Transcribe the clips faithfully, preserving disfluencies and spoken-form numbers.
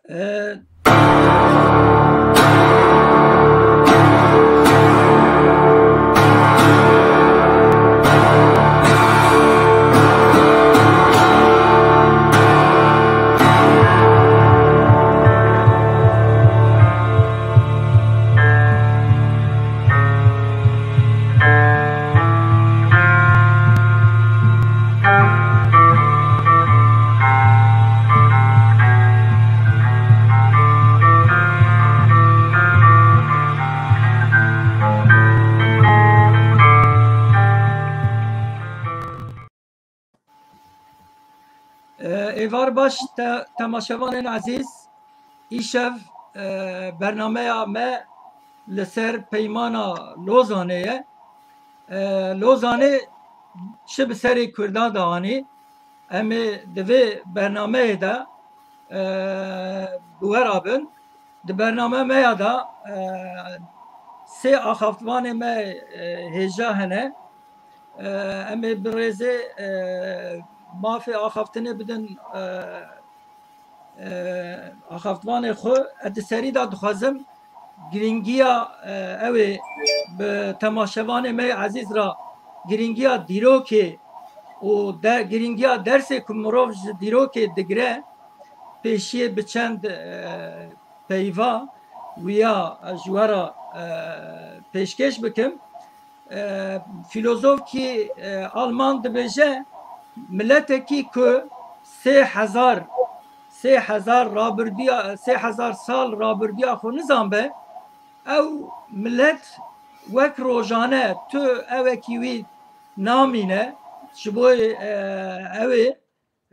E, Êvar baş, te-, temaşevanên ezîz, îşev, e, bernameya me li ser peymana Lozanê ye. E, Lozanê çi bi serê Kurdan de anî? Em ê di vê bernameyê de, e, bi we re bin. Di bername me ya de, e, sê axaftvanê me, e, hêja hene. E, em ê bi rêzê, e, mafê axaftinê bidin, e, e, axaftvanê xwe. Ez di serî de dixwazim girîngiya, e, ew ê bi temaşevanê me yê ezîz re girîngiya dîrokê û de-, girîngiya dersê ku mirov ji dîrokê digire, pêşiyê bi çend, e, peyva wiya ji we re, e, pêşkêş bikim. E, fîlozofkî, e, Alman dibêje, miletekî ku sê hezar, sê hezar rabirdiya, sê hezar sal rabirdiya xwe nizanbe, ew milet wek rojane tu ewekî wî namîne, ji bo, e, ew ê,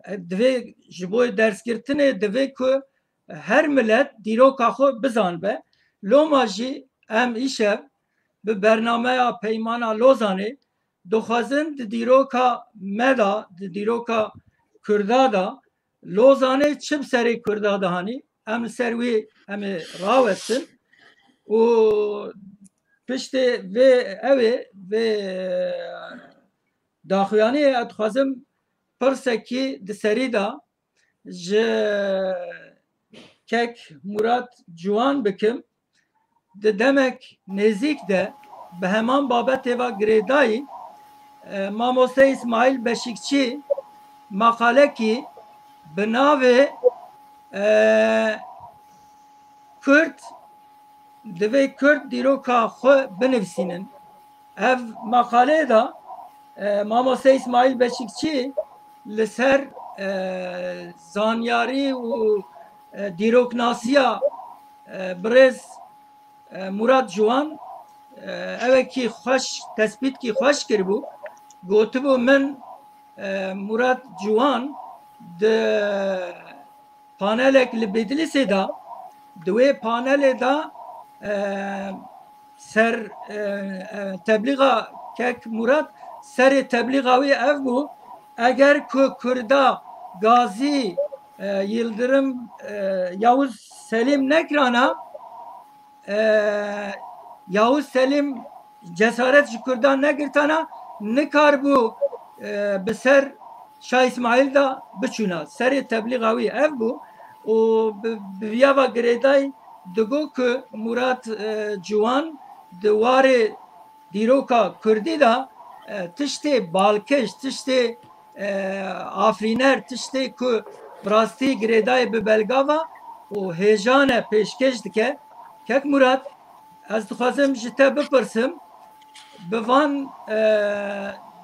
e, divê, ji bo dersgirtinê divê ku her milet dîroka xwe bizanbe. Loma jî em îşev bi bernameya Peymana Lozanê dixwazin di dîroka me de, di dîroka Kurda de, Lozanê çi bi serê Kurda dihanî, em li ser wî em ê rawestin û piştê vê ew ê, vê daxuyaniyê ez dixwazim pirsekî di serî de ji kek Murat Ciwan bikim. Di demek nêzîk de bi heman babetê ve girêdayî, e, mamoste Îsmaîl Beşîkçî maqalekî bi navê, e, Kurd, divê Kurd dîroka xwe binivîsînin. Ev maqaleyê de, e, mamoste Îsmaîl Beşîkçî li ser, e, zanyarî û, e, dîroknasiya, e, birêz, e, Murat Ciwan, e, ewekî xweş, tespîtkî xweş kiribû. Gotibû, min, e, Murat Ciwan di panelek li Bêdilîsê de, di wê panelê de, e, ser, e, e, teblîxa kek Murat, serê teblîxa wî ev bû, eger ku Kurda Gazî, e, Yildirim, e, Yavuz Selîm nekirana, e, Yavuz Selîm cesaret ji Kurdan negirtana, nikaribû, e, bi ser Şah Îsmaîl de biçûna. Serê teblîxa wî ev bû û bi, bi viya ve girêdayî digo ku Murat, e, Ciwan di warê dîroka Kurdî de, e, tiştê balkêş, tiştê, e, afirîner, tiştê ku bi rastî girêdayî bi belgava û hêjane pêşkêş dike. Kek Murat, ez dixwazim ji te bipirsim, bi van, e,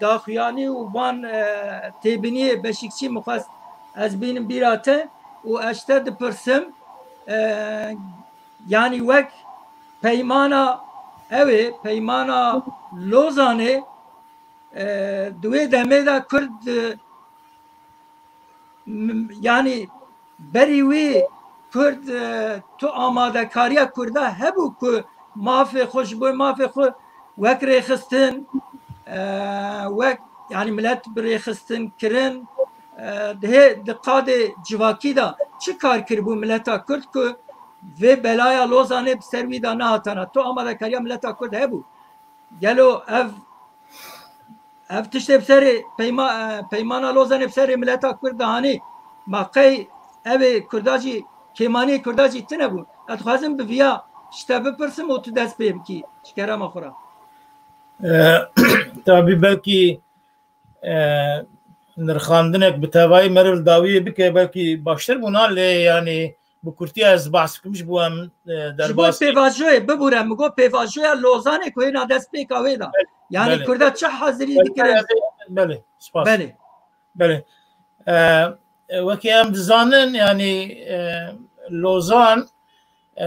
daxuyanî û van, e, têbiniyê Beşîkçî min xwest ez bînim bîra te û ez ji te dipirsim, e, yanî wek peymana ew ê, peymana Lozanê, e, di wê demê de Kurd, e, m-, yanî berî wî Kurd, e, tu amadekariya Kurda hebû ku mafê xwe, ji bo mafê xwe wek rêxistin, e, wek, yanî milet bi rêxistin kirin, e, di hê, di qadê civakî de çi kar kiribû mileta Kurd ku vê belaya Lozanê bi ser wî de nehatana? Tu amadekariya mileta Kurd hebû? Gelo ev, ev tiştê bi serê peyma-, e, peymana Lozanê bi serê mileta Kurd dihanî? Ma qey ev ê Kurda jî Kêmaniyê Kurda jî tune bû. Ez dixwazim bi viya ji te bipirsim û tu dest pê bikî ji kerema xwe re. E, tabî belkî e, nirxandinek bi tevayî meriv dawiyê bike belkî baştir bûna lê yanî bi kurtiya ez bahs bikim ji bo em e, Ji bo derbas pêvajoyê bibûre, min got pêvajoya Lozanê ku hêna dest pêka wê da. Yani Belê. Kurda çi hazirî dikirin? Belê, spas. Belê. Belê. E, e, wekî em dizanin, yanî e, Lozan e,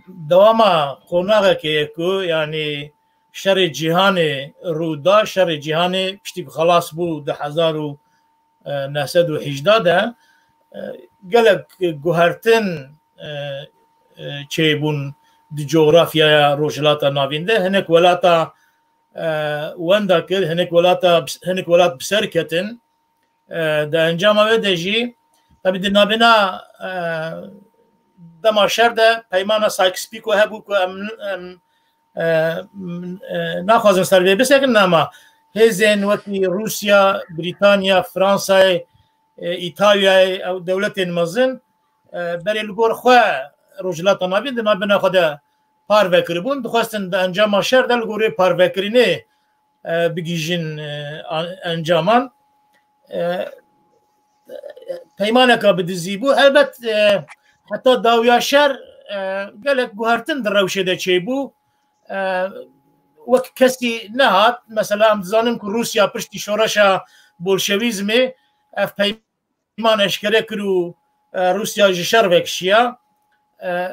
dewama qonaxekê ye ku yanî şerê cîhanê rû da, şerê cîhanê piştî ku xelas bû du hezar û neh sed û hejda de e, gelek guhertin e, e, çêbûn di cografyaya Rojhilata Navîn de. Hinek welata e, wenda kir, hinek welata, hinek welat bi ser ketin. E, di encama wê de jî, tabî di navbêna e, dema şer de peymana Sykes-Picot hebû ku em, em e, e, naxwazin ser vê bisekin, ama hêzên wekî Rûsya, Brîtanya, Fransayê, e, Îtalyayê, ew dewletên mezin e, berê li gor xwe Rojhilata Navîn di navbêna xwe de parve kiribûn, dixwestin di encama şer de li gorî parvekirinê e, bigihîjin e, an- encaman. E, peymaneka bi dizî bû. Helbet e, heta dawiya şer e, gelek guhertin di rewşê de çêbû. E, wek kesî nehat. Mesela em dizanin ku Rûsya piştî şoreşa bolşewîzmê ev peyman eşkere kir û e, Rûsya ji şer vekişiya. E,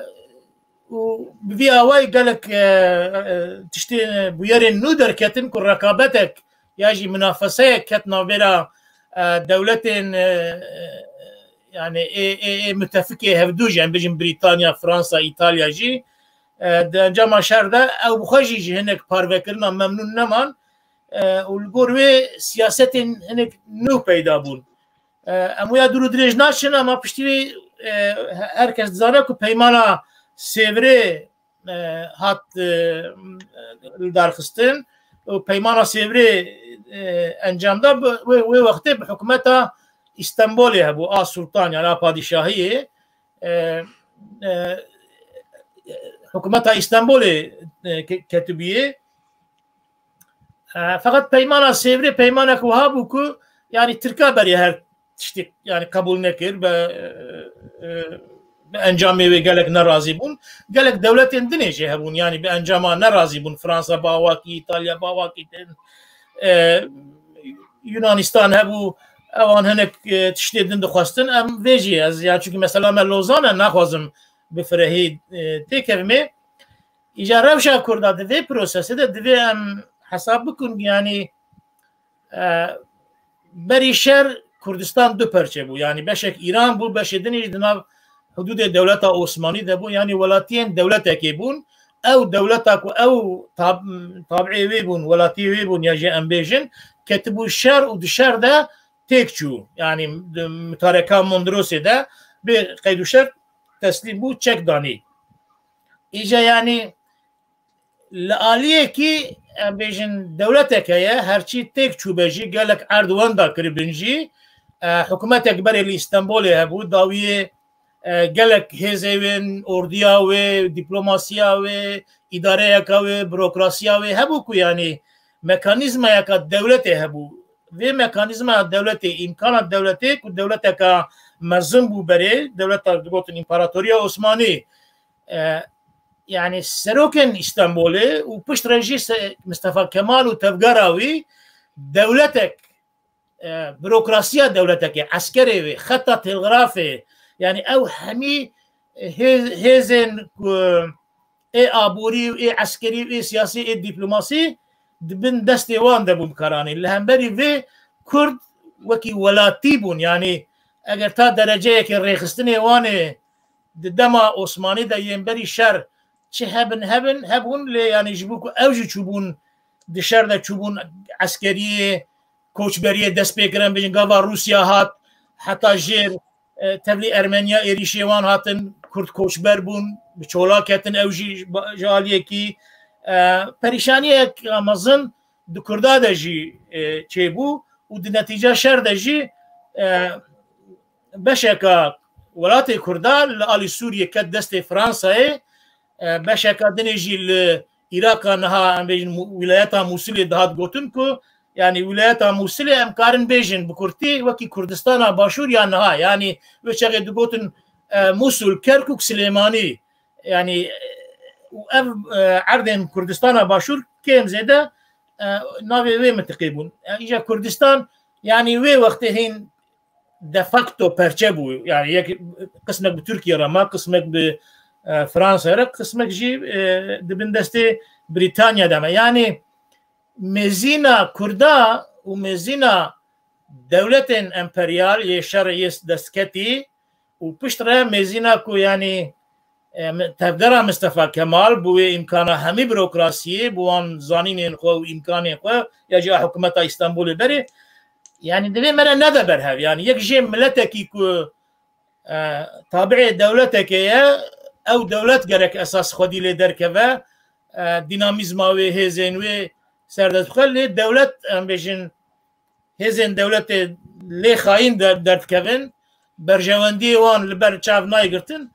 û bi vî awayî gelek e, e, tiştên bûyerên nû derketin ku rekabetek ya jî minafeseyek ket navbêra e, dewletên e, e, yani ê, ê, ê mütefikê hevdû jî, em bêjin Brîtanya, Fransa, Îtalya jî e, di encama şer de ew bi xwe jî ji hinek parvekirina memnûn neman e, û li gor wê siyasetên hinek nû peyda bûn. E, em wê ya dûr û dirêj naçin, ama piştî wê e, he- her kes dizane ku peymana Sêvrê e, hat e, li darxistin û peymana Sêvrê e, encam da. Bi- wê, wê wextê bi hikûmeta Îstenbolê hebû, a Sultan, yani a padîşahiyê. E, e, hikûmeta Îstenbolê e, ke- ketibûyê. E, feqet peymana Sêvrê peymanek wiha bû ku yani Tirka berê her tiştê yani qebûl nekir, bi, e, e, bi encamê wê gelek nerazî bûn. Gelek dewletên dinê jî hebûn, yani bi encama nerazî bûn. Fransa bi awakî, Îtalya bi awakî din, e, Yunanistan hebû, ewan hinek e, tiştê din dixwestin. Em vê jî ez, yani çünkü mesela me Lozan e, naxwazim bi firehî e, têkevimê. Îca rewşa Kurda di vê prosesê de divê em hesab bikin, yani e, berî şer Kurdistan du perçe bû. Yani beşek Îran bû, beşê din jî di nav hudûdê dewleta Osmanî de bû. Yani welatiyên dewletekê bûn. Ew dewleta ku ew tab- tabîê wê bûn, welatiyê wê bûn ya jî em bêjin, ketibû şer û di şer de têk çû. Yani di mutareka Mondrosê de bê qeyd û şert teslîm bû, çek danî. Îca yani li aliyekî em bêjin dewletek heye, herçî têk çûbe jî gelek erd wenda kiribin jî. E, hikûmetek berê li Îstenbolê hebû, dawiyê e, gelek hêzê wê, ordiya wê, diplomasiya wê, îdareyeka wê, burokrasiya wê hebû ku yani mekanîzmayeka dewletê hebû. Vê mekanîzmaya dewletê, îmkana dewletê ku dewleteka mezin bû berê, dewleta digotin Împaratoriya Osmanî, e, yani serokên Îstenbolê û pişt re jî se- Mistefa Kemal û tevgera wî dewletek e, burokrasiya dewletekê, eskerê wê, xeta telgrafê, yani ew hemî hê- hêzên ku ê aborî û ê eskerî û ê siyasî, ê dîplomasî di bin destê wan de bûn karanî. Li hemberî vê Kurd wekî welatî bûn, yani eger ta dereceyekê rêxistinê wan ê di dema Osmanî de yên berî şer çi hebin hebin hebûn, lê yani ji bo ku ew jî çûbûn di şer de çûbûn eskeriyê, koçberiyê dest pê kirin, bêjin gava Rûsya hat, heta jêr e, tevlî Ermeniya êrîşê wan hatin, Kurd koçber bûn, bi çola ketin, ew jî ji ba- ji aliyekî e, perîşaniyek mezin di Kurda de jî e, çêbû û di netîca şer de jî e, beşeka welatê Kurda li alî Sûriyê ket destê Fransayê, e, beşeka dinê jî li Îraqa niha, em bêjin, Mu-, wîlayeta Mûsilê dihat gotin ku, yanî wîlayeta Mûsilê em karin bêjin bi kurtî wekî Kurdistana Başûr ya niha, yanî wê çaxê digotin, e, Mûsul, Kerkûk, Silêmanî, yanî, e, û ev, e, erdên Kurdistana Başûr kêm zêde, e, navê wê mintiqê bûn. E, îja Kurdistan, yanî wê wextê hîn de facto perçe bû. Yanî yek qismek bi Tirkiye re ma, qismek bi, e, Fransa re, qismek jî, e, di bin destê Brîtanya de me. Yanî mêzîna Kurda û mêzîna dewletên emperyal yê şer yê destketî û pişt re mêzîna ku, yanî, e, mi-, tevgera Mistefa Kemal bi wê îmkana hemî burokrasiyê, bi wan zanînên xwe û îmkanên xwe ya jî a hikûmeta Îstanbulê berê, yanî divê me re nede ber hev. Yanî yek jê miletekî ku, e, tabiê dewletekê ye, ew dewlet gerek esas xwedî lê derkeve, e, dînamîzma wê, hêzên wê serdest bixe. Lê dewlet, em bêjin, hêzên dewletê lê xayîn der-, derdikevin, berjewendiyê wan li ber çav nayê girtin.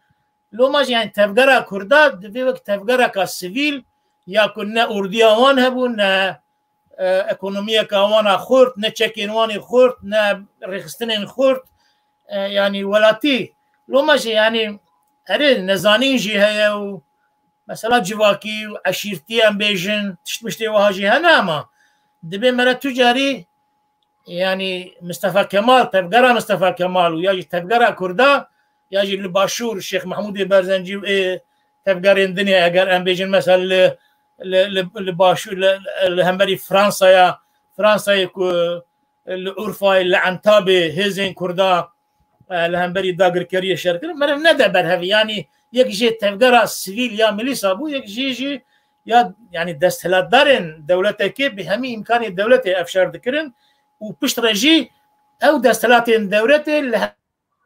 Loma jî, yanî, tevgera Kurda divê wek tevgereka sivîl, ya ku ne ordiya wan hebû, ne, e, ekonomiyeka wan a xurt, ne çekên wan ê xurt, ne rêxistinên xurt, e, yanî welatî. Loma jî, yanî, erê, nezanîn jî heye û mesela civakî û eşîrtî, em bêjin, tiştmiştê wiha jî hene, ama dibê me re tu carî, yanî Mistefa Kemal, tevgera Mistefa Kemal û ya jî tevgera Kurda, ya jî li Başûr Şêx Mehmûdê Berzencî û ê tevgerên dinê, eger em bêjin mesela li, li, li, li Başûr, li, li hemberî Fransaya, Fransayê ku li Urfayê, li Entabê hêzên Kurda, e, li hemberî dagirkeriyê şer kirin. Meriv nede ber hev. Yanî yek jê tevgera sivîl ya milîsa bû, yek jê jî ya, yanî, desthilatdarên dewletekê bi hemî îmkanê dewletê ev şer dikirin û pişt re jî ew desthilatên dewletê li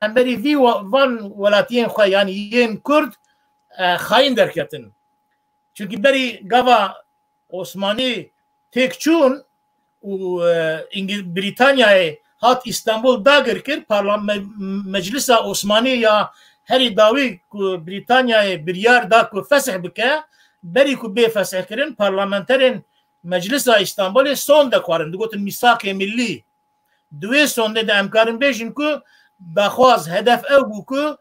hemberî vî wa-, van welatiyên xwe, yanî yên Kurd, e, xayîn derketin. Çunkî berî gava Osmanî têk çûn û, e, Îngil-, Brîtanyayê hat Îstanbul dagir kir, parlam-, me-, Meclisa Osmanî ya herî dawî ku Brîtanyayê biryar da ku fesih bike, berî ku bê fesihkirin, parlamenterên Meclisa Îstanbulê sonde xwarin, digotin mîsaqê millî. Di wê sondê de em karin bêjin ku daxwaz, hedef ew bû ku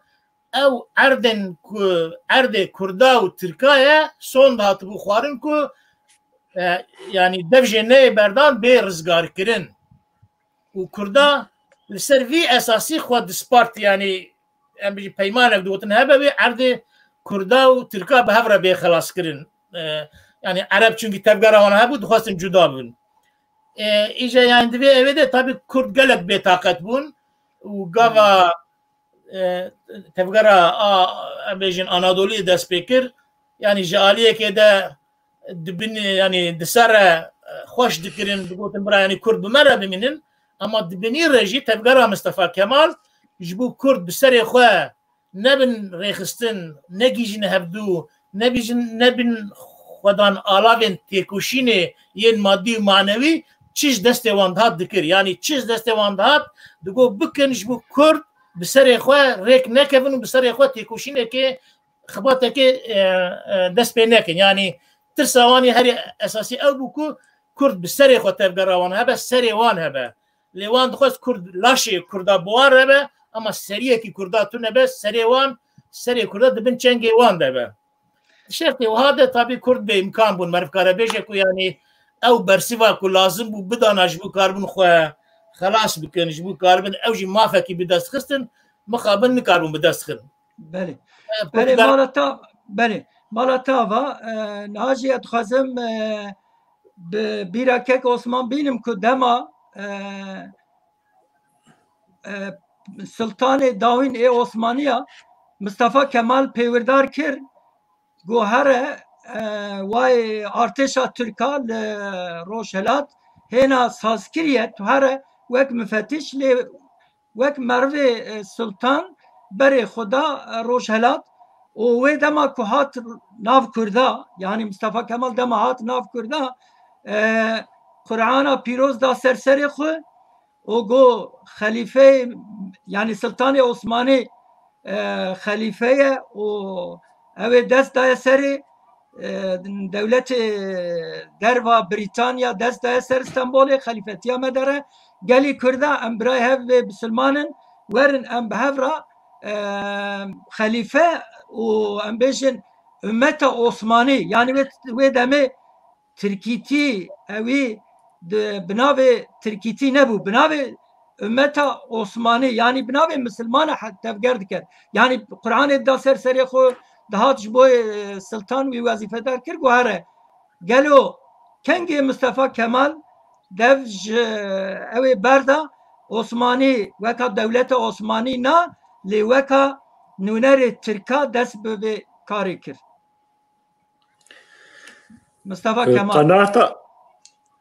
ew erdên ku erdê Kurda û Tirka ye, sond hatibû xwarin ku, e, yanî dev jê neyê berdan bê rizgarkirin. Û Kurda li ser vî esasî xwe dispart, yanî em bijî peymanek digotin hebe wê erdê Kurda û Tirka bi hev re bê xelaskirin. E, yanî Ereb çunkî tevgera wan hebû, dixwestin cuda bibin. E, îja, yanî, divê evê de tabî Kurd gelek bêtaqet bûn û gava, e, tevgera a, em bêjin, Anadoluyê dest pê kir. Yanî ji aliyekê de dibin, yanî di ser re, e, xweş dikirin, digotin bira, yanî Kurd bi me re bimînin. Ama di binî re jî tevgera Mistefa Kemal ji bo Kurd bi serê xwe nebin rêxistin, negihîjin hevdû, nebijin, nebin xwedan alavên têkoşînê yên madî û manewî, çi ji destê wan dihat dikir. Yanî çi ji destê wan dihat, digot bikin ji bo Kurd bi serê xwe rêk nekevin û bi serê xwe têkoşînekê, xibatekê, e, e, dest pê nekin. Yanî tirsa wan yê herî esasî ew bû ku Kurd bi serê xwe tevgera wan hebe, serê wan hebe. Lê wan dixwest Kurd, laşê Kurda bi wan re be, ama seriyekî Kurda tune be, serê wan, serê Kurda di bin çengê wan de be. Şertê wiha de tabî Kurd bê îmkan bûn. Meriv kare bêje ku, yanî, ew bersiva ku lazim bû bidana ji bo karibin xwe xelas bikin, ji bo karibin ew jî mafekî bi dest xistin, mixabin nikaribûn bi dest xin. Belê. E, Belê, Kurda- mala ta, belê. Mala ta va, e, niha jî ez dixwazim, e, bi bîra kek Osman bînim ku dema, e, e, Sultanê dawîn ê Osmaniya Mistefa Kemal pêwirdar kir, got here, e, wayê artêşa Tirka li Rojhilat hêna sazkiriye, tu here wek mifetiş lê wek merivê, e, Sultan berê xwe da, e, Rojhilat û wê dema ku hat nav Kurda, yanî Mistefa Kemal dema hat nav Kurda, e, Qur'ana pîroz da ser serê xwe û got, xelîfeyê, yanî Sultanê Osmanî e, xelîfe ye û ew ê dest daye serê, e, dewletê derva Brîtanya dest daye ser Stenbolê, xelîfetiya me dere. Gelî Kurda em birayê hev vê bisilman in, werin em bi hev re, e, xelîfe û em bêjin ummeta Osmanî, yanî wê, wê demê Tirkîtî, ewî di, bi navê Tirkîtî nebû, bi navê ummeta Osmanî, yanî bi navê misilmana he-, tevger diket. Yanî Qur'anê dida ser serê xwe, dihat ji bo, e, siltan wî wezîfedar kir, got here. Gelo kengê Mustafa Kemal dev ji ew ê berda, Osmanî weka dewleta Osmanî na, lê weka nûnerê Tirka dest bi vê karê kir. Mustafa E, Kemal. Qenaata,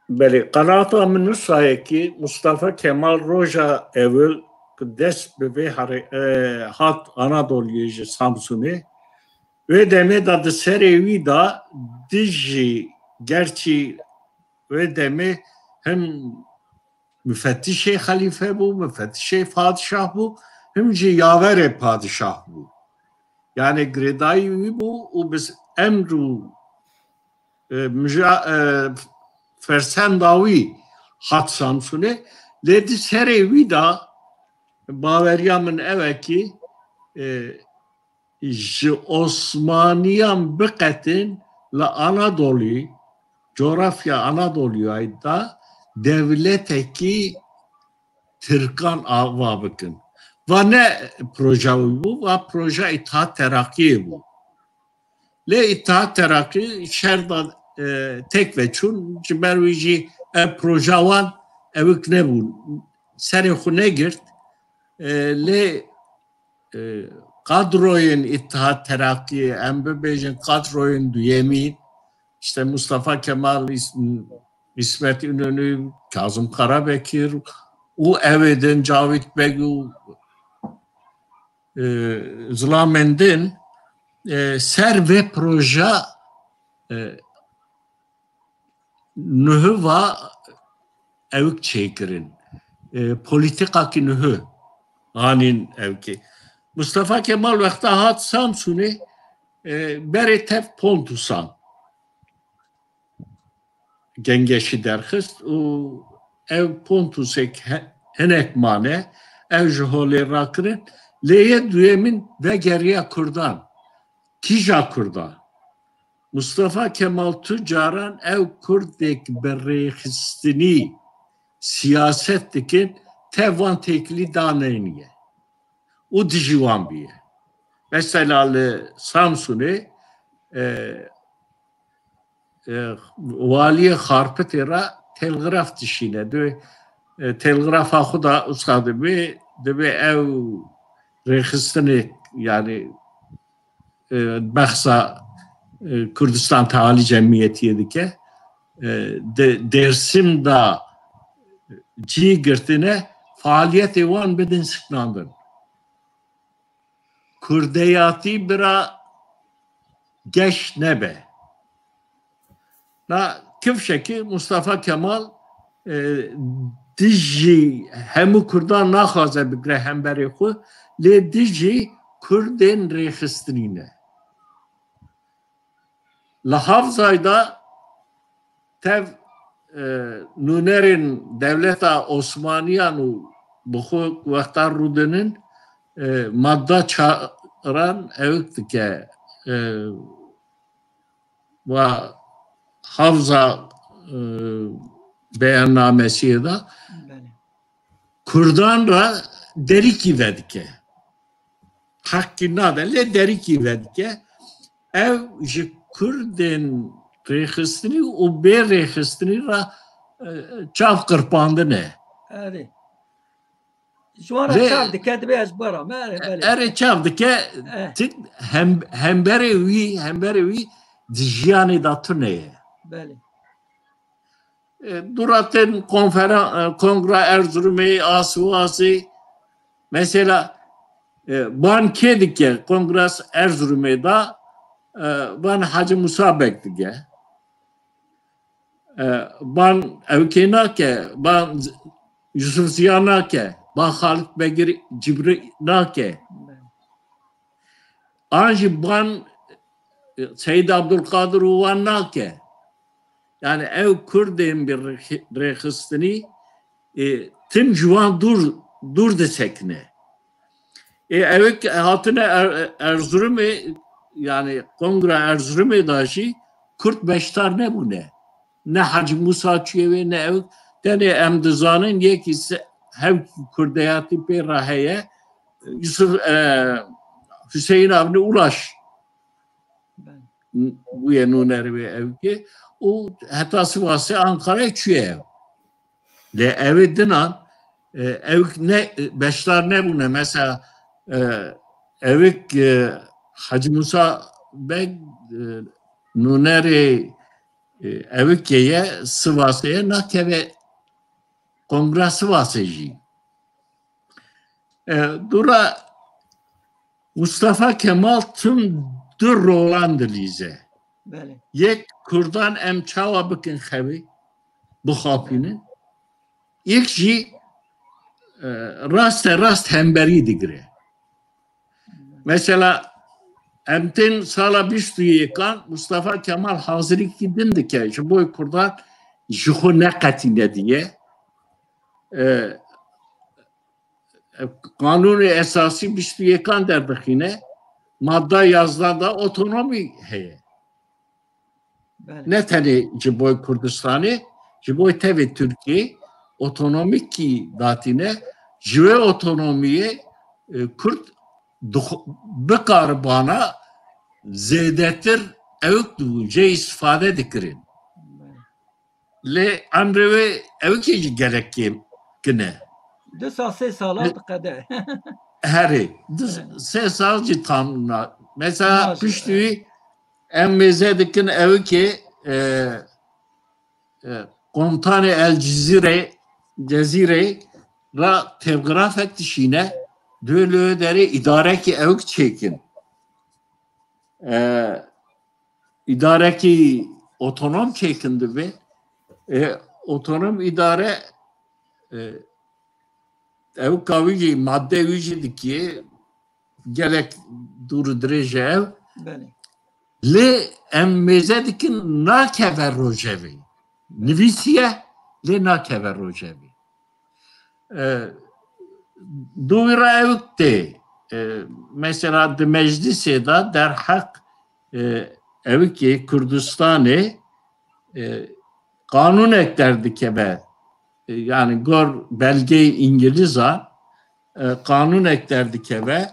belê, qenaata min wisa ye ki Mustafa Kemal roja ewil ku dest bi vê here-, e, hat Anadoluyê ji Samsunê, wê demê de di serê wî de dijî, gerçî wê demê him mifetişê xelîfe bû, mifetişê padişah bû, him jî yaverê padişah bû. Yani girêdayî wî bû û bi emr û, e, mija-, e, fersenda wî hat Samsunê. Lê di serê wî de baweriya min ew e ki, e, ji Osmaniyan biqetin li Anadolî, coğrafya Anadoliyayê de dewletekî Tirkan ava bikin. Va ne proja wî bû, va proja Îttihat Terakiyê bû. Lê Îttihat Terakî şer da, e, tek veçûn, ji ber wî jî ev proja wan ewik nebûn. Serê xwe negirt, e, lê e, kadroyên Îttihat Terakiyê, em bibêjin kadroyên duyemîn, işte Mustafa Kemal, Îs-, Îsmet İnönü, Kazım Karabekir û ewê din Cavit Beg û, e, zilamên din, e, ser vê proja, e, nuhu va ewk çêkirin. E, polîtîkakî nuhu anîn ewkê. Mustafa Kemal wexta hat Samsunê, e, berê tev Pontusan gengeşî derxist û ev Pontusek he-, hinek mane, ew ji holê rakirin. Lê yê duyemîn vegeriya Kurdan. Kîja Kurda? Mustafa Kemal tu caran ew Kurdek bi rêxistinî siyaset dikin, tev wan têkilî daneyniye û dijî wan bûye. Mesela li Samsunê, e, e, waliyê Xarpitê re telgraf dişîne. Divê, e, telgrafa xwe da usa dibê, dibê ew rêxistinê, yani, e, behsa, e, Kurdistan Tealî Cemiyetiyê dike. E, de, Dêrsim da cî girtine, faaliyetê wan bidin siknandin. Kurdeyatî bira geş nebe. Na kifşekî Mustafa Kemal, e, dijî hemû Kurdan naxwaze bigre hemberê xwe, lê dijî Kurdên rêxistinî ne. Li Havzayê de tev, e, nûnerên dewleta Osmaniyan û bi xwe wexta rûdinin, e, madda çaran ewk dike, e, wa Havza, e, beyannamesiyê de Belê. Kurdan re derîkî vedike. Heqî nade, lê derîkî vedike. Ev ji Kurdên rêxistinî û bê rêxistinî re, e, çav qirpandine. Erê. Ji wan re Lê çav dike, dibê ez bara me, erê, belê. Erê çav dike, Eh. Ti hem, hemberê wî, hemberê wî di jiyanê de tune ye. Belê. E, dû re tên konferen-, e, Kongra Erzurumê, Asî û Asî. Mesela, e, ban kê dike Kongra Erzurumê de, e, ban Hacı Musa Beg dike. E, ban ewkê nake, ban Z-, Yusuf Ziya nake, ban Xalid Begir Cibrî nake. an jî ban, e, Seyîd Abdulkadir û wan nake. Yani ew Kurdên bi rêxistinî, e, tim ji wan dûr, dûr disekine. Ê, ew hatine Er-, Erzurumê, yani Kongra Erzurumê de jî Kurd beşdar nebûne. Ne Hacı Musa çûye wê, ne ew. Tenê em dizanin yekî se-, hevkî kurdeyatî pê re heye. Yusuf, e, Hüseyin Avni Ulaş bûye nûnerê wê ewkê. Û heta Sivasê, Ankarayê çûye ew. Lê ew ê dinan, e, ewk ne, beşdar nebûne. Mesela, e, ewk, e, Hacı Musa Beg, e, nûnerê, e, ewkê ye, Sivasê ye, nakeve Kongra Sivasê jî. E, dûra Mustafa Kemal tim du rolan dilîze. Belê. Yek Kurdan em çawa bikin xewê, bixapînin. Yek jî, e, raste rast hemberî digire. Mesela em tên sala bîst û yekan, Mustafa Kemal hazirîkî din dike ji bo Kurdan ji xwe neqetîne diye. E, Qanûnê Esasî bîst û yekan derdixîne, madda yazdan de otonomî heye. Belê. Ne tenê ji bo Kurdistanê, ji bo tevê Tirkiyê otonomîkî datîne, ji wê otonomiyê, e, Kurd dix-, bikaribana zêdetir ewk dibûn, jê îstifade dikirin. Belê. Lê emrê wê ewkê jî gelek kêm kin e. Du sal, sê sala diqede. Herê, du, sê sal jî tam na. Mesela piştî wî em mêze dikin ewkê, e, e, komutanê El Cizîrê, Cezîrê ra telgrafek dişîne, dê li wê derê îdarekî ewk çêkin. E, îdarekî otonom çêkin divê. E, otonom îdare, e, ewka wî jî, madde wî jî dikiye, gelek dûr û dirêj e ew. Belê. Lê em mêze dikin nakeve rojevê. Nivîsiye, lê nakeve rojevê. E, dûvî re ewk tê. E, mesela di meclisê de derheq, e, ewkê Kurdistanê, e, qanûnek derdikeve. E, yani gor belgeyê Îngilîzan, e, qanûnek derdikeve.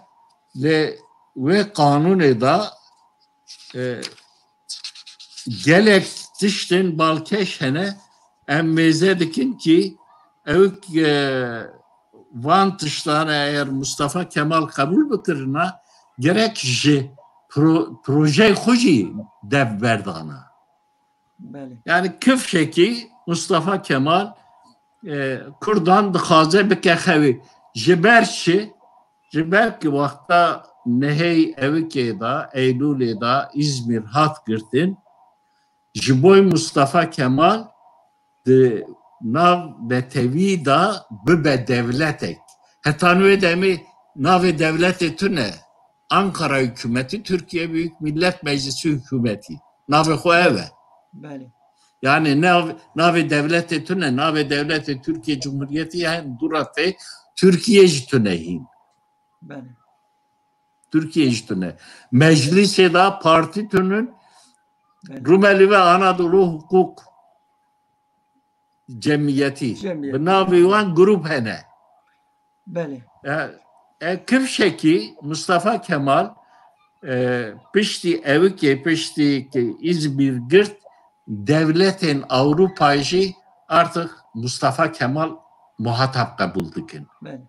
Lê wê qanûnê de, e, gelek tiştên balkêş hene, em mêze dikin kî ew, e, van tiştan eger Mustafa Kemal qebûl bikirina, gerek ji pro-, projeyê xwe jî dev berdana. Belê. Yani kifşekî Mustafa Kemal, e, Kurdan dixwaze bike xewê. Ji ber çi? Ji ber ki wexta nehê ewikê de, Eylûlê de Îzmîr hat girtin, ji bo Mustafa Kemal di nav netewî de bibe dewletek. Heta wê demê navê dewletê tune. Ankara hikûmetî, Türkiye Büyük Millet Meclisi hikûmetî. Navê xwe ev e. Belê. Yani nav-, navê dewletê tune, navê dewletê Türkiye Cumhuriyeti, yani dûra tê Türkiye jî tune hîn. Belê. Türkiye jî tune. Meclisê de partî tunun, Belê. Rumeli ve Anadolu Hukuk Cemiyeti. Cemiyeti. Bi navê wan grup hene. Belê. E, e, kifşekî Mustafa Kemal, e, piştî ewikê, piştî ki Îzmîr girt, dewletên Ewropa jî artık Mustafa Kemal muhatap qebûl dikin. Belê.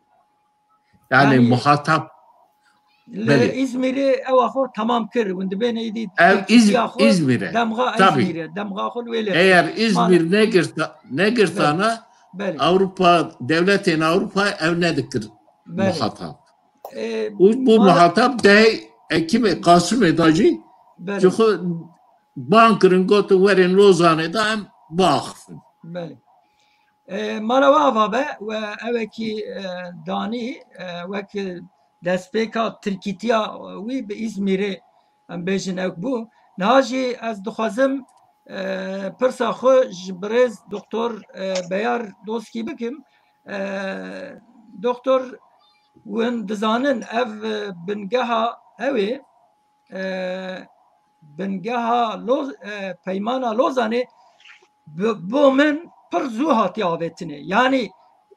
Yani, yani muhatap, li belê. Îzmîrê ew xwe temam kir. Hûn dibêne îdî ev Tirkiya xwe, Îzmîr e. Demxa Îzmîr e. Demxa xwe li wê lê. Eğer Îzmîr negirta-, negirtana, belê. Ewropa, dewletên Ewropa ev nedikir muhatap. E, û bu muhatap dehê Ekimê, Kasımê da jî, belê, ji xwe ban kirin, gotin werin Lozanê da em biaxifin. Belê. E, mala we ava be, we ewekî, e, danî, e, wek destpêka tirkîtiya wî bi Îzmîrê, em bêjin, ew bû. Niha jî ez dixwazim, e, pirsa xwe ji birêz doktor, e, Beyar Doskî bikim. E, doktor, hûn dizanin ev, e, bingeha ew ê, e, bingeha Loz-, e, Peymana Lozanê bi-, bo min pir zû hatiye avêtinê. Yanî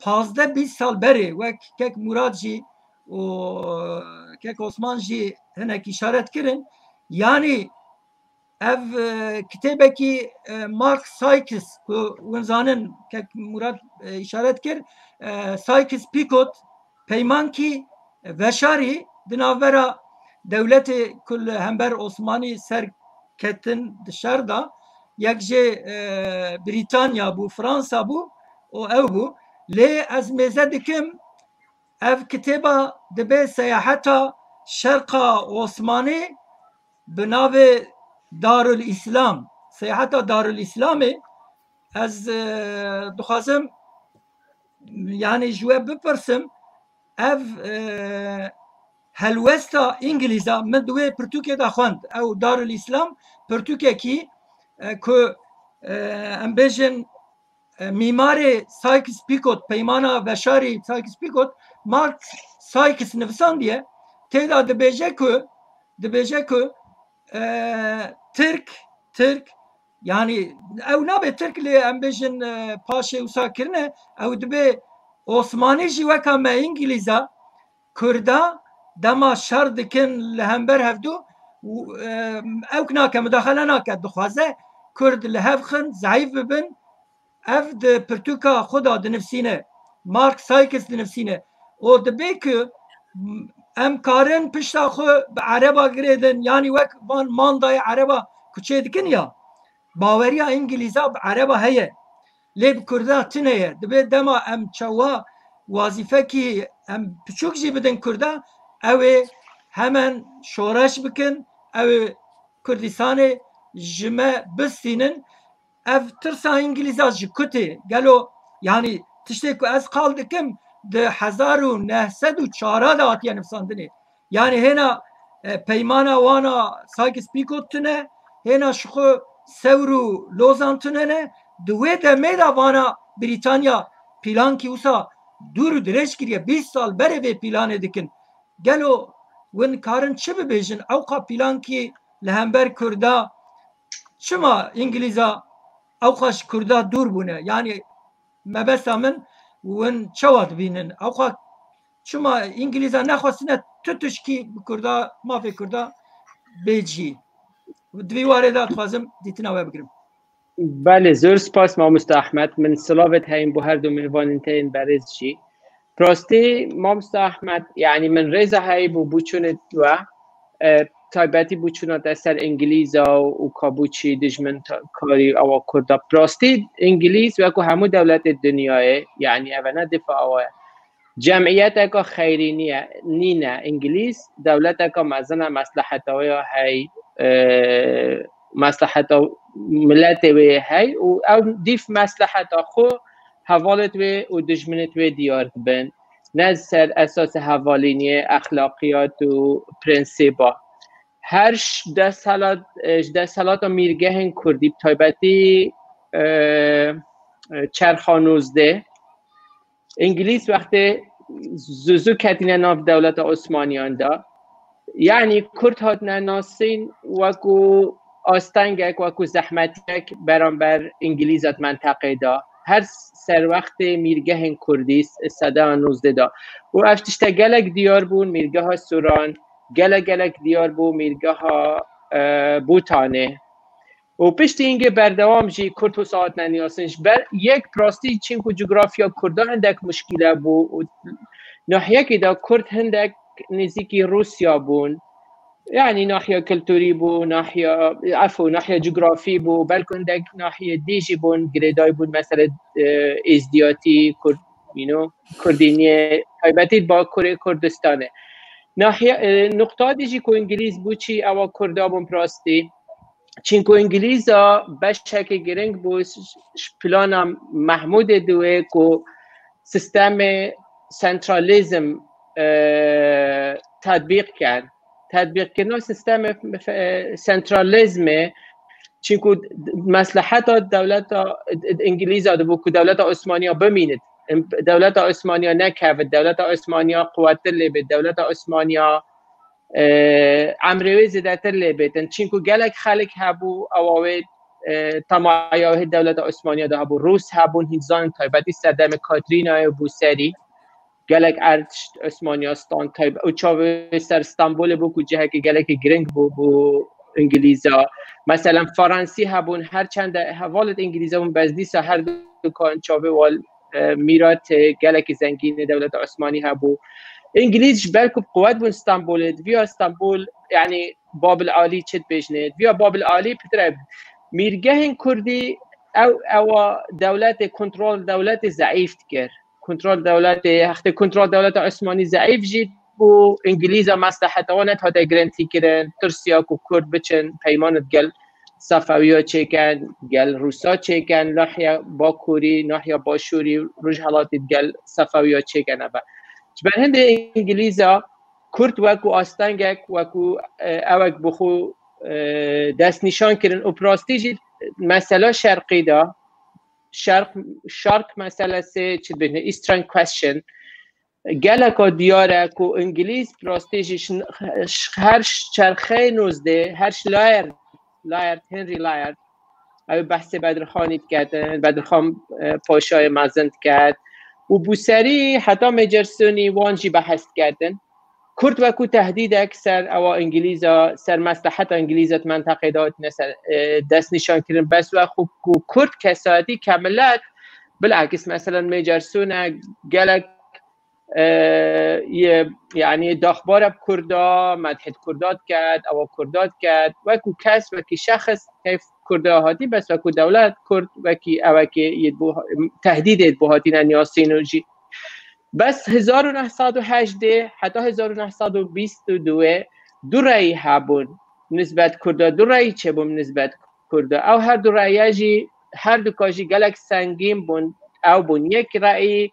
pazdeh bîst sal berê, wek kek Murad jî û kek Osman jî hinek îşaret kirin. Yanî ev, e, kitêbekî, e, Mark Sykes, ku hûn zanin, kek Murad, e, îşaret kir, e, Sykes-Picot, peymankî veşarî di navbera dewletê ku li hember Osmanî ser ketin di şer de, yek jê, e, Brîtanya bû, Fransa bû û ew bû. Lê ez mêze dikim, ev kitêba dibe seyaheta şerqa Osmanî bi navê Darul Îslam. Seyaheta Darul Îslamê ez, e, dixwazim, yanî ji we bipirsim, ev, e, helwesta Îngilîza min di wê pirtûkê de xwend. Ew Darul Îslam pirtûkekî, e, ku, e, em bêjin, e, mîmarê Sykes-Picot, peymana veşarî Sykes-Picot, Mark Sykes nivîsandiye, tê de dibêje ku, dibêje ku, e, Tirk, Tirk, yanî ew nabe Tirk lê em bêjin, e, paşê wisa kirine, ew dibe Osmanî jî weka me Îngilîza, Kurda dema şer dikin li hember hevdu, û, e, ew nake, mudaxele nake, dixwaze Kurd li hev xin, zeîf bibin. Ev di pirtûka xwe de dinivîsîne, Mark Sykes dinivîsîne. Û dibê ku em karin pişta xwe bi ereba girêdin, yanî wek van mandayê ereba ku çêdikin ya, baweriya Îngilîza bi ereba heye. Lê bi Kurda tune ye. Dibê dema em çawa wazîfekî em piçûk jî bidin Kurda, ew ê hemen şoreş bikin, ew ê Kurdistanê ji me bistînin. Ev tirsa Îngilîza ji ku tê? Gelo, yanî tiştê ku ez qal dikim, di hezar û neh sed û çar de hatiye nivîsandinê. Yanî hêna, e, peymana wana Sykes-Picot tune, hêna ji xwe Sewr û Lozan tune ne. Di wê demê de vana Brîtanya pîlankî wisa dûr û dirêj kiriye. Bîst sal berê vê pîlanê dikin. Gelo hûn karin çi bibêjin? Ewqa pîlankî li hember Kurda, çima Îngilîza ewqa ji Kurda dûr bûne? Yanî mebesta min, hûn çawa dibînin? Ewqa çima Îngilîza nexwestine tu tişkî bi Kurda, mafê Kurda bê cî? Di vî warê de dixwazim dîtina we bigirim. Belê, zor spas mamoste Ahmed. Min silavêt heyîn bo her du mêvanên te yên berêz jî. Bi rastî mamoste Ahmed, yanî min rêza heyî bo bûçûnê we, e, taybetî bûçûna te ser Îngilîza û ka bûçî dijmin ta-, karî awa Kurda. Bi rastî Îngilîz wekû hemû dewletê dinyayê, yanî ev ne difa awa ye. Cemiyeteka xeyrî niye, nîne. Îngilîz dewleteka mezin e, mesleheta wê ya hey, e, mesleheta miletê wê hey û ew dîf mesleheta xwe hevalêt wê û dijminêt wê diyar dibin. Ne ser esasê hevalîniyê, exlaqiyat û prensîba. Her ş-, desthilat, e, ji desthilata mîrgehên Kurdî, bi taybetî, e, e, çerxa nozdeh, Îngilîz wextê zû zû ketîne nav dewleta Osmaniyan de. Yanî Kurd hatine nasîn wekû astengek, wekû zehmetiyek beramber Îngilîzat menteqê de. Her ser wextê mîrgehên Kurdî s-, sedeya nozdeh de. Û ev tişte gelek diyar bûn, mîrgeha Sûran, gelek gelek diyar bû, mîrgeha, e, Bûtanê. Û piştî hingê berdewam jî Kurd wisa hatine niyasin. Ji ber yek bi rastî çînku cografya Kurda hindek muşkîle bû û nahiyekî de Kurd hindek nêzîkî Rûsya bûn. Yanî nahiya kulturî bû, nahiya, efû, nahiya cografî bû, belku hindek nahiyê dî jî bûn, girêdayî bûn, mesele, e, êzdiyatî, Kurd, you know, Kurdîniyê, taybetî Bakurê Kurdistanê. Nahiya, e, nuqta dî jî ku Îngilîz bû çî, ewa Kurda bûn bi rastî. Çînku Îngilîza beşekî giring bû, ş-, ş-, plana Mehmûdê diwê ku sistemê sentralîzm e, tetbîq ken. Tetbîqkirina sîstemê, e, sentralîzmê, çinku mesleheta dewleta îngilîza dibû ku dewleta Osmaniya bimînit. Dewleta Osmaniya nekevit, dewleta Osmaniya quwettir lê bêt, dewleta Osmaniya, e, emrê wê zêdetir lê bêtin. Çinku gelek xelk hebû, ewa wê, e, temaya wê dewleta Osmaniya de hebû. Rûs hebûn, hîn zanîn taybetî serdemê Katrînayê bû serî. Gelek erd Osmaniya stand taybet û çavê ser Stenbolê bû ku cihekî gelekî giring bû, bû Îngilîza. Meselen Fransî hebûn, her çende hevalêt Îngilîza bûn, bes dîsa her du kan çavê wal, e, mîratê gelekî zengînê dewleta Osmanî hebû. Îngilîz ji ber ku bi quwet bûn Stenbolê, diviya Stenbol, yanî Babil Alî çi dibêjinê, diviya Babil Alî pitir e. Mîrgehên Kurdî ew, ewa dewletê, kontrol dewletê zeîf dikir. Kontrol dewletê, hextê kontrol dewleta Osmanî zeîf jî bû, Îngilîza mesleheta wan nedihate girentîkirin, tirsiya ku Kurd biçin peymanet gel Sefewiya çêken, gel Rûsa çêken, nahiya Bakurî, nahiya Başûrî, Rojhelatî gel Sefewiya çêken eve. Ji ber hindê Îngilîza Kurd wekû astengek, wekû, e, ewek bi xwe, e, destnîşan kirin û bi rastî jî mesela şerqî de, şerq, şark meselesi, çi dibêjin, Eastern Question, geleka diyar e ku Îngilîz bi rastî jî şi-, şi-, her ş-, çerxeyê nozdeh, her ji Layard, Layard, Henry Layard, ew behsê Bedirxanî diketin, Bedirxan, e, Paşayê mezin diket û bûserî heta Major Sonî wan jî behs diketin. Kurd wekû tehdîdek ser ewa Îngilîza, ser mesleheta Îngilîza di menteqê de hatine ser, e, destnîşan kirin. Bes wek ku Kurd kesayetî kemilet, bilakis, meselen, Major Sune gelek, e, ye, yanî daxbara bi Kurda, medhê Kurda diket, ewa Kurda diket, wekû kes, wekî şexs keyf Kurda hatî, bes wekû dewlet Kurd wekî ewekê yê bo, tehdîdê bo hatine niyasîn û jî Bes hezar û neh sed û hejdeh heta hezar û neh sed û bîst û du du reyî hebûn nisbet Kurda, du reyî çêbûn nisbet Kurda. Ew her du reye jî, her du ka jî gelek sengîn bûn. Ew bûn yek reyî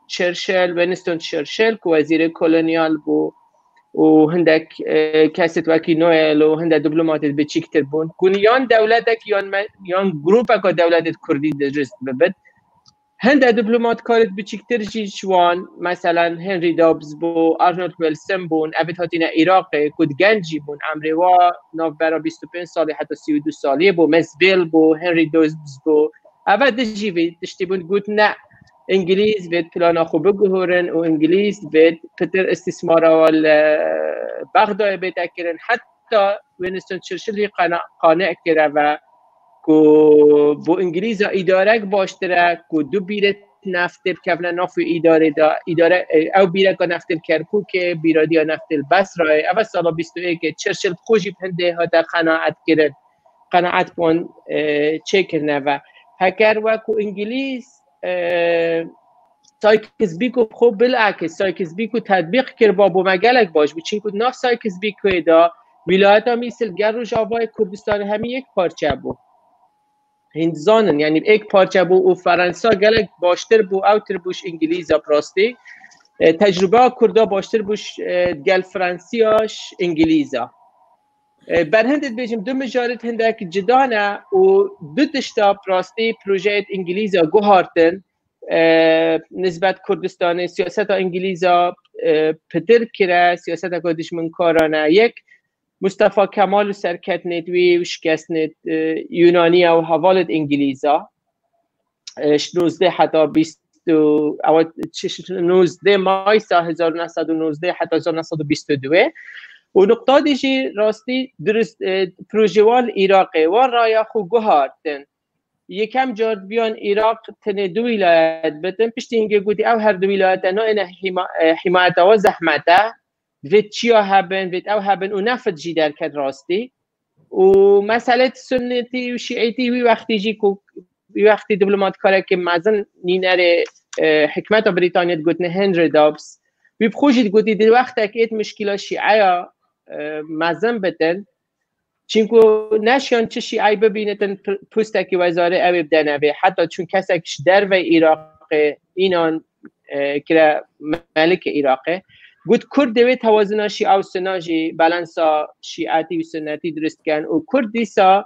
Churchill, Winston Churchill ku wezîrê kolonyal bû û hindek, e, kesêt wekî Noel û hindek diplomatêt biçîktir bûn. Ku yan dewletek yan me-, yan grûpeka dewletêt Kurdî dirist bibit. Hinde diplomatkarêt biçîktir jî ji wan, meselen Henry Dobbs bû, Arnold Wilson bûn, evêt hatine Iraqê, ku di genc jî bûn, emrê wa navbera bîst û pênc salî heta sî û du salî bû, Miss Beale bû, Henry Dobbs bû. Eve di jî vê tiştî bûn, got ne, Îngilîz vêt plana xwe biguhorin û Îngilîz vêt pitir îstîsmara li Bexdayê bête kirin. Heta Winston Churchill jî qane-, qane kir eve ku bo Îngilîza îdarek baştir e ku du bîrê neftê bikevine nav wî îdarê de. Îdare, e, ew bîreka neftê li Kerkûkê, bîradiya neftê li Besrayê. Eve sala bîst û yekê Churchill bi xwe jî bi hindê hate qenaet kirin. Qenaet bi wan, e, çêkirine ve. Heger wekû Îngilîz, e, Sykes-Picot bi xwe bilakis, Sykes-Picot tetbîq kir, ba bo me gelek baş bû. Çinku di nav Sykes-Picotê de wîlayeta Mîsir gel Rojavayê Kurdistanê hemî yek parçe bû. Hîn dizanin, yanî êk parçe bû û Ferensa gelek baştir bû, ewtir bû ji Îngilîza bi rastî. E, tecrûbeya Kurda baştir bû ji, e, gel Fransiya ji Îngilîza. E, berhindê dibêjim du mijarêt hindek cida ne û du tişta bi rastî projeyêt Îngilîza guhartin, e, nisbet Kurdistanê, siyaseta Îngilîza, e, pitir kire, siyaseteke dijminkarane. Yek, Mustafa Kemal û serketinêt wî û şikestinêt, e, Yunaniya û hevalêt Îngilîza. E, ji nozdeh heta bîst û, ewa, çi, çi, nozdeh Maysa hezar û neh sed û nozdeh heta hezar û neh sed û bîst û du. Û nuqta dî jî rastî dirist, e, proje wan li Iraqê, wan raya xwe guhartin. Yekem car dibiyan Iraq tenê du wîlayet bitin. Piştî hingê gotî ew her du wîlayete nayêne hîma-, e, hîmayeta we zehmet e. Divê çiya hebin, divê ew hebin û neft jî derket rastî. Û meselê sunnetî û şîîtî wî wextî jî ku wî wextî diplomatkarekî mezin nînerê, e, hikmeta Brîtaniyê digotine Henry Dobbs. Wî bi xwe jî digotî di wextekê êt muşkîla şîeya, e, mezin bitin. Çinku neşiyan çi şîey bibînitin p-, pustekî wezarê ew ê bidene vê. Heta çûn kesek ji dervey Iraqê înan, e, kire melikê Iraqê. Got Kurd dê wê tewazina şîa û sunna jî, balansa şîetî û sunnetî dirust ken û Kurd dîsa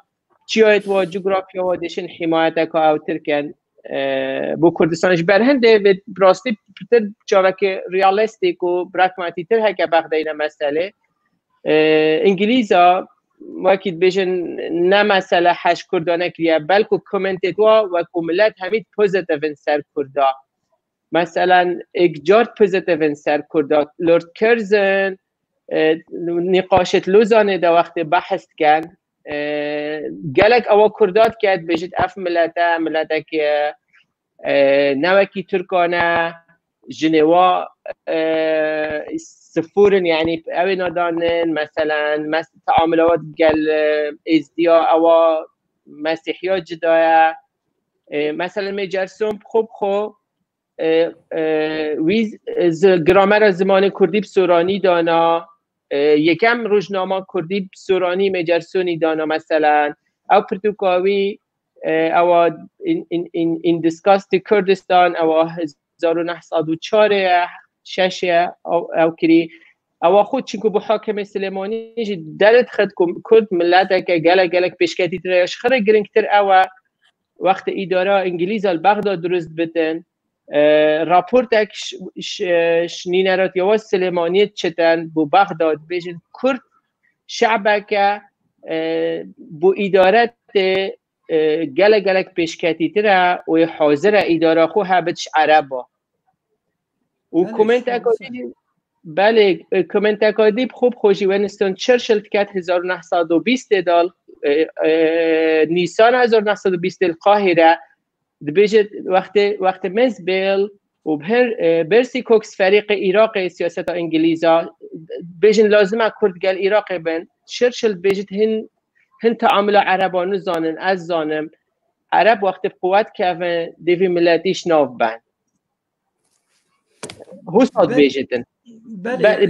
çiyayê wa, cografya wa dêşin himayeteka ew tirken, e, bo Kurdistan. Ji ber hindê vê bi rastî pitir çavekê realistîk û pragmatîtir heke bexdeyne meselê. E, Îngilîza wekî dibêjin ne mesele heş Kurda nekiriye, belku komentê wa wekû millet hemî pozitivin ser Kurda. Meselen, êk car pozitivin ser Kurda. Lord Curzon, e, nîqaşê Lozanê de wextê behs diken, e, gelek ewa Kurda dike, dibêjit ev milete, mileteke, e, ne wekî Tirkan e, jinê wa, e, sifûr in, yanî ew ê nadanin, meselen, mes-, teamula wa digel, e, êzdiya, ewa mesîhiya cida ye. E, meselen, Mecerson bi xwe bi xwe, e, e, wî z-, e, zi-, gramera zimanê kurdî bi soranî dana, e, yekem rojnama kurdî bi soranî Mecerson dana, meselen. Ew pirtûka wî, e, ewa in, in, in, in Disgusting Kurdistan, ewa hezar û neh sed û çar ye, şeş ye, ew, ew kirî. Ewa xwe çinku bû hakimê Silêmanî jî derê dixist ku Kurd mileteke gelek, gelek pêşketîtir e. Ji xwe re girîngtir ew e, wextê îdara Îngilîza li Bexda dirust bitin, e, raportek ş-, ş-, e, ş-, nîneratiya wa Silêmaniyê diçitin bo Bexda, dibêjin Kurd şebeke, e, bo îdare tê, e, gelek, gelek pêşketîtir e û yê hazir e îdara xwe hebit ji Ereba. Û Belê, komenteka sağ ol. Dî, belê, e, komenteka dî bi xwe bi xwe jî Winston Churchill diket hezar û neh sed û bîst de, e, e, Nîsan hezar û neh sed û bîst li Qahîre, dibêje wextê, wextê Mez Bêl û her, e, Percy Cox ferîqê Iraqê siyaseta Îngilîza, dibêjin lazim e Kurd gel Iraqê bin. Churchill dibêjit hin, hin teamula Ereba nizanin, ez zanim. Ereb wextê bi quwet kevin, dê vî miletî ji nav ben. Husa Be-, dibêjitin. Belê, Be-, e,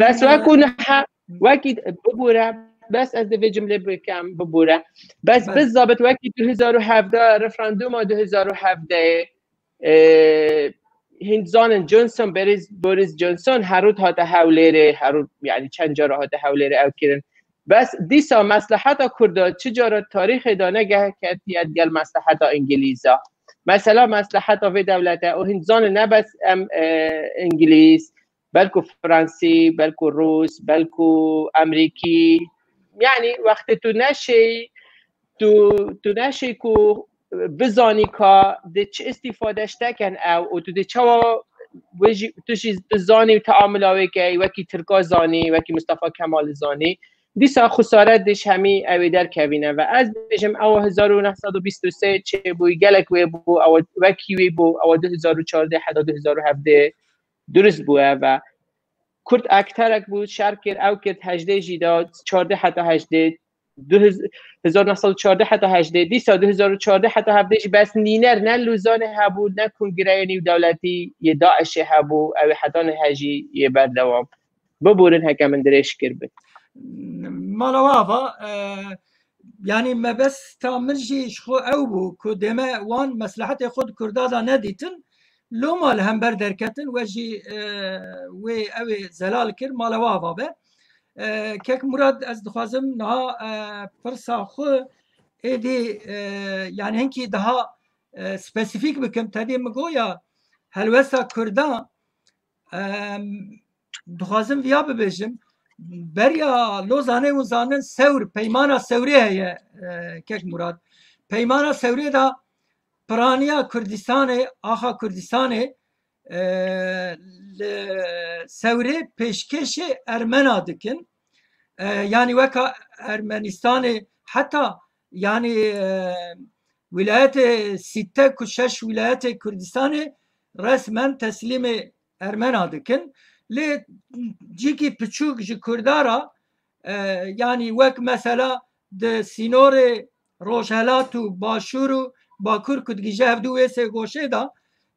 bes belê. Wekû niha, wekî bibûre, bes ez divê cimlê bikem, bibûre. Bes Belê. Bi zabit wekî du hezar û hevdeh, referanduma du hezar û hevdeh, e, hin zanin Johnson, Boris, Boris Johnson, herût hate Hewlêrê, herût, yani çend cara hate Hewlêrê ew kirin. Bes dîsa mesleheta Kurda çi cara tarîxê de negeh ketiye digel mesleheta Îngilîza. Mesela mesleheta vê dewlete û hin zanin ne bes em, e, Îngilîz, belku Fransî, belku Rûs, belku Amerîkî. Yani wextê tu neşêy, tu, tu neşêy ku bizanî ka dê çi îstîfade ji te ken ew û tu dê çawa wê jî, tu jî bizanî û teamula wê key, wekî Tirka zanî, wekî Mustafa Kemalî zanî. Dîsa xusare dê ji hemî ew ê derkevîne ve. Ez dibêjim ew hezar û neh sed û bîst û sê çêbûyî gelek wê bû, ew wekî wê bû, ew du hezar û çardeh heta du hezar û hevdeh dirust bû ev e. Kurd ekterek bû, şer kir, ew kir hejdê jî da, çardeh heta hejdê, du hezar, hezar neh sed û çardeh heta hejdê, dîsa du hezar û çardeh heta hevdeh jî bes nîner ne Lozanê hebû, ne kongreyê nîvdewletî yê DAIŞê hebû, ew ê heta nihe jî yê berdewam. Biborin heke min dirêj kir bit. Mala we ava, e, yanî mebesta min jî ji xwe ew bû ku dême wan meslehetê xwe di Kurda de nedîtin, loma li hember derketin, we jî, e, wê ew ê zelal kir, mala we ava be. E, Kek Murad, ez dixwazim niha, e, pirsa xwe êdî, e, yanî hinkî daha, e, spesîfîk bikim. Tedî min goya helwesta Kurda, em, dixwazim viya bibêjim. Beriya Lozanê hûn zanin Sewr, Peymana Sewrê heye, e, Kek Murad. Peymana Sewrê de piraniya Kurdistanê, axa Kurdistanê, e, li Sewrê pêşkêşê Ermena dikin. E, yanî weka Ermenistanê heta, yanî, e, wîlayetê sîtte ku şeş wîlayetê Kurdistanê resmen teslîmê Ermena dikin. Lê cîkî piçûk ji Kurda re, e, yanî wek mesela di sînorê Rojhelat û Başûr û Bakur ku digihîje hevdu wê sê goşê de,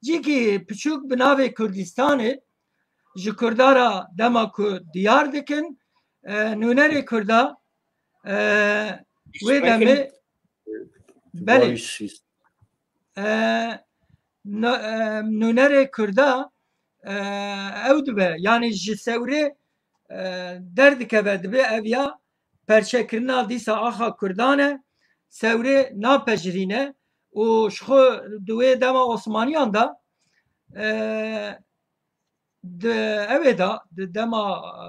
cîkî piçûk bi navê Kurdistanê ji Kurda re dema ku diyar dikin, e, nûnerê Kurda, e, wê demê, belê. E, no-, e, nûnerê Kurda e, ew dibe. Yanî ji Sewrê, e, derdikeve, dibe ev ya perçekirina dîsa axa Kurdan e, Sewrê napejirîne û ji xwe di wê dema Osmaniyan de, e, di ewê de, di dema, e,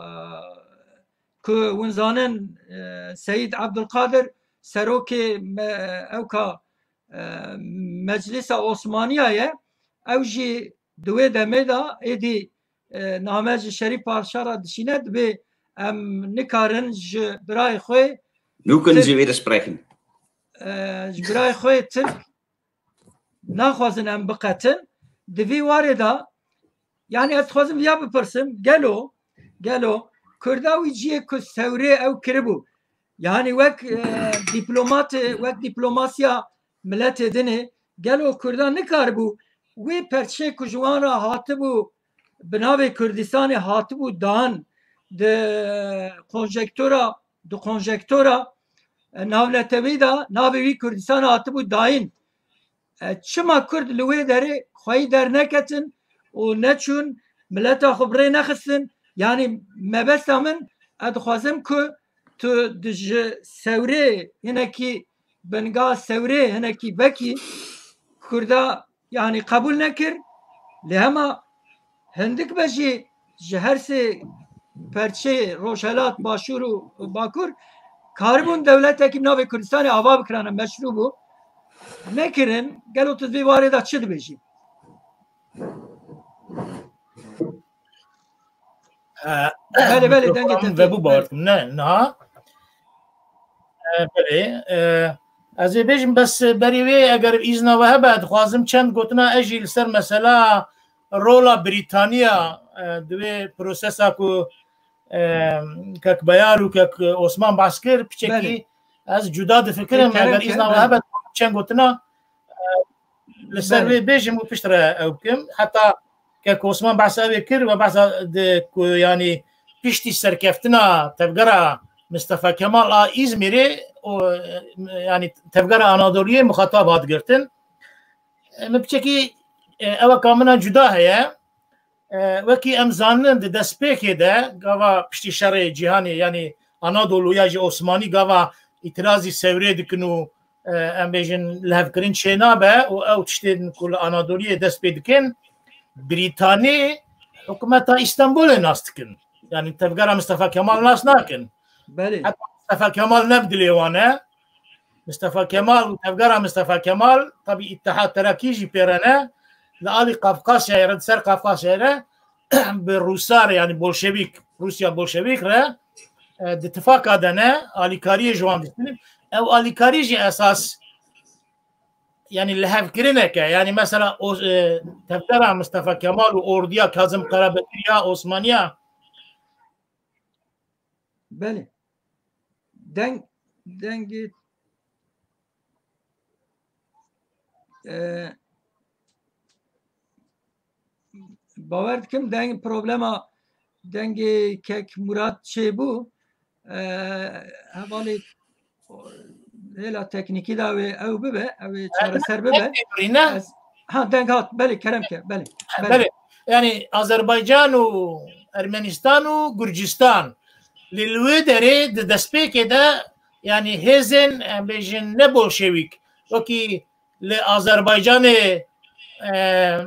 ku hûn zanin, e, Seyîd Ebdulkadir serokê me-, ewka, e, Meclisa Osmaniya ye, ew jî di wê demê de êdî, e, name ji Şerîf Paşa re dişîne, dibê em nikarin ji birayê xwe Nuken Tirk, ji wê de sprechen. e, ji birayê xwe Tirk naxwazin em biqetin. Di vî warê de, yanî ez dixwazim viya bipirsim, gelo, gelo Kurda wî cihê ku Sewrê ew kiribû, yanî wek, e, dîplomatê, wek dîplomasiya miletê dinê, gelo Kurda nikaribû wê perçê ku ji wan re hatibû, bi navê Kurdistanê hatibû dan, di konjektora, di konjektora, e, navnetewî de navê wî Kurdistan hatibû dayîn. E, çima Kurd li wê derê xweyî derneketin û neçûn, mileta xwe bi rê nexistin? Yanî mebesta min, ez dixwazim ku tu di ji Sewrê hinekî, binga Sewrê hinekî vekî Kurda, yanî qebûl nekir. Lê hema hindik be jî ji her sê perçeyê Rojhelat, Başûr û Bakur karibûn dewletekî bi navê Kurdistanê ava bikirane, meşrû bû. Nekirin, gelo tu vê warê de çi dibêjî? E, belê, belê, dengê mikrofon te tê. Vebû, bawer dikim. Ne, niha. E, belê, e, ez ê bêjim, bes berî wê, eger îzna we hebe, dixwazim çend gotina ez jî li ser mesela rola Brîtaniya, e, di wê prosesa ku, e, kek Beyar û kek Osman behs kir, piçekî Belê. ez cuda difikirim, Ê, kerem eger ke, îzna we belê. hebe, çend gotina, e, li ser Belê. wê bêjim û pişt re ew bikim. Heta kek Osman behsa wê kir, we behsa di ku, yanî, piştî serkeftina tevgera Mistefa Kemal a Îzmîrê, o, yanî, tevgera Anadoluyê mixatab hat girtin. E, min piçekî, e, eweka min a cuda heye. E, wekî em zanin, di destpêkê de, gava piştî şerê cîhanê, yanî Anadolu ya jî Osmanî, gava îtirazî Sewrê dikin û, e, em bêjin, lihevkirin çênabe û ew tiştên ku li Anadoliyê dest pê dikin, Brîtanî hikûmeta Îstenbolê nas dikin. Yanî tevgera Mistefa Kemal nas nakin. Belê. Heta Mistefa Kemal ne bi dilê wan e. Mistefa Kemal û tevgera Mistefa Kemal, tabî Îttihat Terakî jî pê re ne, li alî Qafqasyayê re, di ser Qafqasyayê re, bi Rûsa re, yanî Bolşevîk, Rûsya Bolşevîk re, e, di tifaka de ne, alîkariyê ji wan distînin. Ew alîkarî jî esas, yanî lihevkirineke, yanî mesela o, e, tevgera Mistefa Kemal û ordiya Kazim Karabekir ya Osmaniya. Belê. Deng, dengê, e, bawer dikim deng, problema dengê kek Murat çêbû. E, hevalê hêla teknîkî de wê ew bibe, ew ê çareser bibe. Deng tê birî, ne? Ez, ha, deng hat, belê, kerem ke, belê. Belê. Belê. Yanî Azerbaycan û Ermenistan û Gurcistan li, li wê derê di destpêkê de, yanî hêzên, em bêjin, ne bolşewîk, wekî li Azerbaycanê, e,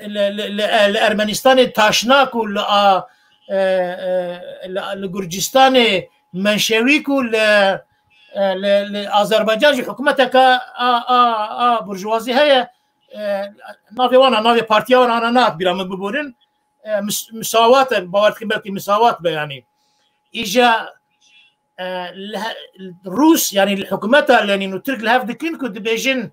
li, li, li, li Ermenistanê taşnak û li a, e, e, li, li Gurcistanê menşewîk û li, e, li, li Azerbaycan jî hikûmeteke a, a, a burjuvazî heye. E, navê wana, navê partiya wana ana nehat bîra min, biborin. E, mis-, misawat e, bawer dikim belkî misawat be, yanî. Îja, e, li he-, Rûs, yanî li hikûmeta Lenîn û Tirk li hev dikin ku dibêjin,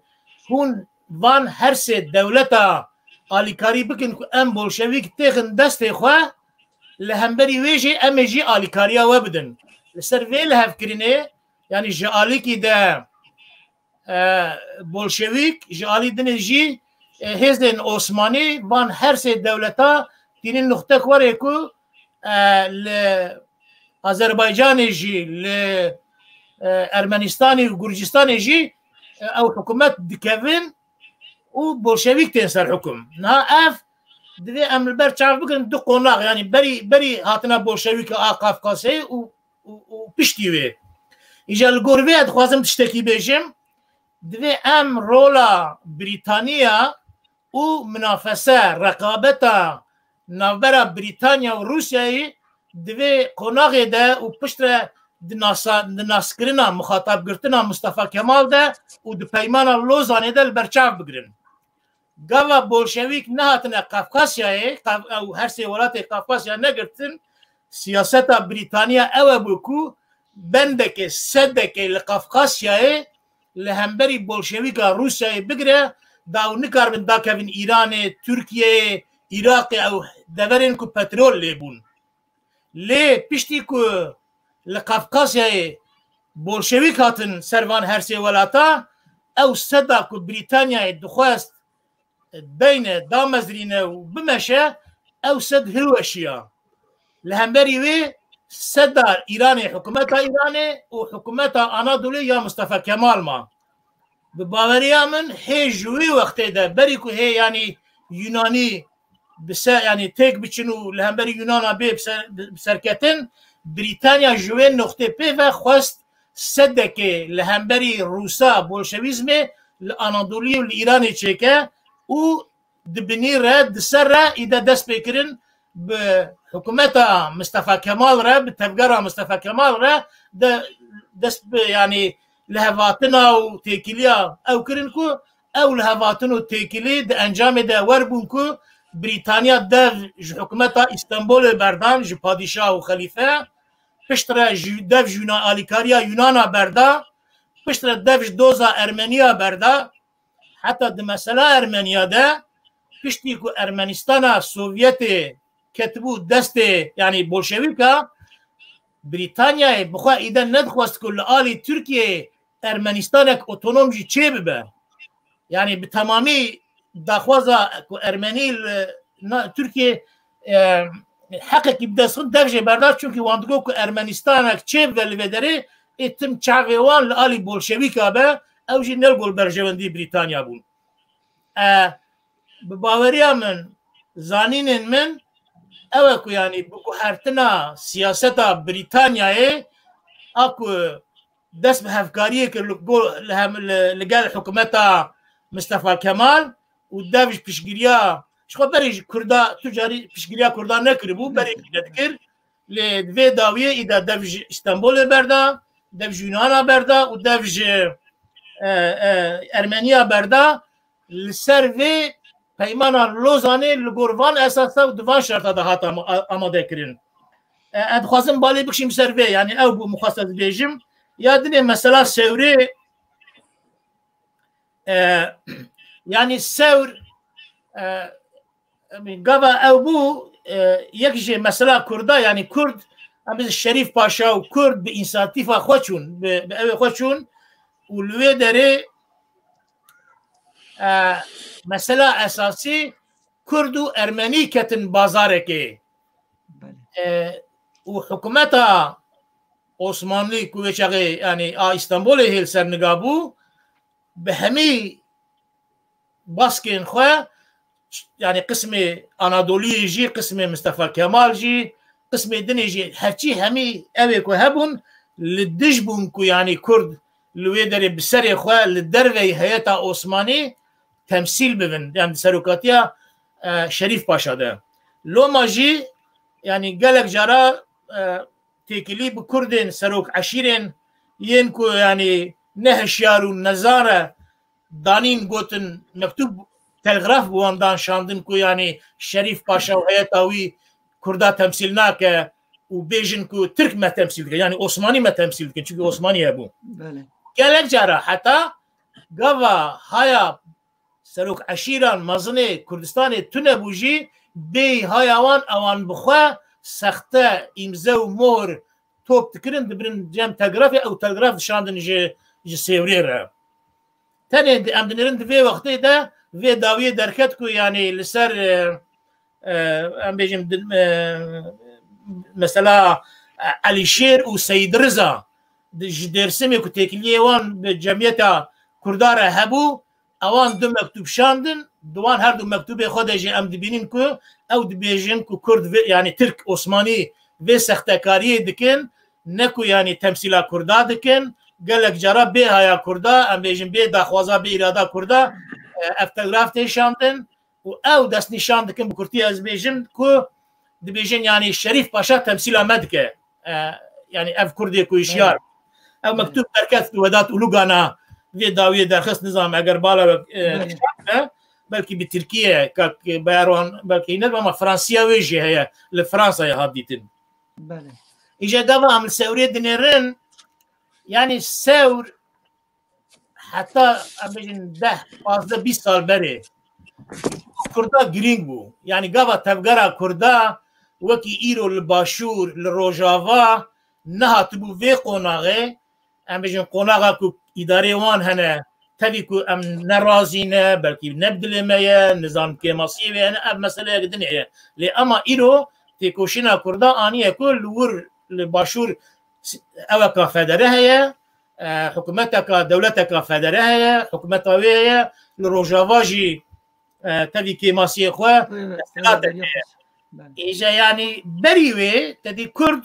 hûn van her sê dewleta alîkarî bikin ku em bolşevîk têxin destê xwe, li hemberî wê jî em ê jî alîkariya we bidin. Li ser vê lihevkirinê, yanî ji alîkî de, e, bolşevîk, ji alî dinê jî, e, hêzên Osmanî van her sê dewleta tînin nuxtek werê ku, e, li Azerbaycanê jî, li, e, Ermenistanê û Gurcistanê jî, e, ew hikûmet dikevin û bolşevîk tên ser hukum. Niha ev divê em li ber çav bigirin du qonax, yanî berî, berî hatina bolşevîka a Kafkasyayê û, û, û piştî wê. Îja li gor vê ez dixwazim tiştekî bêjim. Divê em rola Brîtaniya û minafese, reqabeta navbera Brîtanya û Rûsyayê di vê qonaxê de û piştre di nasa-, di naskirina, muxatabgirtina Mustafa Kemal de û di peymana Lozanê de li ber çav bigirin. Gava bolşevîk nehatine Kafkasyayê, Kaf-, ew her sê welatê Kafkasya negirtin, siyaseta Brîtaniya ew e bû ku bendekê, sedekê li Kafkasyayê li hemberî bolşevîka Rûsyayê bigire, da ew nikarbin dakevin Îranê, Tirkiyeyê, Iraqê, ew deverên ku petrol lê bûn. Lê piştî ku li Kafkasyayê bolşevîk hatin ser van her sê welata, ew seda ku Brîtanyayê dixwest deyne, damezrîne û bimeşe, ew sed hilweşiya. Li hemberî wê seda Îranê, hikûmeta Îranê û hikûmeta Anadolê ya Mustafa Kemal ma. Bi baweriya min hê ji wî wextê de, berî ku hê, yanî, Yunanî bi ser, yanî, têk biçin û li hemberî Yunana bê bi ser, bi serketin, Brîtanya ji wê noqtê pê ve xwest sedekê li hemberî Rûsa bolşevîzmê li Anadoliyê û li Îranê çêke û di binî re, di ser re îde dest pê kirin bi hikûmeta Mistefa Kemal re, bi tevgera Mistefa Kemal re de dest bi, yanî, lihevatina û têkiliya ew kirin ku ew lihevatin û têkilî di encamê de wer bûn ku Brîtanya dev ji hikûmeta Îstenbolê berdan, ji padîşah û xelîfe, piştre ji dev ji Yuna-, alîkariya Yunana berda, piştre dev ji doza Ermeniya berda, heta di mesela Ermeniya de, piştî ku Ermenistana Sovyetê ketibû destê, yanî, bolşevîka, Brîtanyayê bi xwe îde nedixwest ku li alî Tirkiyeyê Ermenistanek otonom jî çê bibe. Yanî, bi temamî daxwaza ku Ermenî li na-, Tirkiyê, e, heqekî bi dest xwe dev jê berda, çunkî wan digot ku Ermenistanek çê bibe li vê derê, ê tim çavê wan li alî bolşevîka be, ew jî ne li gor berjewendî Brîtanya bûn. E, bi baweriya min, zanînên min ew e ku, yanî, bi guhertina siyaseta Brîtanyayê a ku dest bi hevkariyê kir li go-, li hem, li, li gel hikûmeta Mistefa Kemal û dev ji piştgiriya, ji xwe berê ji Kurda, tu carî piştgiriya Kurda nekiribû, berê ji vedikir. Lê di vê dawiyê îda dev ji Îstenbolê berda, dev ji Yunana berda û dev ji, e, e, Ermeniya berda. Li ser vê peymana Lozanê li gor van esasa û di van şerta de hat ama-, a-, amade kirin. E, ez dixwazim balê bikişîm ser vê, yanî ew bû min xwest ez bêjim. Ya dinê mesela Sewrê, e, yanî Sewr, e, gava ew bû, e, yek ji mesela Kurda, yanî Kurd, em bi Şerîf Paşa û Kurd bi însiyatîfa xwe çûn, bi, bi ewê xwe çûn û li wê derê, e, mesela esasî Kurd û Ermenî ketin bazarekê. Belê. E, û hikûmeta Osmanlî ku wê çaxê, yanî, a Îstenbolê hêl ser niga bû, bi hemî baskên xwe, yanî qismê Anadoliyê jî, qismê Mistefa Kemal jî, qismê dinê jî, herçî hemî ewê ku hebûn, li dij bûn ku, yanî, Kurd li wê derê bi serê xwe li derveyî heyeta Osmanî temsîl bibin, yanî di serokatiya, e, Şerîf Paşa de. Loma jî, yanî, gelek cara, e, têkilî bi Kurdên serok eşîrên yên ku, yanî, ne hişyar û nezar e, danîn, gotin, mektûb, telgraf bi wan dan şandin ku, yanî, Şerîf Paşa û heyeta wî Kurda temsîl nake û bêjin ku Tirk me temsîl dikin, yanî Osmanî me temsîl dikin, çunkî Osmanî hebû. Belê. Gelek cara heta gava haya serok eşîran mezinê Kurdistanê tune bû jî, bê haya wan, ewan bi xwe sexte îmze û mohr top dikirin, dibirin cem telgrafê, ew telgraf dişandin ji, ji Sêwrê re. Tenê di, em dinêrin di vê wextê de vê dawiyê derket ku, yanî, li ser, e, e, em bêjin, di, e, mesela, e, Elîşêr û Seyîd Riza di, ji Dêrsimê ku têkiliyê wan bi cemiyeta Kurda re hebû, Ewan du mektûb şandin, di wan her du mektûbê xwe de jî em dibînin ku ew dibêjin ku Kurd vê, yanî Tirk, Osmanî vê sextekariyê dikin, ne ku yanî temsîla Kurda dikin, gelek cara bê haya Kurda, em bêjin bê daxwaza, bê îrada Kurda, e, ev telgraf tê şandin û ew destnîşan dikin, bi kurtî ez bêjim ku dibêjin, yanî Şerîf Paşa temsîla me dike. E, yanî ev Kurdê ku hişyar. Ev mektûb derket Wedat Ulugana vê dawiyê derxist, nizam eger bala we, e, kişand be, belkî bi Tirkiye, kak Bayarwan belkî ne, ama Fransiya wê jî heye, li Fransayê hat dîtin. Belê. Îja gava em li Sewrê dinêrin, yanî Sewr heta, em bêjin, deh, pazdeh, bîst sal berê Kurda girîng bû. Yanî gava tevgera Kurda wekî îro li Başûr, li Rojava nehatibû vê qonaxê, em bêjin, qonaxa ku îdarê wan hene, tevî ku em ne razî ne, belkî ne bi dilê me ye, nizam kêmasiyê wê hene, ev meseleyek din heye. Lê ema îro têkoşîna Kurda aniye ku li wir, li Başûr s-, eweka federe heye, e, hikûmeteka, dewleteka federe heye, hikûmeta wê heye, li Rojava jî, e, tevî kêmasiyê xwe desthilateke heye. Îja, yanî berî wê tedî Kurd,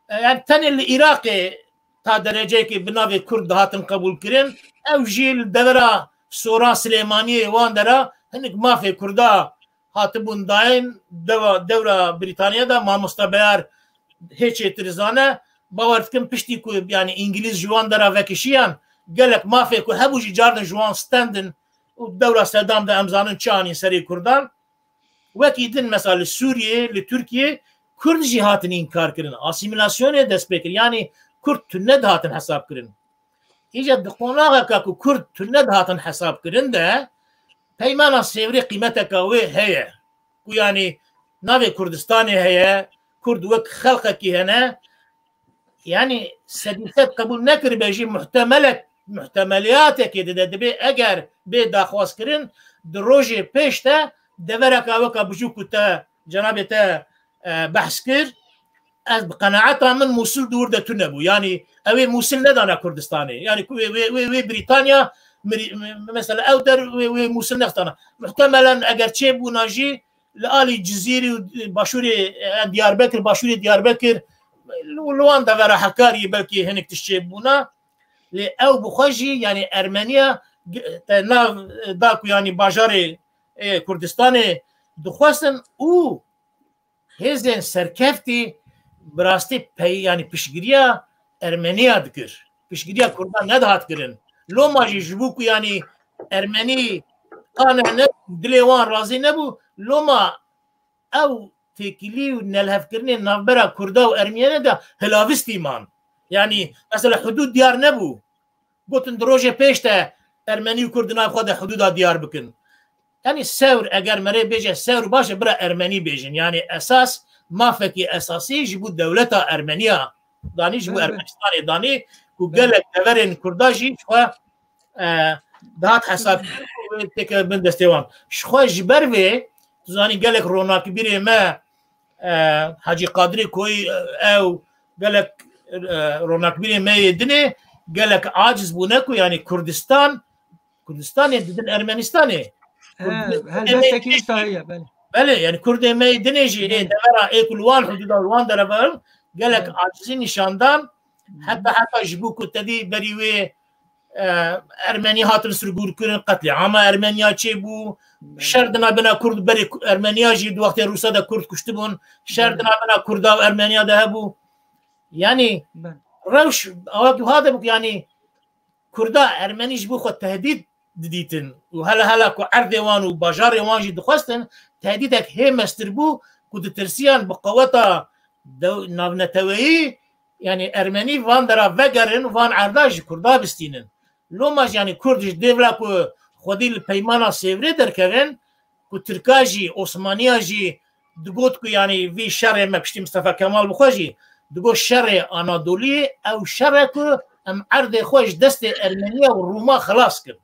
e, yanî tenê li Iraqê ta dereceyekê bi navê Kurd dihatin qebûlkirin, ew jî li devera Sora Silêmaniyê wan dera hinek mafê Kurda hatibûn dayîn, dewa, dewra Brîtaniya de, mamosta Beyar hê çêtir zane. Bawer dikim piştî ku, yanî, Îngilîz ji wan dera vekişiyan, gelek mafê ku hebû jî cardin ji wan stendin û dewra Sedam de em zanin çi anîn serê Kurdan. Wekî din, mesela li Sûriyê, li Tirkiyê Kurd jî hatin înkar kirin. Asîmîlasyonê dest pê kir. Yanî Kurd tune dihatin hesab kirin. Îca di qonaxeka ku Kurd tune dihatin hesabkirin de, Peymana Sêvrê qîmeteka wê heye. Ku, yanî, navê Kurdistanê heye, Kurd wek xelqekî hene. Yanî sedî sed qebûl nekiribe jî, muhtemelek, muhtemeliyatekê dide, dibê eger bê daxwazkirin, di rojê pêş de devereka weka bijû ku te, cenabê te, e, behs kir, ez bi qenaeta min Mûsil di wir de tune bû. Yanî ew ê Mûsil nedana Kurdistanê. Yanî ku wê, wê, wê, wê Brîtanya mirî-, me-, mesela ew der wê, wê Mûsil nextana. Muhtemelen eger çêbûna jî li alî Cizîrî û Başûrê, e, Diyarbekir, Başûrê Diyarbekir, li, li wan devera Hekarî belkî hinek tişt çêbûna. Lê ew bi xwe jî, yanî Ermeniya, te nav da ku, yanî, bajarê, e, Kurdistanê dixwestin û hêzên serkeftî bi rastî pey-, yanî piştgiriya Ermeniya dikir. Piştgiriya Kurdan nedihat kirin. Loma jî ji bo ku, yanî, Ermenî qane ne, dilê wan razî nebû, loma ew têkilî û nelhevkirinên navbera Kurda û Ermeniyan de hilavistî man. Yanî, mesela, hudûd diyar nebû. Gotin di rojê pêş de Ermenî û Kurd di nav xwe de hudûda diyar bikin. Yanî Sewr, eger merê bêje Sewr, baş e, bira Ermenî bêjin. Yanî esas, mafekî esasî ji bo dewleta Ermeniya danî, ji bo Ermenistanê danî, ku gelek deverên Kurda jî ji xwe, e, dihat hesab kirin, wê têkeve bin destê wan. Ji xwe ji ber vê, tu zanî, gelek ronakbîrê me, e, Hacî Qadirê Koyî, e, ew gelek, e, ronakbîrê me yê dinê gelek aciz bûne ku, yanî, Kurdistan, Kurdistanê didin Ermenistanê. He, Kurdê me helbestekî yê dinê jî, belê. Belê, yanî Kurdê me yê dinê jî, ê devera, ê ku li wan hudûda, li wan dereva gelek acizî nîşan dan, heta, heta ji bo ku tedî berî wê e, Ermenî hatin sirgûrkirin, qetlîama Ermeniya çêbû, şer di navbena Kurd berê Ku-, Ermeniya jî di wextê Rûsa de Kurd kuştibûn, şer di navbena Kurda û Ermeniya de hebû. Yanî rewş awakî wiha de bû ku, yanî, Kurda Ermenî ji bo xwe tehdît didîtin û hela hela ku erdê wan û bajarê wan jî dixwestin, tehdîdek hê mestir bû ku ditirsiyan bi qeweta dew-, navneteweyî, yanî Ermenî van dera vegerin û van erda ji Kurda bistînin. Loma jî, yanî Kurd ji dêvla ku xwedî li Peymana Sêvrê derkevin, ku Tirka jî, Osmaniya jî digot ku, yanî, vî şerê me piştî Mistefa Kemal bi xwe jî digot şerê Anadoliyê, ew şer e ku em erdê xwe ji destê Ermeniya û Rûma xilas kin.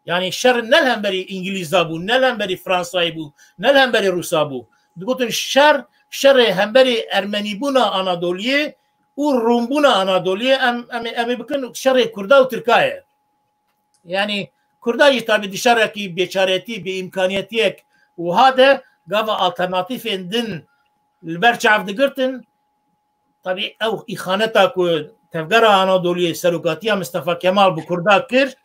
Yanî şer ne li hemberî Îngilîza bû, ne li hemberî Fransayê bû, ne li hemberî Rûsa bû. Digotin şer, şerê hemberî Ermenîbûna Anadoliyê û Rûmbûna Anadoliyê em, em, em ê bikin şerê Kurda û Tirka ye. Yanî Kurda jî tabî di şerekî bêçaretî, bêîmkaniyetiyek wiha de gava alternatîfên din li ber çav digirtin. Tabî ew îxaneta ku Tevgera Anadoluyê serokatiya Mistefa Kemal bi Kurda kir,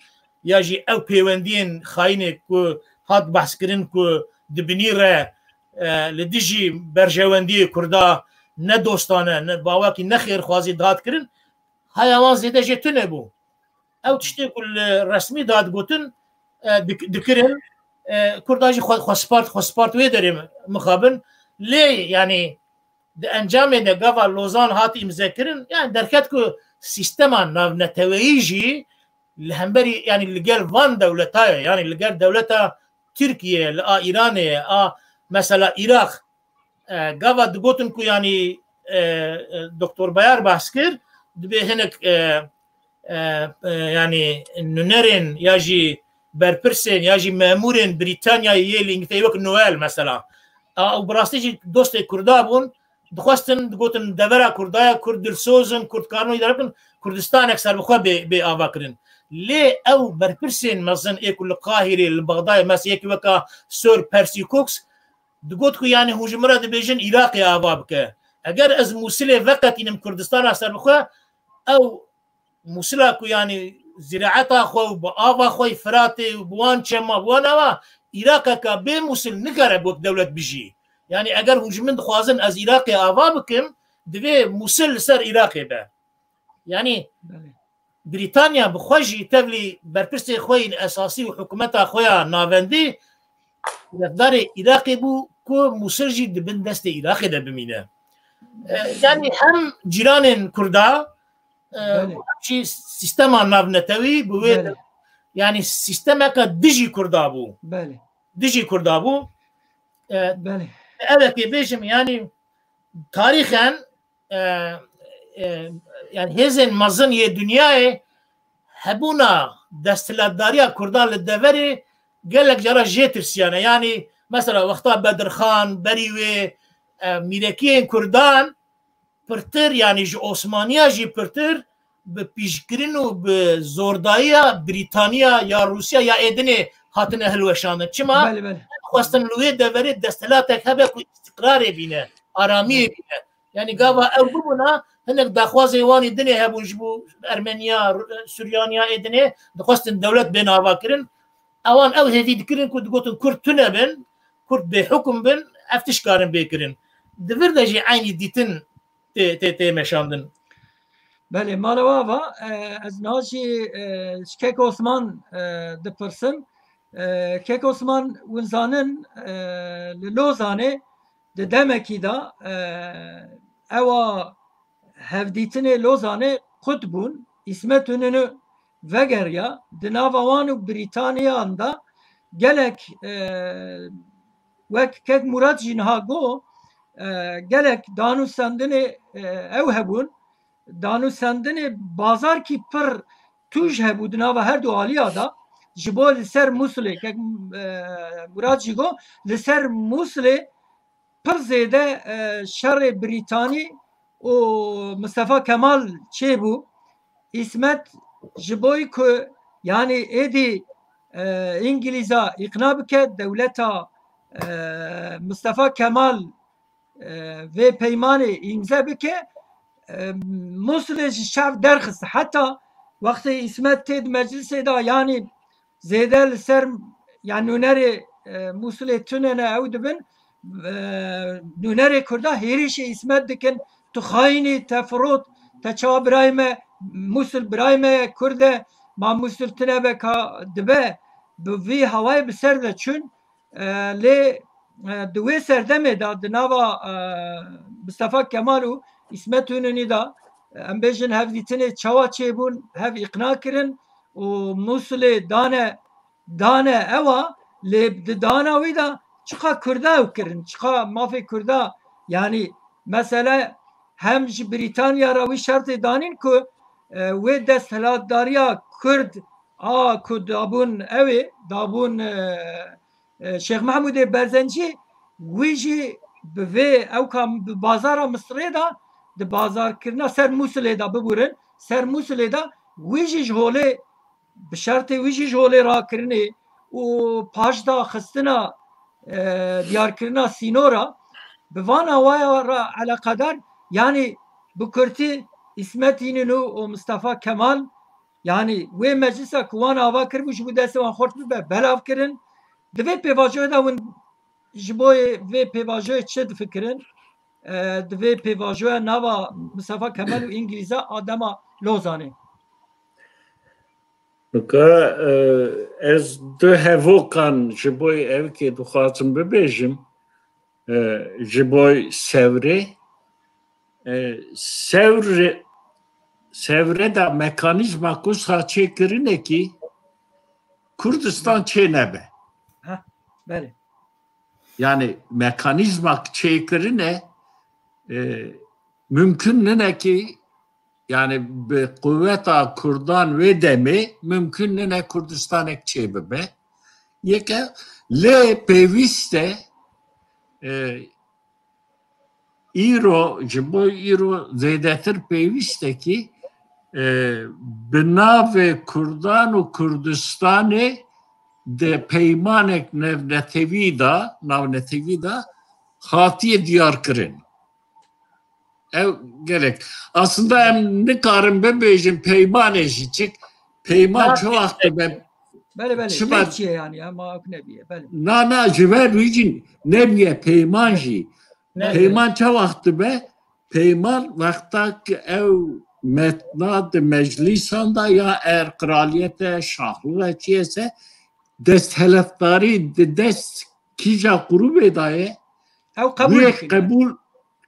ya jî ew pêwendiyên xayînê ku hat behskirin ku di binî re, e, li dijî berjewendiyê Kurda ne dostane, ne bawekî ne xêrxwazî dihat kirin, haya wan zêde jê tune bû. Ew tiştê ku li resmî dihat gotin, e, dik-, dikirin, e, Kurda jî xwe, xwe spart, xwe spart wê derê mixabin. Lê, yanî, di encamê de gava Lozan hat îmzekirin, yani derket ku sîstema navneteweyî jî li hemberî, yani li gel van dewleta ye, yani li gel dewleta Tirkiye, li a Îranê ye, a mesela Iraq, e, gava digotin ku yani, e, e, Doktor Bayar behs kir, dibê hinek, e, e, e, yani nûnerên ya jî berpirsên ya jî memûrên Brîtanyayê yê li Îngiltereyê wek Noel mesela. A, û bi rastî jî dostê Kurda bûn, dixwestin, digotin devera Kurda ye, Kurd dilsoz in, Kurd karin îdare bikin, Kurdistanek serbixwe bê, bê ava kirin. Lê ew berpirsên mezin ê ku li Qahirê, li Bexdayê, mesela yekî weka Sir Percy Cox, digot ku yani hûn ji min re dibêjin Iraqê ava bike. Eger ez Mûsilê veqetînim Kurdistana serbixwe, ew Mûsila ku yani zîraeta xwe û bi ava xwe yê Firatê û bi wan çema, bi wan ava, Iraqeka bê Mûsil nikare wek dewlet bijî. Yani eger hûn ji min dixwazin ez Iraqê ava bikim, divê Mûsil li ser Iraqê be. Yani Belê. Brîtanya bi xwe jî tevlî berpirsê xwe yên esasî û hikûmeta xwe ya navendî, refdarê Iraqê bû ku Mûsil jî di bin destê Iraqê de bimîne. E, yani hem cîranên Kurda, e, Belê. hem jî sîstema navnetewî bi wê Belê. yani sîstemeka dijî Kurda bû. Belê. Dijî Kurda bû. E, Belê. Ev ê bêjim yani tarîxen, e, e, yani hêzên mezin yê dinyayê hebûna desthilatdariya Kurdan li deverê gelek cara jê tirsiyane. Yani mesela wexta Bedirxan, berî wê, e, mîrekiyên Kurdan pirtir, yani ji Osmaniya jî pirtir bi pîşkirin û bi zordayiya Brîtaniya ya Rûsya ya êdinê hatine hilweşandin. Çima? Belê, belê. Xwestin li wê deverê desthilatek hebe ku îstiqrarê bîne, aramiyê Belê. bîne. Yani gava ew bibûna, hinek daxwazê wan ê dinê hebûn ji bo Ermeniya, Ru-, Suryaniya ê dinê, dixwestin dewlet bên avakirin. Ewan ew hêvî dikirin ku digotin Kurd tune bin, Kurd bêhukum bin, ev tişt karin bê kirin. Di vir de jî eynî dîtin tê, tê, tê meşandin. Belê, mala we ava, e, ez niha jî, e, ji Kek Osman, e, dipirsim. E, Kek Osman, hûn zanin, e, li Lozanê di demekî de, e, ewa hevdîtinê Lozanê qut bûn. Îsmet Înonû vegeriya. Di nava wan û Brîtaniyan de gelek, e, wek Kek Murad jî niha got, e, gelek danûstendinê, e, ew hebûn. Danûstendinê bazarkî pir tûj hebû di nava her du aliya de. Ji bo li ser Mûsilê, Kek, e, Murad jî got, li ser Mûsilê pir zêde, e, şerê Brîtanî û Mistefa Kemal çêbû. Îsmet ji bo ku, yanî êdî, e, Îngilîza îqna bike, dewleta, e, Mistefa Kemal, e, vê peymanê îmze bike, e, Mûsilê ji şev derxist. Heta wextê Îsmet tê di meclisê de, yanî zêde li ser, yani nûnerê, e, Mûsilê tune ne ew dibin, e, nûnerê Kurda hêrişê Îsmet dikin, tu xayînî, te firot, te çawa birayê me, Mûsil birayê me ye, Kurd e, ma Mûsil tune be ka dibe, bi vî hawayê bi ser de çûn, e, lê, e, di wê serdemê de di nava, e, Mistefa Kemal û Îsmet Înonî de, e, em bêjin hevdîtinê çawa çêbûn, hev îqna kirin û Mûsilê dane, dane ewa, lê di dana wî de çiqa Kurda ew kirin, çiqa mafê Kurda, yanî mesele hem ji Brîtanya re wî şertê danîn ku, e, wê desthilatdariya Kurd a ku dabûn ew ê, dabûn, e, e, Şêx Mehmûdê Berzencî, wî jî bi vê ewka bi bazara Misirê de, di bazarkirina ser Mûsilê de biburin, ser Mûsilê de wî jî ji holê bi şertê wî jî ji holê rakirinê û paşdaxistina, e, diyarkirina sînora, bi van awaya re eleqedar, yanî bi kurtî Îsmet Înînû û Mistefa Kemal, yanî wê meclisa ku wan ava kiribû ji bo destê wan xurt bibe, belav kirin. Di vê pêvajoyê de hûn ji bo vê pêvajoyê çi difikirin? E, di vê pêvajoya nava Mistefa Kemal û Îngilîza a dema Lozanê. Nika, e, ez du hevokan ji bo evkê dixwazim bibêjim, e, ji bo Sewrê. E, Sewrê, Sewrê de mekanîzma ku sa çêkirinekî Kurdistan çê nebe. Ha, belê. Yani mekanîzma çêkirine, e, mümkün nine ki, yani bi quveta Kurdan wê demê mümkün nine Kurdistanek çê bibe. Yeke lê pêwîst e, e, îro, ji bo îro zêdetir pêwîst e ki, e, bi navê Kurdan û Kurdistanê di peymanek navnetewî de, navnetewî de hatiye diyar kirin. Ev gerek. Aslında em nikarin bibêjin peymanê jî çik, peyman çi wext dibe? Belê, belê. Çima çiye yani ya, ma nebîye. Belê. Na, na, ji ber wî jî nebîye peyman jî. Peyman çi wext dibe? Peyman wexta ki ew metna di meclîsan de ya er qiraliyete, şaxlû ve çiyese, desthilatdarî di dest kîja grûbê de ye, ew qebûl bike. Qebûl,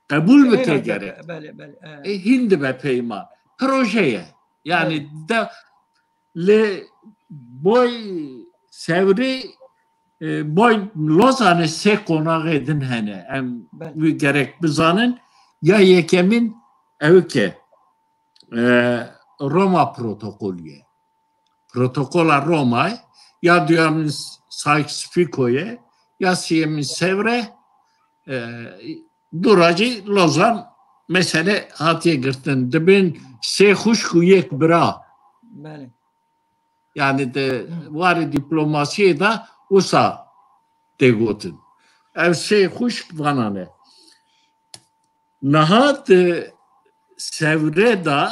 qebûl bike gerek. Belê, belê. E, hîn dibe peyman. Proje ye. Yani de lê boy Sewrê, e, boy Lozanê sê qonaxê din hene. Em wî gerek bizanin. Ya yekemîn ew ke, e, Roma protokolü ye. Protokola Roma'yê, ya duyemîn Sykes-Picot'ê, ya siyemîn Sewrê, e, dûra jî Lozan mesele hatiye girtin. Dibin sê xwişk û yek bira. Belê. Yani de warê diplomasiyê de wisa tê gotin. Ev sê xwişk vana ne. Niha di Sewrê de,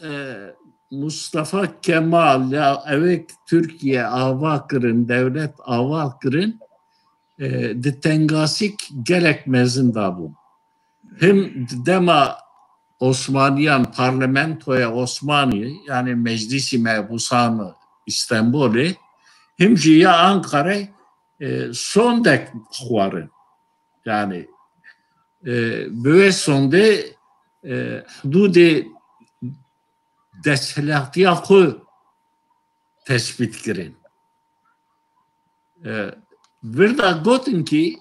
e, Mustafa Kemal ya ewek Tirkiye ava kirin, dewlet ava kirin, e, di tengasîk gelek mezin de bû. Him di dema Osmaniyan, parlamentoya Osmanî, yani Meclîsî Mehbûsan Îstenbolê, him jî ya Ankarayê, e, sondek xwarin. Yani, e, bi wê sondê, e, hidûdê desthilatiya xwe tespît kirin. E, vir de gotin ki,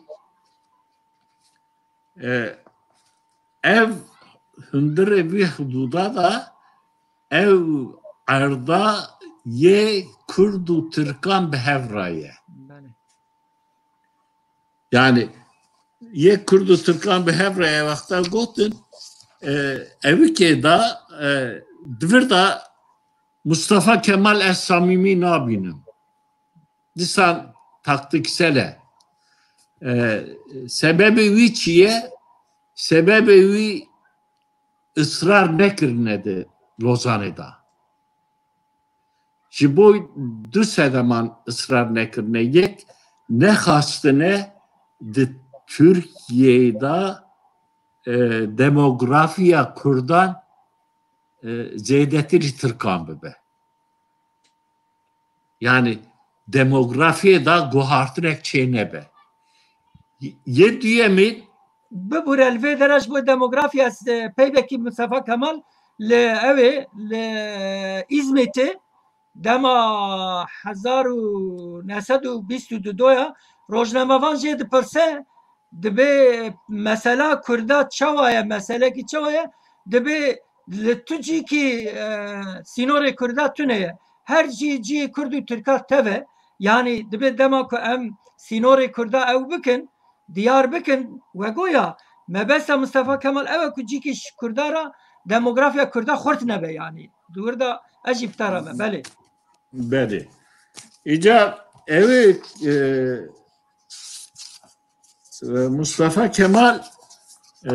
e, ev hundirê vî hidûda de ev erda yê Kurd û Tirkan bi hev re ye. Belê. Yani yê Kurd û Tirkan bi hev re ye wexta gotin, e, evikê de, e, di vir de Mustafa Kemal ez samîmî nabînim. Disan taktiksel e. E, sebebê wî çi ye? Sebebê wî israr nekirine di Lozanê de. Ji bo du sedeman israr nekirine. Yek, nexwastine di Tirkiyeyê de, e, demografiya Kurdan, e, zêdetirî Tirkan bibe. Yani demografiyê de guhartinek çê nebe. Yê duyemî, Bibûre li vê dere ji bo demografya, e, peyvekî Mustafa Kemal li ewê, li Îzmîtê dema hezar û neh sed û bîst û du ya rojnamevan jê dipirse, dibê mesela Kurda çawa ye, meselekî çawa ye, dibê li tu cîkî, e, sînorê Kurda tune ye. Her cî cî Kurd û Tirka tev e. Yanî dibê dema ku em sînorê Kurda ew bikin, diyar bikin, we goya mebesta Mustafa Kemal ew e ku cîkî ji Kurda re demografya Kurda xurt nebe yanî. Di wir de ez jî bi te re me, belê. Belê. Îca ew ê, e, e, Mustafa Kemal, e,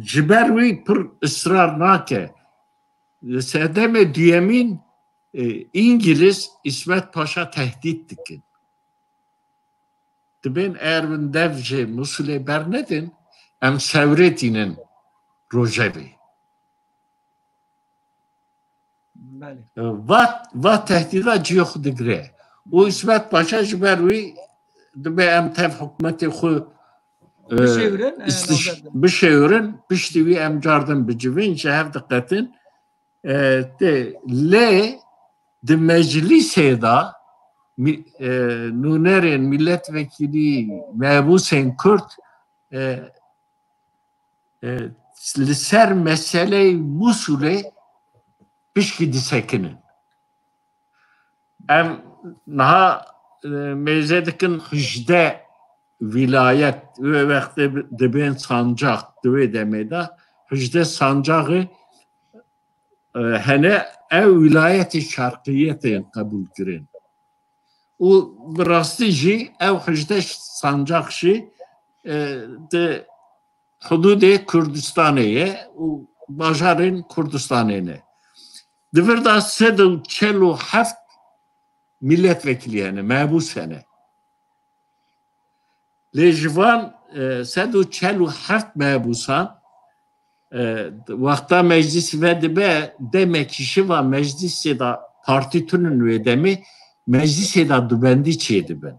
ji ber wî pir israr nake. Li sedemê duyemîn, e, Îngiliz, Îsmet Paşa tehdît dikin. Dibên eger win dev ji Musulê bernedin, em sewrê tînin rojevê. Belê. Va, va tehdîda cihê xwe digire. Û Îsmet Paşa ji ber wî dibe em tev hikûmetê xwe, e, Bişêwirin, e, istiş-, navber de. Bişêwirin, piştî wî em cardin bicivin, ji hev diqetin. E, tê, lê di meclîsê de mi-, e, nûnerên milletvekilî, mebûsên Kurd, e, e, li ser meseleyê Mûsulê pişkî disekinin. Em niha, e, mêze dikin hejdeh wîlayet, wê wextê bi-, dibên sancax, di wê demê de hejdeh sancaxê, e, hene, ew wîlayetê şerqiyê tên qebûl kirin. Û bi rastî jî ew hejdeh sancax jî, e, di hudûdê Kurdistanê ye û bajarên Kurdistanê ne. Di vir de sed û çel û heft milletvekilî hene, mebûs hene. Lê ji van, e, sed û çel û heft mebûsan, e, wexta meclis vedibe, demekî şiva meclisê de partî tunin wê demê, meclisê de dubendî çêdibin.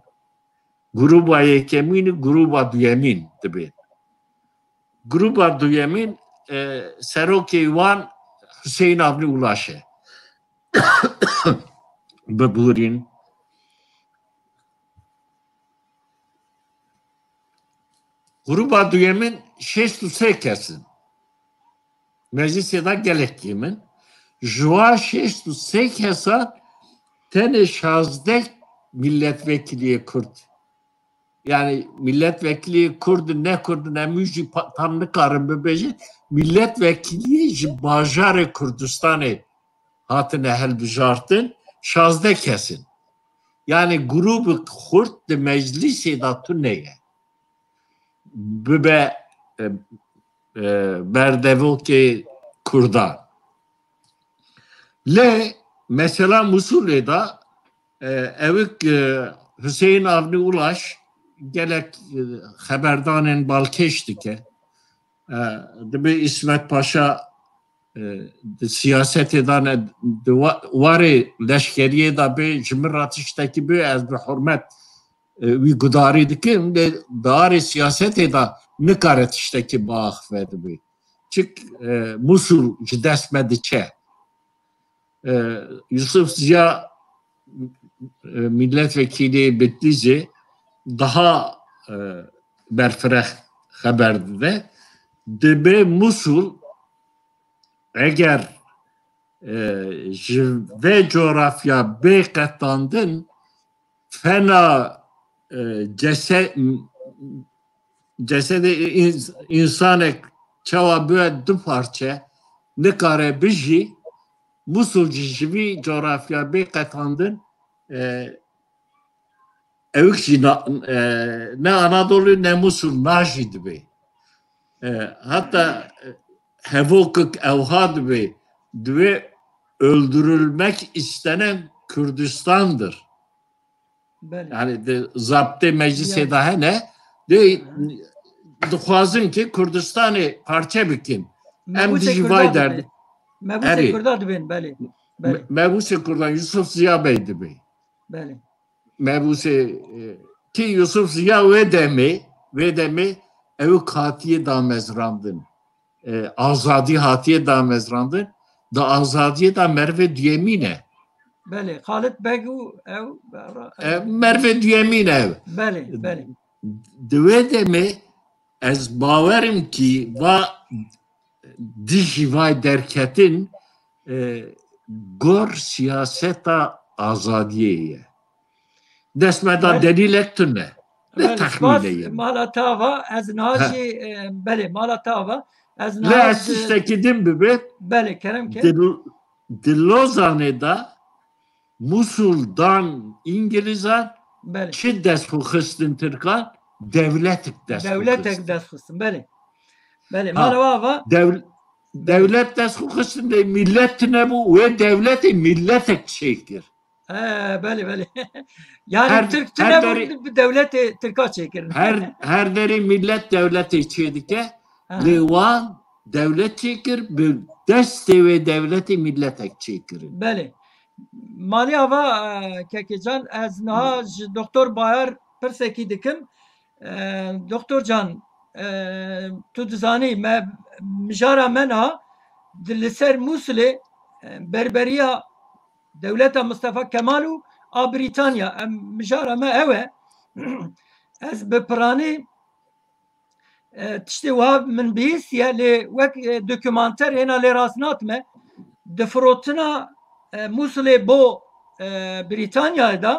Grûba yekemîn û grûba duyemîn dibên. Grûba duyemîn, e, serokê wan Huseyîn Avni Ulaş e. Biborîn. Grûba duyemîn şêst û sê kes in. Meclisê de gelek kêm in. Ji wan şêst û sê kesan tenê şazdeh milletvekiliyê Kurd. Yani milletvekiliyê Kurd in, ne Kurd in, em wî jî pa-, tam nikarin bibêjin. Milletvekiliyê ji bajarê Kurdistanê hatine hilbijartin, şazdeh kes in. Yani grûbek xurt di meclisê de tune ye. Bibe, e, e, berdevokê Kurdan. Lê mesela Musulê de, e, ewik, e, Hüseyin Avni Ulaş gelek, e, xeberdanên balkêş dike. E, dibe İsmet Paşa, e, di siyasetê de ne, di wa-, warê leşkeriyê de bê, ji min re tiştekî bê, ez bi hurmet, e, wî gudarî dikim, lê di arê siyasetê de nikare tiştekî biaxive dibe. Çik, e, Musul ji dest me diçe. E, Yusuf Ziya, e, milletvekilî Bitlîzê daha, e, berfireh xeber dide. Dibe Musul eger, e, ji vê coğrafya bê qetandin, fena, e, cese-, cesedê ins-, insanek çawa bûye du parçe, nikare bijî, Musul jî ji vî coğrafya bê qetandin, e, ewik jî na-, e, ne Anadolu ne Musul najî dibe. E, hatta, e, hevokik ewha dibe, dibe öldürülmek istenen Kürdistan'dır. Belê. Yani di zaptê meclisê Yani. de hene, de Hı. dixwazin ki Kurdistanê parçe bikin. Em Mebûsê dijî Kurda vay dibe. derdi. Mebûsê Erê. Kurda dibên, belê. Belê. Me-, mebûsê Kurdan Yusuf Ziya Bey dibe. Belê. Mebûsê, e, ki Yusuf Ziya wê demê, wê demê ew hatiye damezrandin. E, azadî hatiye damezrandin. Di azadiyê de mervê duyemîn e. Belê, Xalid Beg û ew, E, mervê duyemîn e. Belê, belê. Di wê demê ez bawerim ki va dijî vay derketin, e, gor siyaseta azadiyê ye. Dest me da Belê. delîlek tune. Ne Belê, texmîne spas, ye. Mala tava, ez niha Ha. jî, e, belê, mala tava, ez Lê niha ez jî tiştekî din bibe. Belê, kerem ke. Di, di Lozanê de Musul dan Îngilîzan, belê, çi dest xwe xistin Tirkan? Dewletik dest xwe xistin. Dewletek dest xistin, belê. Belê, ha, mala we ava. Dew-, belê, dewlet dest xwe xistin de millet tune bû, wê dewletê milletek çêkir. He, belê, belê. Yani her, Tirk tune bû, derê, bi dewletê Tirka çêkirin. Her, her derê millet dewletê çêdike, ha, lê wan dewlet çêkir, bi destê wê dewletê milletek çêkirin. Belê. Malê ava, e, Kekê Can, ez niha ji Doktor Bayar pirsekî dikim. E, Doktor Can, e, tu dizanî, me, mijara me niha di, li ser Mûsilê, e, berberiya dewleta Mustafa Kemal û a Brîtanya. Em, mijara me ew e. Ez bi piranî, e, tiştê wiha min bihîstiye, lê wek, e, dokumanter hêna lê rast natime. Difirotina, e, Mûsilê bo, e, Brîtanyayê de,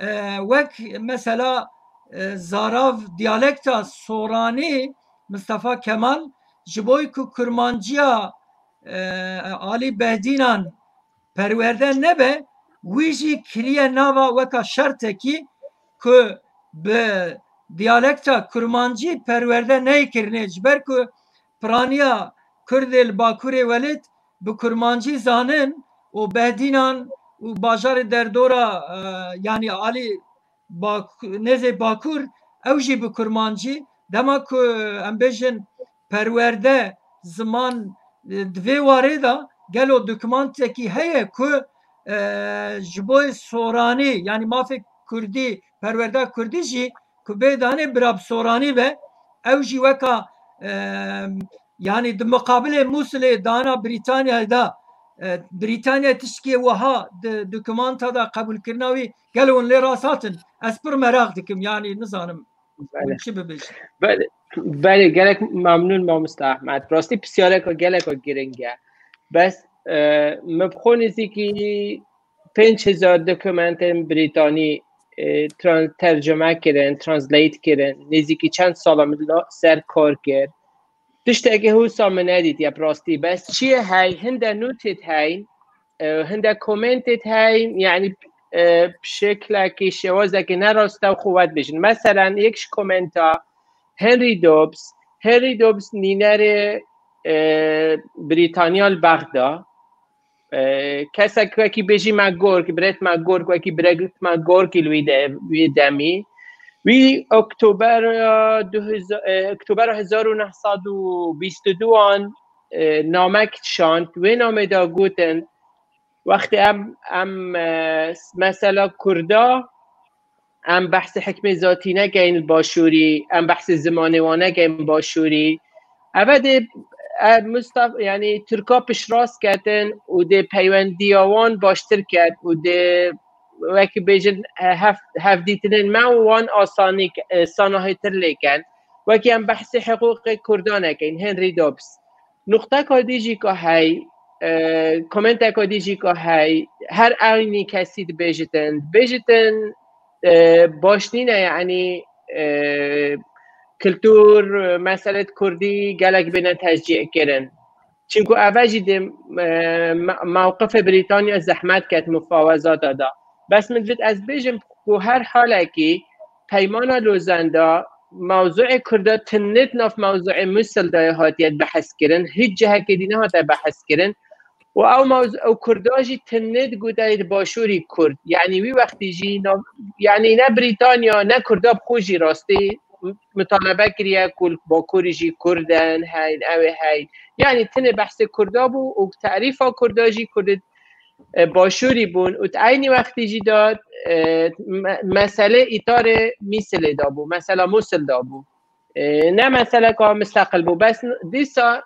e, wek mesela, e, zarav diyalekta soranî Mistefa Kemal ji bo ku kurmanciya, e, Alî Behdînan perwerde nebe, wî jî kiriye nava weka şertekî ku bi diyalekta kurmancî perwerde neyê kirinê, ji ber ku piraniya Kurdê li Bakurê Welêt bi kurmancî zanin û Behdînan û bajarê derdora, e, yanî alî Bak-, nêzê Bakur, ew jî bi kurmancî. Dema ku, em bêjin, perwerde, ziman, e, di vê warê de gelo dokumantekî heye ku, e, ji bo soranî, yanî mafê kurdî, perwerda kurdî jî ku bê danê bira bi soranî be, ew jî weka, e, yanî di muqabilê Mûsilê dana Brîtanyayê de, e, Brîtanya tiştekê wiha di dokumanta de qebûlkirina wî gelo hûn lê rast hatin? Ez pir meraq dikim, yanî nizanim hûn, belê, çi bibêjin. Belê, belê, gelek memnûn mamoste Ehmed. Rastî pisyareka geleka giring e. Bes, e, min bi xwe nêzîkî pênc hezar dokumentên Brîtanî, e, tran-, tercime kirin, translate kirin. Nêzîkî çend sala min li ser kar kir. Tiştekî hûsa min nedîtiye bi rastî. Bes çi ye hey, hinde nûtêt heyn, e, hinde komentêt heyn, yanî, e, bi şeklekî, şêwazekî ne rast e û xwe wet bêjin. Meselen, yek ji komenta Henry Dobbs, Henry Dobbs nînerê, e, Brîtanya li Bexda, e, kesek wekî bêjî McGurk, Brett McGurk, wekî Brett McGurk li wî de-, wî demî. Wî Oktobera du hezar, e, Oktobera hezar û neh sed û bîst û du an, e, namek şand. Wê namê de gotin, wextê em, em, e, mesela Kurda, em behsê hikmê zatî nekeyin li Başûrî, em behsê zimanê wan nekeyin Başûrî. Eve dê, e, Mustaf-, yanî Tirka piştrast ketin û dê peywendiya wan baştir ket û dê, wekî bêjin, e, hev-, hevdîtinên me û wan asanî ke-, e, sanahêtir lê ken. Wekî em behsê hiqûqê Kurdan nekeyin, Henry Dobbs. Nuqteka dî jî ka hey, e, komenteka dî jî ka hey, her eynî kesî dibêjitin. Dibêjitin, e, baş nîne, yanî, e, kultur, meselêt kurdî gelek bêne tecî kirin. Çimku eve jî di, e, me-, mewqifê Brîtanya zehmet ket mufawezata da. Bes min divêt ez bêjim ku her halekî peymana Lozan da mewzuê Kurda tenê di nav mewzuê Musil de hatiye behs kirin, hiç cihekê dî nehate behs kirin. Û ew mewzu-, ew Kurda jî tenê di gote di Başûrî Kurd. Yanî wî wextî jî nav-, yanî ne Brîtanya, ne Kurda bi xwe jî rastî mutalebe kiriye ku li Bakurî jî Kurd in, heyn, ew ê heyn. Yanî tenê behsê Kurda bû û terîfa Kurda jî Kurdê, e, Başûrî bûn û di eynî wextî jî de, e, me-, meselê îtarê Mîsilê de bû, mesela Musil de bû. E, ne meseleka misteqil bû. Bes dîsa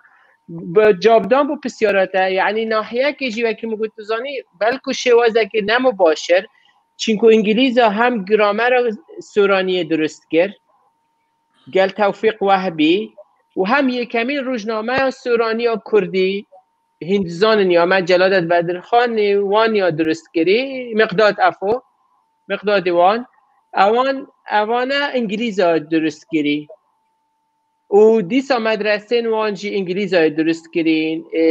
bi cavdan bû pisyara te, yanî nahiyekê jî wekî min got, tu zanî, belku şêwazekî ne mubaşir, çimku Îngilîza hem gramera Soraniyê dirust kir, gel Tewfîq Wehbî, û hem yekemîn rojnameya Soraniya Kurdî, hîn dizanin ya me, Celadet Bedirxanî wan ya dirust kirî, Miqdad Efo, Miqdadî wan, ewan, ewana Îngilîza dirust kirî. û dîsa medresên wan jî îngilîzayê dirust kirîn. Ê,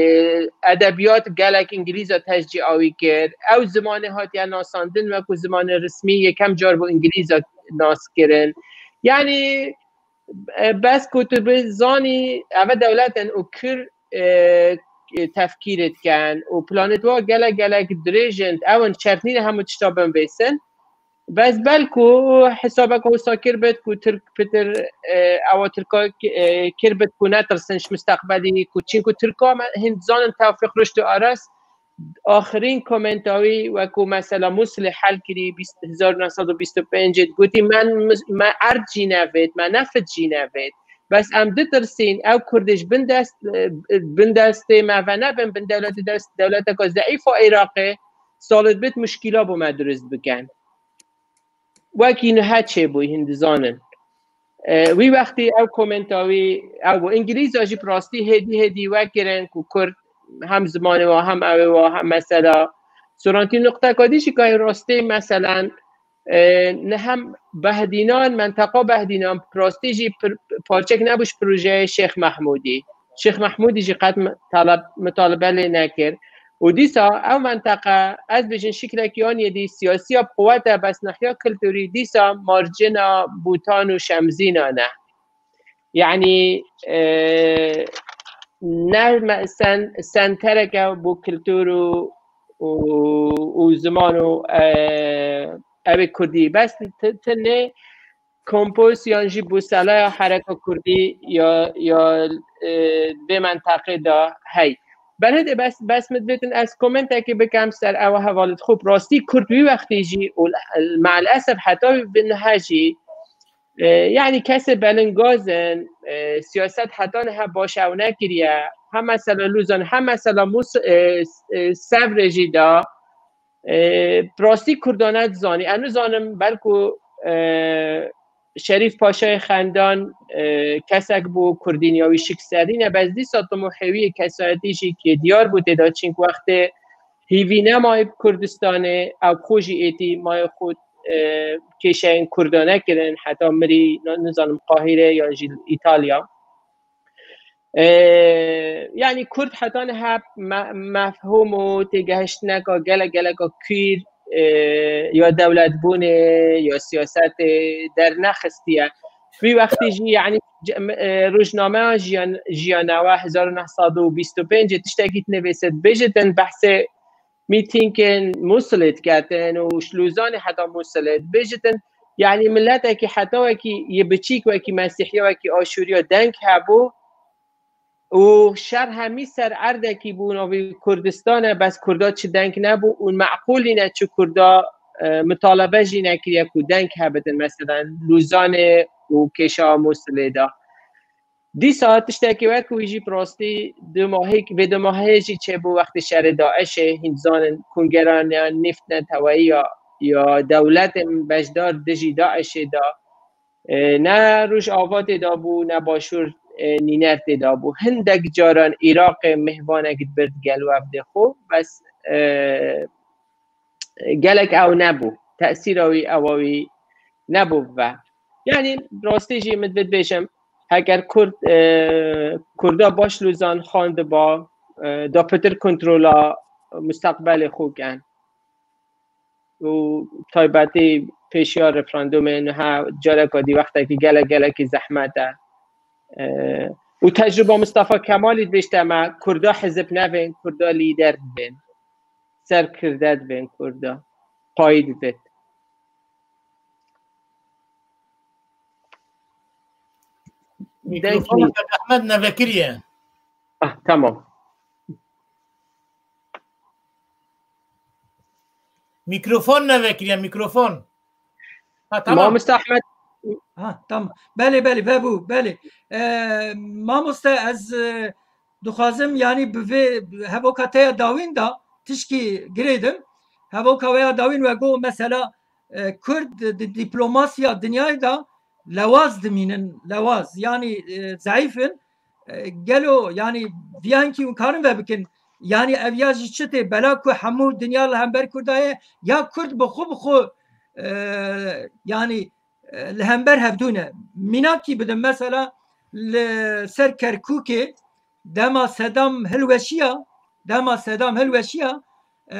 edebiyat gelek îngilîza teşcîawî kir. Ew zimanê hatiye nasandin wekû zimanê resmî, yekem car bû îngilîza nas kirin. Yanî, e, bes ku tu bizanî, eve dewlet in û kir, e, tefkîrê dikin û planê wa gelek, gelek dirêj in. Ew in şert nîne hemû tişta binvêsin. Bes belku hesabek wisa kir bit ku Tirk pitir, e, ewa Tirka, e, kir bit ku netirsin ji mustaqbelî ku, çinku Tirka me hin dizanin Tewfîq Ruşt û Aras axirîn komenta wî wekû mesela Musilê hel kirî bîst, hezar neh sed û bîst û pêncê gotî, me, me erd jî nevêt, me nefit jî nevêt. Bes em ditirsîn ew Kurdê ji bin dest, e, bin destê me venebin, bin dewletê dest, dewleteka zeîf a Iraqê, salê dibêt muşkîla bo me dirust bikin. Wekî niha çêbûyî, hin dizanin. E, wî wextî ew komenta wî ew bû. Îngilîza jî bi rastî hêdî hêdî wekirin ku Kurd hem zimanê wa, hem ew ê wa, hem mesela sorantî nuqteka dî jî kayê rastî, meselen, e, ne hem Behdînan, menteqa Behdînan bi rastî jî pir-, parçek nebû ji projeyê Şêx Mehmûdî. Şêx Mehmûdî jî qet mi-, taleb-, mitalibe lê nekir. Û dîsa ew menteqe, ez bêjin şiklekî an yedî siyasiya bi quwet e, bes nahiya kulturî dîsa marcina Bûtan û Şemzînan e. Yanî, e, ne me-, sen-, sentereke bo kultur û, û, û ziman û, e, ew ê kurdî. Bes ti-, tinê kompoz yan jî bûseleya hereka kurdî ya, ya, e, vê menteqê de hey. Berhedê bes, bes min divêtin ez komentekê bikem ser ewa hevalê xwe. Bi rastî Kurd wî wextî jî û me'el esef heta bi niha jî, e, yanî kesê belingaz in, e, siyaset heta niha baş ew nekiriye. Hem mesela Luzan, hem mesela Mus-, e, e, Sevrê jî da, e, bi rastî Kurda nedizanî. Ez nizanim, belku, e, Şerîf Paşayê Xendan, e, kesek bû Kurdîn ya wî şik serî ne, bes dîsa tim û hêwiyê kesayetî jî kê diyar bû têda, çink wextê hîvî nemayê bi Kurdistanê, ew xwe jî êtî mayê xwe, e, kêşeyên Kurda nekirin, heta mirî, nizanim, Qahîre yan jî Îtalya. E, yanî Kurd heta niha me-, mefhûm û têgehiştineka gelek geleka kûr, e, ya dewletbûnê, ya siyasetê dernexistiye. Wî wextî jî, yanî, c-, m-, e, rojnameya Jiyan-, Jiyanewe hezar û neh sed û bîst û pêncê tiştekî dinivîse, dibêjitin behsê mîtîngên Mûsilê diketin û ji Lûzanê heta Mûsilê dibêjitin, yanî miletekî heta wekî yê biçîk, wekî Mesîhiya, wekî Aşûriya deng hebû û şer hemî ser erdekî bû navî Kurdistan e, bes Kurda çi deng nebû û meqûl nîne çi Kurda, e, mitalebe jî nekiriye ku deng hebitin, meselen Lûzanê û kêşa Mûsilê de. Dîsa tiştekî wek wî jî bi rastî du mahê, vê du mahê jî çêbû wextê şerê DAIŞê, hîn dizanin kongeran ya nîft neteweyî ya, ya dewletên beşdar dijî DAIŞê de, e, ne Rojava tê de bû, ne Başûr, e, Nîner tê de bû. Hindek caran Iraqê mêhvanek dibir gel wefdê xwe, bes, e, gelek ew nebû. Tesîra wî ewa wî nebû ve. Yanî rastî jî min divê bêjim, heger Kurd, e, Kurda baş Lûzan xandiba, e, da pitir kontrola mustaqbelê xwe ken. Û taybetî pêşiya referandumê niha careka dî wextekî gelek gelekî zehmet e. E, û tecrûba Mustafa Kemalî dibêjte me, Kurda hizib nevên, Kurda lîder divên. Serkirde divên Kurda. Payî divêt. Mikrofona Kak Ehmed nevekiriye. Ah, tamam. Mikrofon nevekiriye, mikrofon. Ha, tamam. Mamoste Ahmed. Ha, tamam. Belê, belê, vebû, belê. Ee, mamoste, ez, e, dixwazim, yanî bi vê hevoka te ya dawîn da tişkî girêdim. Hevoka we ya dawîn we got, mesela, e, Kurd di diplomasiya dinyayê de lewaz dimînin, lewaz. Yanî, e, zeîf in. E, gelo, yanî, viyankî hûn karin ve bikin? Yanî ev ya ji çi tê? Bela ku hemû dinya li hember Kurda ye, ya Kurd bi xwe bi xwe, e, yanî, e, li hember hevdû ne. Mînakî bidim, mesela, li ser Kerkûkê dema Sedam hilweşiya, dema Sedam hilweşiya, e,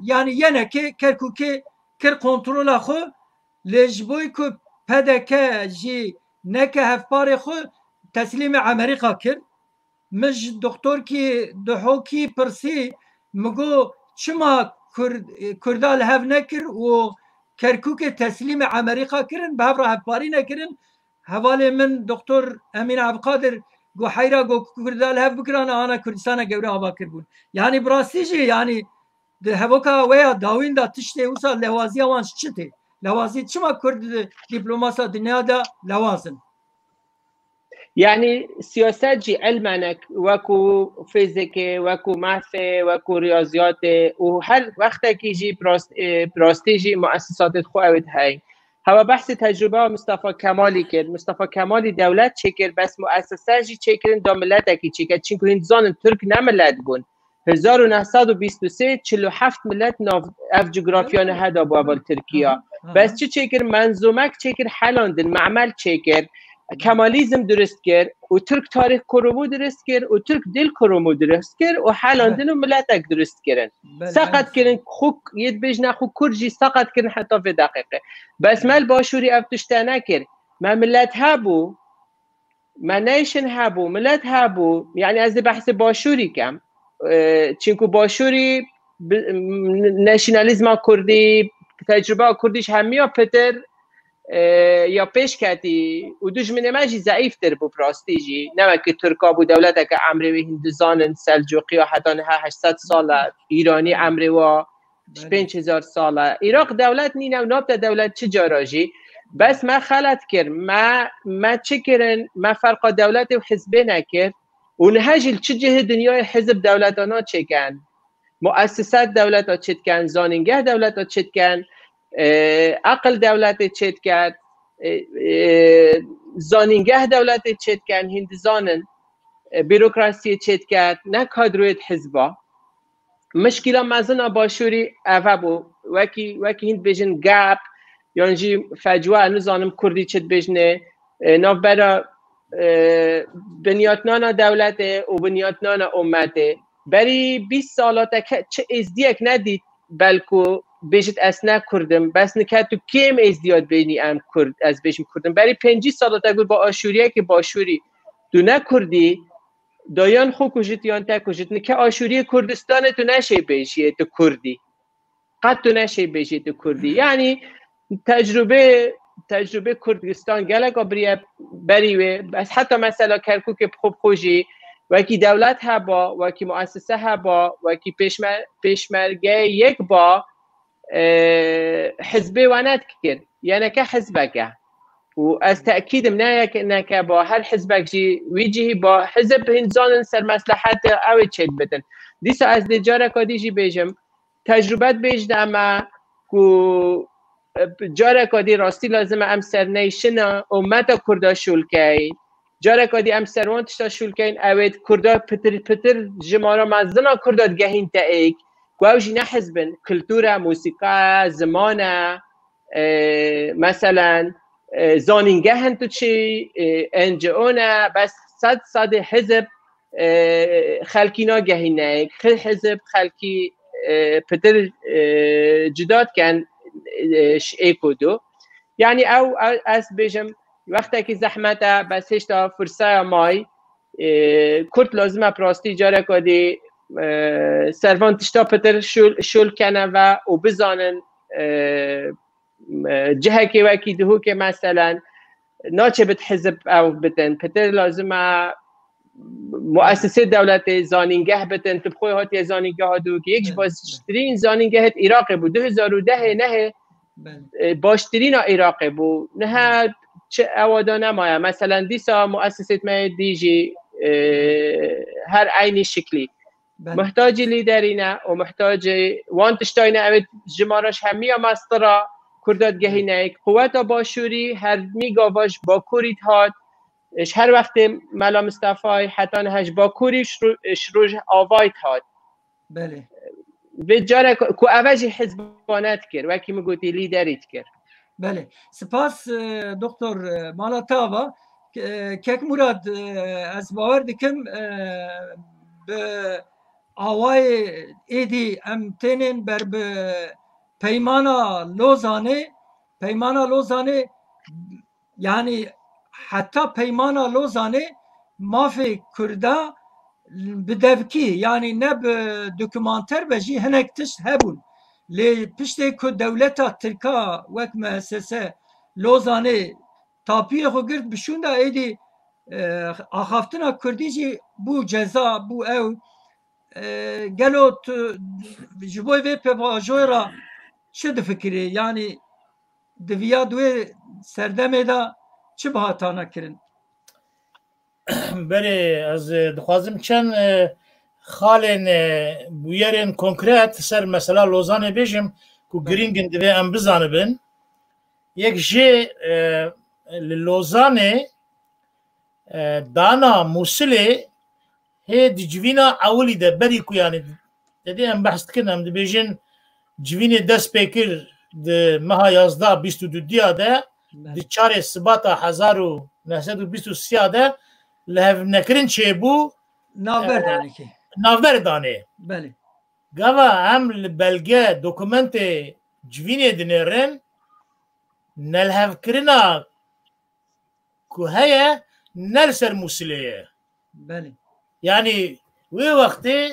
yanî yenekê Kerkûkê kir kontrola xwe, lê ji bo ku P D K jî neke hevparê xwe, teslîmê Amerîka kir. Min ji doktorkî Duhokî pirsî, min got, çima Kurd, Kurda li hev nekir û Kerkûkê teslîmê Amerîka kirin, bi hev re hevparî nekirin? Hevalê min Doktor Emîn Evqadir got, heyra got, Kurda li hev bikirana, ana Kurdistana gewre ava kirbûn. Yanî bi rastî jî, yanî di hevoka we ya dawîn de tiştê wisa lewazîya wan ji çi tê? Lewazî çima Kurd di diplomasa dinya de lewaz in? Yanî siyaset jî ilmenek, wekû fîzikê, wekû mehfê, wekû riyaziyatê û her wextekî jî bi rast-, e, bi rastî jî muessisatê xwe ew ê heyî. Hewa behsê tecrûbeya Mustafa Kemalî kir. Mustafa Kemalî dewlet çêkir, bes muessise jî çêkirin da miletekî çêkir. Çinku hîn dizanin Tirk ne milet bûn. Hezar û neh sed û bîst û sê çil û heft milet nav ev cografya niha de bû heval Tirkiya. Bes çi çêkir? Menzûmek çêkir, helandin, memel çêkir. Kemalîzm durist kir û Tirk tarîx kurumû durist kir û Tirk dil kurumû durist kir û helandin û miletek durist kirin. Seqet kirin, xwe yê dibêjne xwe Kurd jî seqet kirin heta vê deqîqê. Bes me li Başûrî ev tişte nekir. Me milet hebû, me nation hebû, milet hebû. Yanî ez dê behsê Başûrî kem. E, çinku Başûrî bi, m-, nasyonalîzma Kurdî, tecrûbeya Kurdî ji hemiya pitir, e, ya pêş ketî û dijminê me jî zeîftir bû bi rastî jî. Ne wekî Tirka bû, dewleteke emrê wê hîn dizanin, Selcuqiya heta niha heşt sed sal e, Îranî emrê wa ji pênc hezar sal e. Iraq dewlet nîne û nabte dewlet çi cara jî. Bes me xelet kir. Me, me çi kirin? Me ferqa dewletê û hizbê nekir. Û niha jî li çi cihê dinyayê hizb dewletana çêken? Muessiset dewleta çêtken, zanîngeh dewleta çêtken, e, aqil dewletê çêtket, e, e, zanîngeh dewletê çêtken, hîn dizanin, e, bîrokrasiyê çêtket, ne kadroyê hizba. Mişkîla mezin a Başûrî ev hebû. Wekî, wekî hîn dibêjin gap, yan jî fecwa, nizanim Kurdî çi dibêjinê, e, navbera, e, binyatnana dewletê û binyatnana ummetê. Berî bîst sala te ke-, çi êzdiyek nedît, belku bêjit ez ne Kurd im, bes nike tu kêm êzdiya dibêjnî em Kurd, ez bêjim Kurd im. Berî pêncî sala te got ba Aşûriyekî Başûrî, tu ne Kurdî, da yan xwe kujit yan te kujit. Nike Aşûriyê Kurdistanê tu neşê bêjiyê tu Kurdî. Qet tu neşê bêjiyê tu Kurdî. Yanî tecrûbê, tecrûbê Kurdistan gelek abiriye berî wê. Bes heta mesela Kerkûkê bi xwe bi xwe jî wekî dewlet heba, wekî muessise heba, wekî pêşme-, pêşmergeyê yek ba, e, hizbê we nedikir. Yeneke hizbek e. Û ez tekîdim, ne yek, neke ba, her hizbek jî wî cihî ba, hizb hîn zanin ser meslehete ew ê çêdibitin. Dîsa ez dê careka dî jî bêjim, tecrûbe dibêjine me ku, e, careka dî rastî lazim e em serneyşina ummeta Kurda şûl keyn. Careka dî em ser wan tişta şûl keyn, ew ê Kurda pitir pitir jimara mezina Kurda digehîn te êk. Ku ew jî ne hizb in, kultur e, musîqa ye, ziman e, e, meselen, e, zanîngeh in tu çi, e, N G O ne, bes sed sedê hizb, e, xelkî nagehîne êk, xi-, hizb xelkî, e, pitir, e, cuda diken, e, ji êk û du. Yanî ew, ew, ez bêjim, wextekî zehmet e, bes hêşta firsaya may, e, Kurd lazim e bi rastî careka dî, e, ser van tişta pitir şûl, şûl kene ve û bizanin, e, e, cihekê wekî Duhokê meselen, naçe bit hizb ew bitin. Pitir lazim e muessisê dewletê zanîngeh bitin. Tu bi xwe hatiye zanîngeha Duhokê. Yek ji baştirîn zanîngehê Iraqê bû. Du hezar û dehê nehê, e, baştirîna Iraqê bû. Niha çi ewa da nemaye. Meselen dîsa muessisêt me yê dî jî, e, her eynî şiklî. Muhtacî lîderî ne û muhtacî wan tiştayî ne. Ew ê ji ma re ji hemiya mestir a Kurda digehîne êk. Quweta Başûrî her mî gava ji Bakurî dihat. Ji her wextê Mela Mistefayê heta niha ji Bakurî ji ro-, ji Rojavayê dihat. Belê. Vê carek ku ev e jî hizbane dikir, wekî min gotî lîderî dikir. Belê. Spas, e, Doktor, e, Mala Tava. Kek Murad, e, ez bawer dikim, e, bi awayê êdî em tênên ber bi peymana Lozanê, peymana Lozanê, yanî heta peymana Lozanê mafê Kurda bi devkî, yanî ne bi dokumanter be jî hinek tişt hebûn. Lê piştê ku dewleta Tirka wek muessese Lozanê tapiyê xwe girt, bi şûnda êdî, e, axaftina Kurdî jî bû ceza, bû ew. E, gelo tu ji bo vê pêvajoyê re çi difikirî? Yanî di viya di wê serdemê de çi bihatana kirin? Belê, ez, e, dixwazim çend, e, xalên, e, bûyerên konkret ser mesela Lozanê bêjim ku girîng in divê em bizanibin. Yek jê, e, li Lozanê, e, dana Mûsilê hê di civîna ewilî de berî ku, yanî, te dê em behs dikin, em dibêjin civînê dest pê kir di meha yazdeh bîst û dudiya de, Belê. di çarê Sibata hezar û neh sed û bîst û sê de lihevnekirin çêbû, Navber e, danê kê? navber danê. Belê. Gava em li belge, dokumentê civînê dinêrin, nelihevkirina ku heye ne li ser Mûsilê ye. Belê. Yanî wê wextê,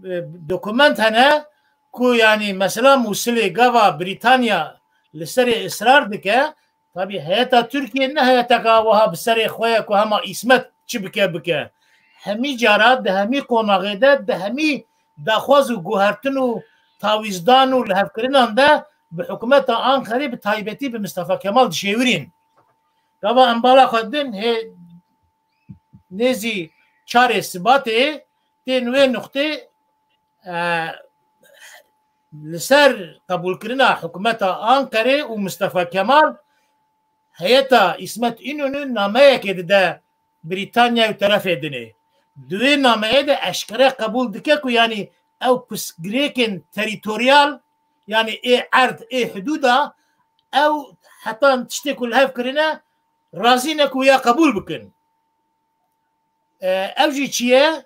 e, dokument hene ku, yanî, mesela Mûsilê gava Brîtanya li serê israr dike, tabî heyeta Tirkiyê ne heyeteka wiha bi serê xwe ye ku hema Îsmet çi bike bike. Hemî cara di hemî qonaxê de, di hemî daxwaz û guhertin û tawîzdan û lihevkirinan de bi hikûmeta Anqerê, bi taybetî bi Mistefa Kemal dişêwirîn. Gava em bala xwe din hê nêzî çarê Sibatê tên wê nuqtê, e, li ser qebûlkirina hikûmeta Anqerê û Mistefa Kemal heyeta Îsmet Înonû nameyekê dide Brîtanyayê û terefê dinê. Di wê nameyê de eşkere qebûl dike ku, yanî, ew pirsgirêkên terîtoryal, yanî ê erd, ê hidûda, ew heta tiştê ku li hev kirine, razî ne ku ya qebûl bikin. E, ev jî çi ye?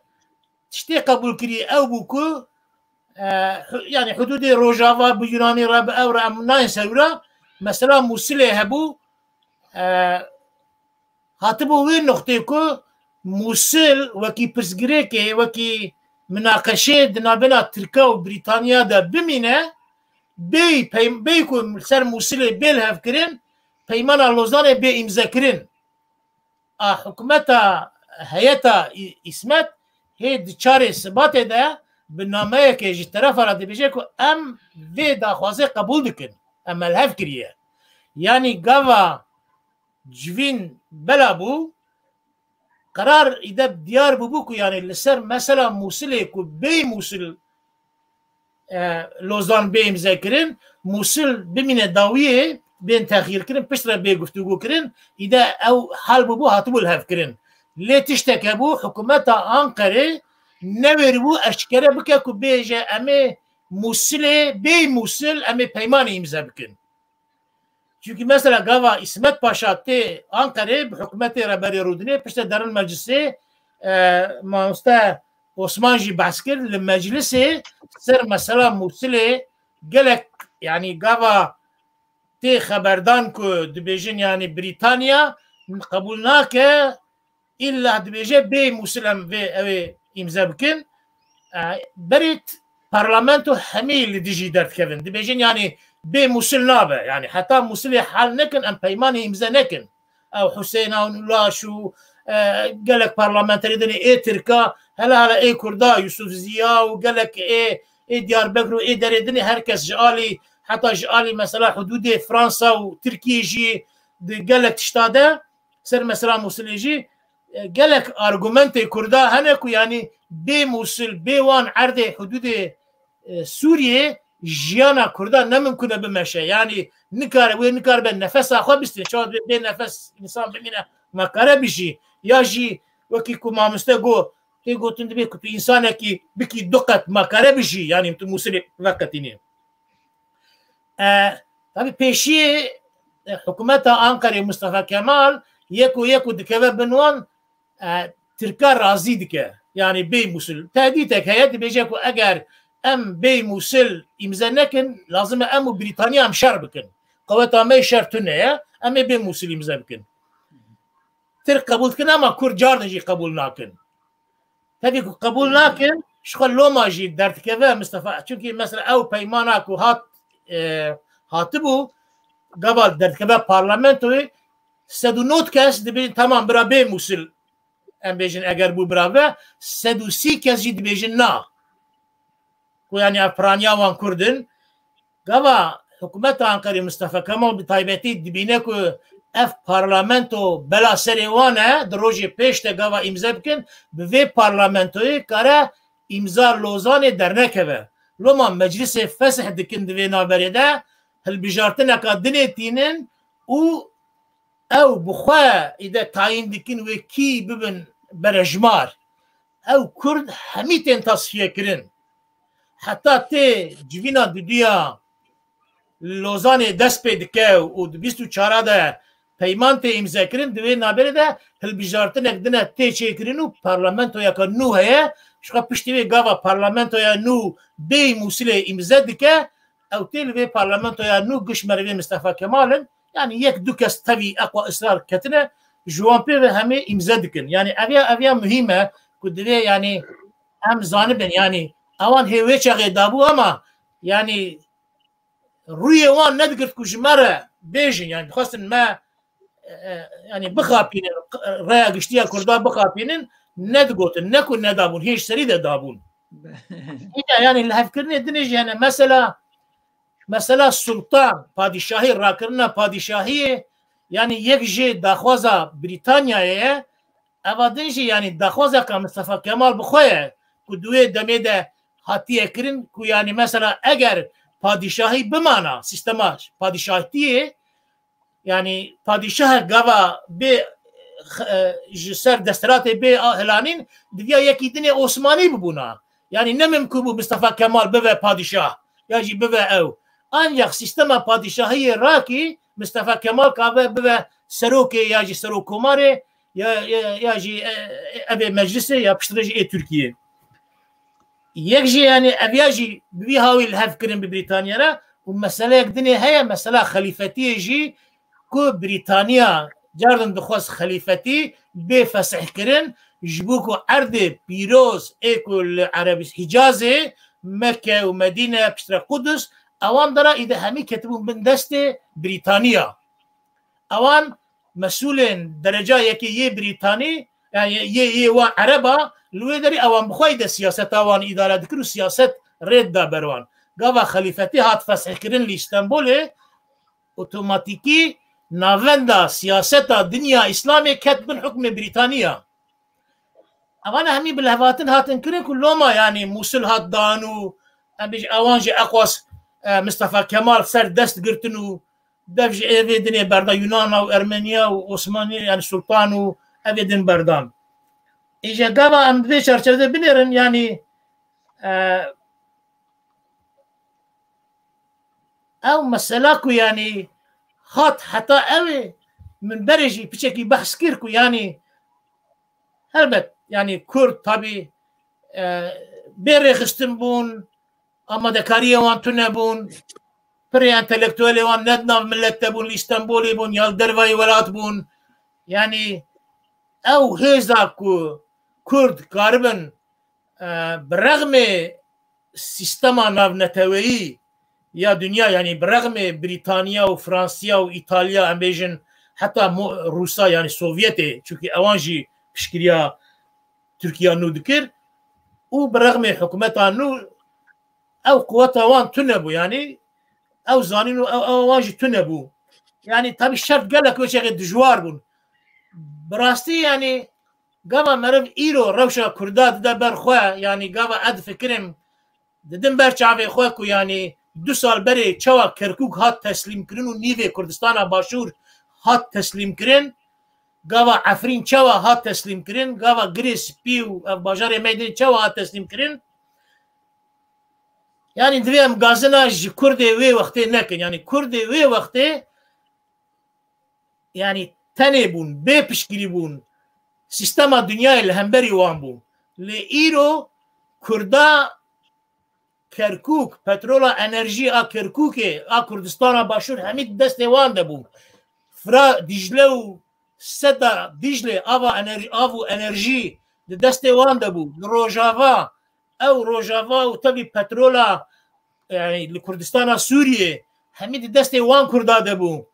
Tiştê qebûl kirî ew bû ku, e, hu-, yanî hudûdê Rojava bi Yunanî re, bi ew re em nayên ser wira. Mesela Mûsilê hebû, e, hatibû wê noqtê ku Mûsil wekî pirsgirêkê, wekî minaqeşê di navbêna Tirka û Brîtanya de bimîne, bêy pey-, bêy ku ser Mûsilê bê lihevkirin, peymana Lozanê bê îmzekirin. A hikûmeta heyeta Î-, Îsmet hê di çarê Sibatê de bi nameyekê ji terefa re dibêje ku em vê daxwazê qebûl dikin, em me li hev kiriye. Yanî gava civîn bela bû, qerar îde diyar bûbû ku, yanî, li ser mesela Mûsilê ku bêy Mûsil e, Lozan bê îmze kirin, Mûsil bimîne dawiyê, bên texyîr kirin, piştre bê guftûgû kirin, îde ew hal bûbû, hatibû li hev kirin. Lê tiştek hebû, hikûmeta Anqerê newêribû eşkere bike ku bêje, em ê Mûsilê, bêy Mûsil, em ê peymanê îmze bikin. Çunkî mesela gava Îsmet Paşa tê Anqerê bi hikûmetê Reberê Rûdinê, piştre derin meclisê, e, mamoste Osman jî behs kir, li meclisê ser mesela Mûsilê gelek, yanî gava tê xeberdan ku dibêjin, yanî Brîtanya qebûl nake, îlla dibêje bê Mûsil em vê ew ê îmze bikin. E, berê t-, parlamento hemî li dijî derdikevin. Dibêjin, yanî bê Mûsil nabe. Yanî heta Mûsilê hal nekin, em peymanê îmze nekin. Ew Huseyna Ulaş û, e, gelek parlamenterê dinê ê Tirka, hele hele ê Kurda, Yusuf Ziya û gelek ê, ê Diyarbekir û ê derê dinê, her kes ji alî, heta ji alî mesela hudûdê Fransa û Tirkiyê jî di gelek tişta de, ser mesela Mûsilê jî, e, gelek argumentê Kurda hene ku, yanî, bê Mûsil, bê wan erdê hudûdê, e, Sûriyê jiyana Kurda ne mimkun e bimeşe. Yanî nikare, wê nikaribe nefesa xwe bistîne. Çawa dibê bê nefes însan bimîne, nakare bijî. Ya jî wekî ku mamoste got, tê gotin dibê ku tu însanekî bikî du qet, nakare bijî. Yanî tu Mûsilê veqetînî. E, tabî pêşiyê, e, hikûmeta Anqerê Mustafa Kemal yek û yek û dikeve bin wan, e, Tirka razî dike. Yanî bê Mûsil. Tehdîtek heye, dibêje ku eger em bê Mûsil îmze nekin, lazim e em û Brîtanya em şer bikin. Qeweta me şer tune ye, em ê bê Mûsil îmze bikin. Tirk qebûl dikin ama Kurd carna jî qebûl nakin. Tevî ku qebûl nakin, ji xwe loma jî derdikeve Mistefa. Çunkî mesela ew peymana ku hat, e, hatibû, gava derdikeve parlamentoyê, sed û nod kes dibêjin, tamam, bira bê Mûsil, em bêjin, eger bû bira ve, sed û sî kes jî dibêjin na. Ku yanî ev piraniya wan Kurd in. Gava hikûmeta Enqerê Mistefa Kemal bi taybetî dibîne ku ev parlamento bela serê wan e, di rojê pêş de gava îmze bikin, bi vê parlamentoyê kare îmza Lozanê dernekeve. Loma meclisê fesih dikin di vê navberê de, hilbijartineka dinê tînin û ew bi xwe îde tayîn dikin wê kî bibin berejmar. Ew Kurd hemî tên tasfiye kirin. Heta tê civîna duduya Lozanê dest pê dike û di bîst û çar de peyman tê îmzekirin, di wê navberê de hilbijartinek din e tê çêkirin û parlamentoyeka nû heye. Ji xwe piştî wê gava parlamentoya nû bê Mûsilê îmze dike, ew tê li vê parlamentoya nû giş merivê Mistefa Kemal in. Yanî yek du kes tevî eqwa israr ketine, ji wan pê ve hemê îmze dikin. Yanî ev ya, ev ya muhîm e ku divê, yanî em zanibin, yanî ewan hê wê çaxê dabû ama yanî rûyê wan nedigirt ku ji me re bêjin, yanî dixwestin me, e, e, yanî bixapînin, raya giştiya Kurda bixapînin, nedigotin, ne ku nedabûn, hê ji serî de dabûn. Îca yanî lihevkirinê dinê jî hene, mesela, mesela sultan, padîşahî, rakirina padîşahiyê, yanî yek jê daxwaza Brîtanyayê ye, eva din jî yanî daxwazeka Mistefa Kemal bi xwe ye ku di wê demê de hatiye kirin ku yanî mesela eger padîşahî bimana, sîstema padîşahtiyê, yanî padîşah gava bê, e, ji ser desthilatê bê a hilanîn, diviya yekî dinê Osmanî bibûna. Yanî ne mimkûn bû Mistefa Kemal bive padîşah ya jî bive ew. Ancak sîstema padîşahiyê rakî Mistefa Kemal kave bive serokê ya jî serokkomarê ya, ya, ya jî, e, e, evê meclisê ya piştre jî ê Tirkiyê. Yek jî, yanî, ev ya jî bi vî hawî li hev kirin bi Brîtanya re û meseleyek dinê heye, mesela xelîfetiyê jî ku Brîtanya cardin dixwest xelîfetî bê fesih kirin, ji bo ku erdê pîroz ê ku li Erebîs-, Hicazê, Mekke û Medîne, piştre Qudus, ewan dera îde hemî ketibûn bin destê Brîtanya. Ewan mesûlên dereca yekê yê Brîtanî, yani yê, yê wan Ereba, li wê derê ewan bi xwe de siyaseta wan îdare dikir û siyaset rê dida ber wan. Gava xelîfetî hat fesihkirin li Îstenbolê, otomatîkî navenda siyaseta dinya Îslamê ket bin hukmê Brîtaniya. Evana hemî bi lehvatin hatin kirin ku loma, yani Mûsil hat dan û em bêjin ewan jî eqwas, e, Mistefa Kemal ser dest girtin û dev ji ê vê dinê berda Yunana û Ermeniya û Osmanî, yani Sultan û evê din berdan. Îje gava em di vê çerçevede binêrin, yani, e, ew mesela ku yani hat heta ew ê min berê jî piçekî behs kir ku yani helbet yani Kurd tabî, e, bê rêxistin bûn, amadekariyê wan tune bûn, pirê entelektuelê wan ne di nav millet de bûn, li Îstenbolê bûn ya li dervayî welat bûn. Yani ew hêza ku Kurd karibin, e, bi rexmê sîstema navneteweyî ya dinya, yani bi rexmê Brîtanya û Fransiya û Îtalya, em bêjin heta Mo-, Rûsa, yani Sovyetê, çunkî ewan jî piştgiriya Tirkiya nû dikir û bi rexmê hikûmeta nû ew quweta wan tune bû, yani ew zanîn û ew, ew wan jî tune bû. Yani tabî şert gelek wê çaxê dijwar bûn. Bi rastî yani gava meriv îro rewşa Kurda dide ber xwe, yani gava ez difikirim, didim ber çavê xwe ku yani du sal berê çawa Kerkûk hat teslîm kirin û nîvê Kurdistana Başûr hat teslîm kirin, gava Efrîn çawa hat teslîm kirin, gava Girê Spî û ev bajarê me din çawa hat teslîm kirin. Yani divê em gazina ji Kurdê wê wextê nekin. Yani Kurdê wê wextê yani tenê bûn, bê piştgirî bûn. Sîstema dinyayê li hemberî wan bû. Lê îro Kurda Kerkûk, petrola enerjî a Kerkûkê, a Kurdistana Başûr hemî di destê wan de bû. Fira, Dîcle û seda Dîcle, ava enerji, av û enerjî di destê wan de bû. Li Rojava, ew Rojava û tevî petrola, yani li Kurdistana Sûriyê, hemî di destê wan Kurda de bû.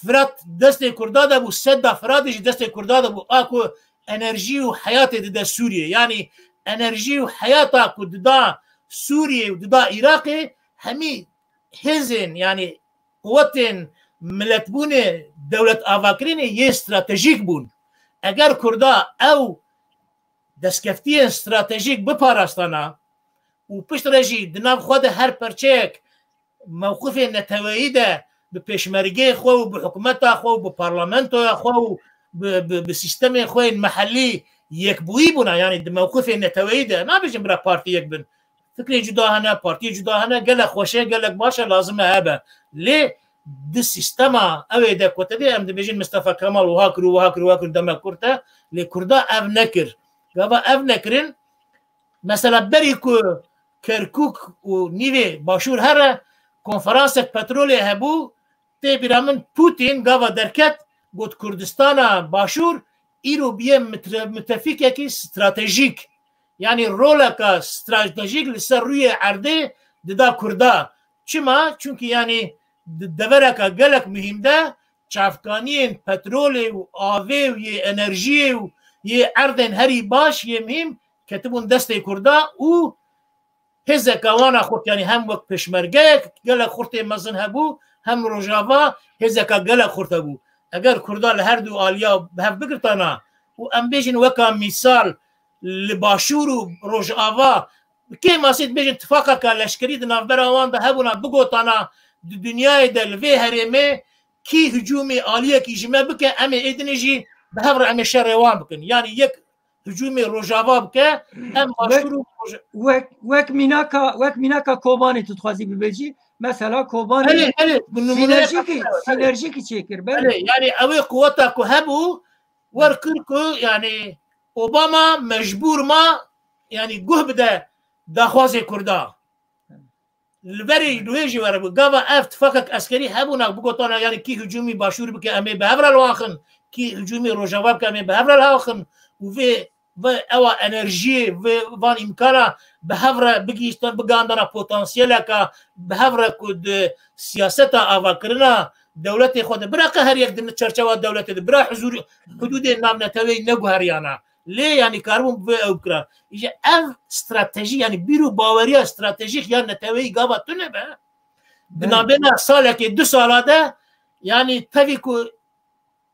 Firat destê Kurda de bû, seda Firatê jî destê Kurda de bû. A ku enerjî û heyatê dide Sûriyê. Yani enerjî û heyata ku dida Sûriyê û dida Iraqê, hemî hêzên, yani quwetên miletbûnê, dewlet avakirinê yê stratejîk bûn. Eger Kurda ew destkeftiyên stratejîk biparastana û piştre jî di nav xwe de her perçeyek mewqifê neteweyî de bi pêşmergeyê xwe û bi hikûmeta xwe û bi parlamentoya xwe û bi, bi, bi sîstemên xwe yên mehellî yekbûyî bûna, yani di mewqifê neteweyî de, nabêjin bira partî yek bin. Fikrê cuda hene, partiyê cuda hene, gelek xweş e, gelek baş e, lazim e hebe. Lê di sîstema ew ê de ku tevê em dibêjin Mistefa Kemal wiha kir û wiha kir û wiha kir demek kurt e, lê Kurda ev nekir. Gava ev nekirin, mesela berî ku Kerkûk û nîvê Başûr here, konferansek petrolê hebû, tê bîra min Putin gava derket, got Kurdistana Başûr îro bûye mitre-, mitefîkekî stratejîk. Yani roleka stratejîk li ser rûyê erdê dida Kurda. Çima? Çunkî yani di devereka gelek muhîm de çavkaniyên petrolê û avê û yê enerjiyê û yê erdên herî baş yê muhîm ketibûn destê Kurda û hêzeka wana xurt, yani hem wek pêşmergeyek gelek xurtê mezin hebû, hem Rojava hêzeka gelek xurt hebû. Eger Kurda li her du aliya bi hev bigirtana û em bêjin weka mîsal li Başûr û Rojava, bi kêmasî dibêjin tifaqeka leşkerî di navbera wan de hebûna, bigotana di dinyayê de li vê herêmê kî hicûmê aliyekî ji me bike, em ê êdinê jî bi hev re em ê şerê wan bikin. Yani yek hicûmê Rojava bike, em Başûr û Roj- wek, wek mînaka, wek mînaka Kobanê tu dixwazî bibêjî. Mesela Kobanê Belê, belê, bi nimûneyek sînerjîkî, sînerjîkî çêkir, belê. Belê, yani ew ê quweta ku hebû, wer kir ku, yani Obama mecbûr ma, yani guh bide daxwazê Kurda. Li berê wê jî were bû. Gava ev tifaqek eskerî hebûna, bigotana, yani kî hicûmî Başûr bike, em ê bi hev re li wan xin, kî hicûmî Rojava bike, em ê bi hev re li wan xin. Û vê, vê ewa enerjiyê, vê van îmkana bi hev re bigihîştin, bigandana potansiyeleka bi hev re ku di siyaseta avakirina dewletê xwe de, bira qe her yek di çerçewa dewletê de, bira huzûr, hudûdên navneteweyî neguheriyana. Lê, yani, karibûn bi vê ew bikira. Îje ev stratejî, yani, bîr û baweriya stratejîk ya neteweyî gava tune be, di Belê. nabêna salekê, du sala de, yani, tevî ku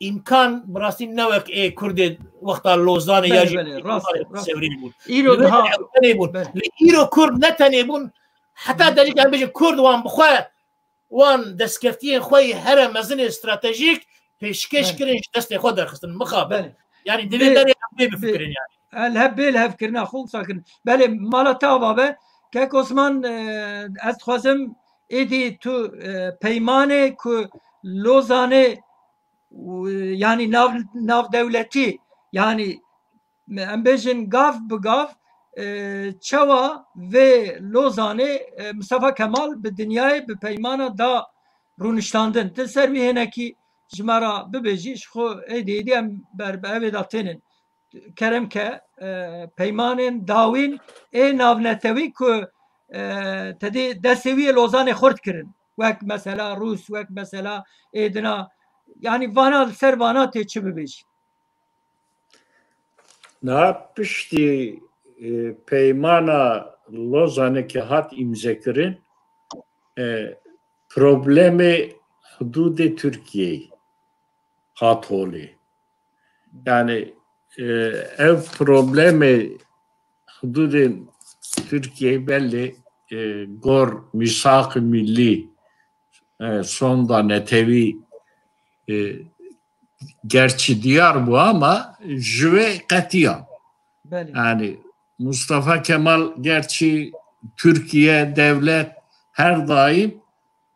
îmkan bi rastî ne wek ê Kurdê wexta Lozanê ya Belê, jî belê, rast, Lozanê rast. Sewrî bû. Îro Li wê daha de ew tenê bûn. Belê. Li îro Kurd ne tenê bûn. Heta Hı. derî em bêjin Kurd wan bi xwe wan destkeftiyên xwe yê here mezin ê stratejîk pêşkêş Belê. kirin, ji destê xwe derxistin. Mixabin. Belê. Yani divê Bê-, berê em pê bê-, bifikirin yani. El hep bê li hevkirina xwe wisa kirin. Belê, mala te ava be. Kek Osman, e, ez dixwazim êdî tu, e, peymanê ku Lozanê û, yani nav, navdewletî, yani em bêjin gav bi gav, e, çawa vê Lozanê, e, Mustafa Kemal bi dinyayê bi peymana da rûniştandin. Ti ser wî hinekî ji me re bibêjî, ji xwe êdî êdî em ber bi evê de tênin. Kerem ke, e, peymanên dawîn ê navnetewî ku, e, tedê destê wî yê Lozanê xurt kirin. Wek mesela Rûs, wek mesela êdina, yani vana, li ser vana tê çi bibêjî? Niha piştî, e, peymana Lozanê ke hat îmzekirin, e, problemê hudûdê Tirkiyeyê hat holê. Yani, e, ev problemê hududên Tirkiyeyê belê, e, gor mîsaq millî, e, sonda netewî, e, gerçî diyar bû ama ji wê qetiya. Belê. Yani Mustafa Kemal gerçî Tirkiye devlet her daim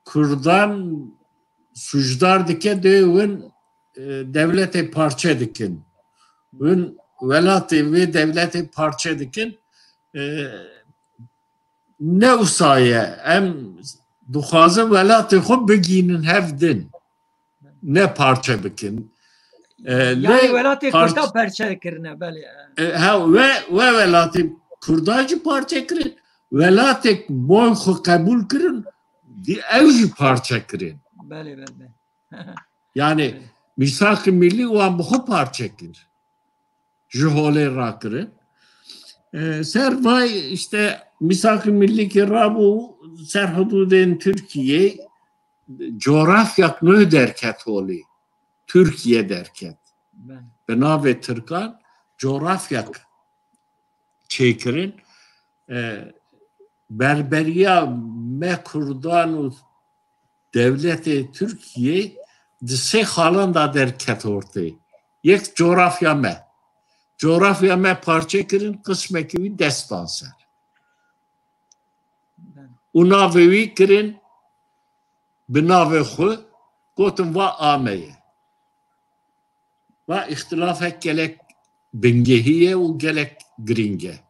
Kurdan sucdar dike, dê win e, dewletê parçe dikin. Hûn welatê vê dewletê parçe dikin. E, ne wisa ye. Em dixwazin welatê xwe bigînin hev din. Ne parçe bikin. E, Yani lê welatê parç- Kurda parçe kirine, belê. E, ha, we, we welatê Kurda jî parçe kirin. Welatek boy xwe qebûl kirin, di ew jî parçe kirin. Belê, belê. Yani Mîsak-ı Millî wan bi xwe parçe kir. Ji holê rakirin. E, ser vay işte Mîsak-ı Millî ki rabû ser hududên Tirkiyê, coğrafyak nû derket holê. Tirkiye derket. Bi navê Tirkan coğrafyak çêkirin. E, berberiya me Kurdan û dewletê Tirkiyê di sê xalan da derket ortê. Yek coğrafya me. Coğrafya me parçe kirin, qismekî wî dest dan ser. Û navê wî kirin bi navê xwe, gotin va a me ye. Va îxtilafek gelek bingehî ye û gelek girîng e.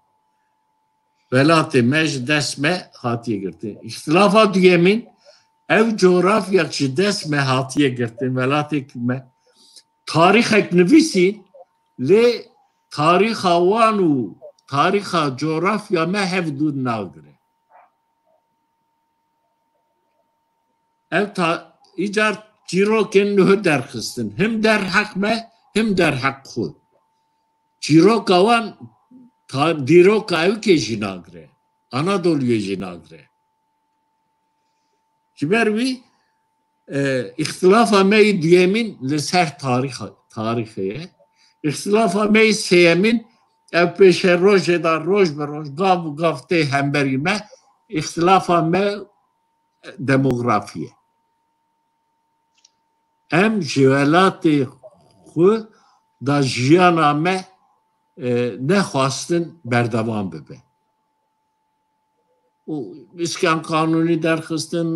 Welatê me ji dest me hatiye girtin. Îxtilafa duyemîn, ev coğrafyak ji dest me hatiye girtin, welatê me tarîxek nivîsîn, lê tarîxa wan û tarîxa coğrafya me hev dûr nagire. Ev ta-, îcar çîrokên nuh derxistin. Him derheq me, him derheq xwe. Çîroka wan ta-, dîroka ewkê jî nagire. Anadoluyê jî nagire. Ji ber wî, e, îxtilafa me yê duyemîn li ser tarîxa-, tarîxê ye. Îxtilafa me yê sêyemîn ev pêşerojê de roj bi roj, gav bi gav tê hemberî me. Îxtilafa me demografî ye. Em ji welatê xwe da jiyana me, e, nexwastin berdewam bibe. Û îskan qanûnî derxistin,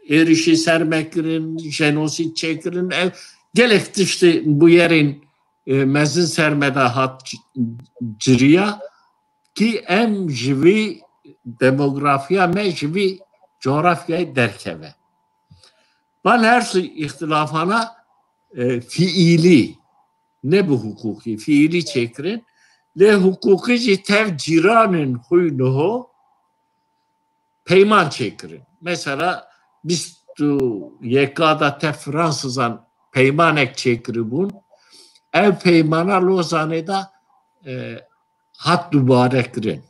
êrişî ser me kirin, jenosîd çêkirin. Ev gelek tiştê bûyerên, e, mezin ser me de hat c-, ciriya ki em ji vî demografiya me, ji vî coğrafyayê derkeve. Van her sî îxtilafana, e, fiîlî, ne bi huqûqî, fiîlî çêkirin. Lê huqûqî jî tev cîranên xwe niho peyman çêkirin. Mesela bîst û yeka da tev Fransizan peymanek çêkiribûn. Ev peymana Lozanê de, e, hat dubare kirin.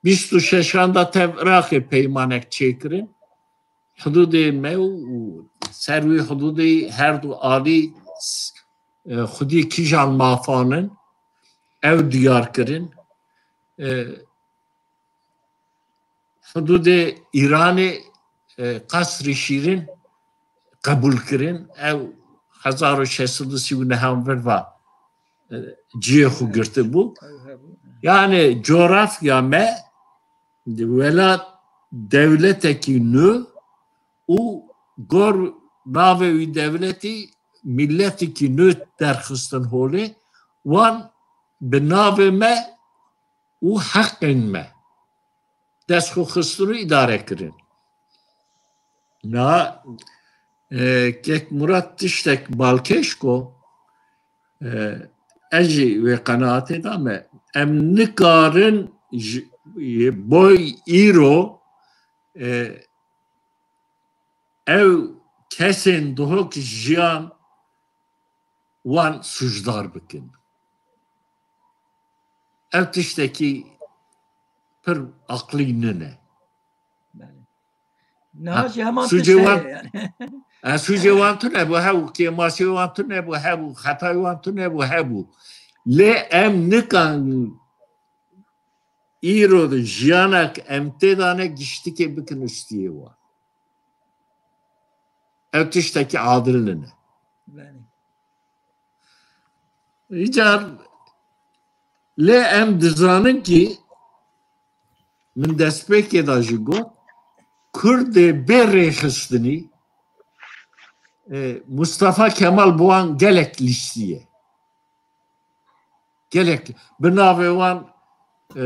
Bîst û şeşan da tev Iraqê peymanek çêkirin. Hududê me û ser wî hududê her du alî, e, xwedî kîjan mafan in, ew diyar kirin. E, hududê Îranê, e, Qasrî Şîrin qebûl kirin. Ew hezar û şeş sed û sî û neh an vir va, e, cihê xwe girtibû. Yani coğrafya me, welat dewletekî nû û gor navê wî dewletî milletekî nû derxistin holê, wan bi navê me û heqên me dest xwe xistin û îdare kirin. Na, e, kek Murat tiştek balkêş ko, e, ez jî wê qenaatê de me. Em nikarin ji, boy îro, e, ew kesên dihok jiyan wan sûcdar bikin. Ev tiştekî pir aqlî nine. Niha jî heman tişt heye yani. Sûcê wan tune bû hebû, kêmasê wan tune bû hebû, xetayê wan tune bû hebû. Lê em nikan îro de jiyanek em tê de ne giştikê bikin ustiyê wan. Ev tiştekî adil nine. Îcar lê em dizanin ki min destpêkê de jî got, Kurdê bê rêxistinî E, Mustafa Kemal bi wan gelek lîstiye. Gelek bi navê wan, e,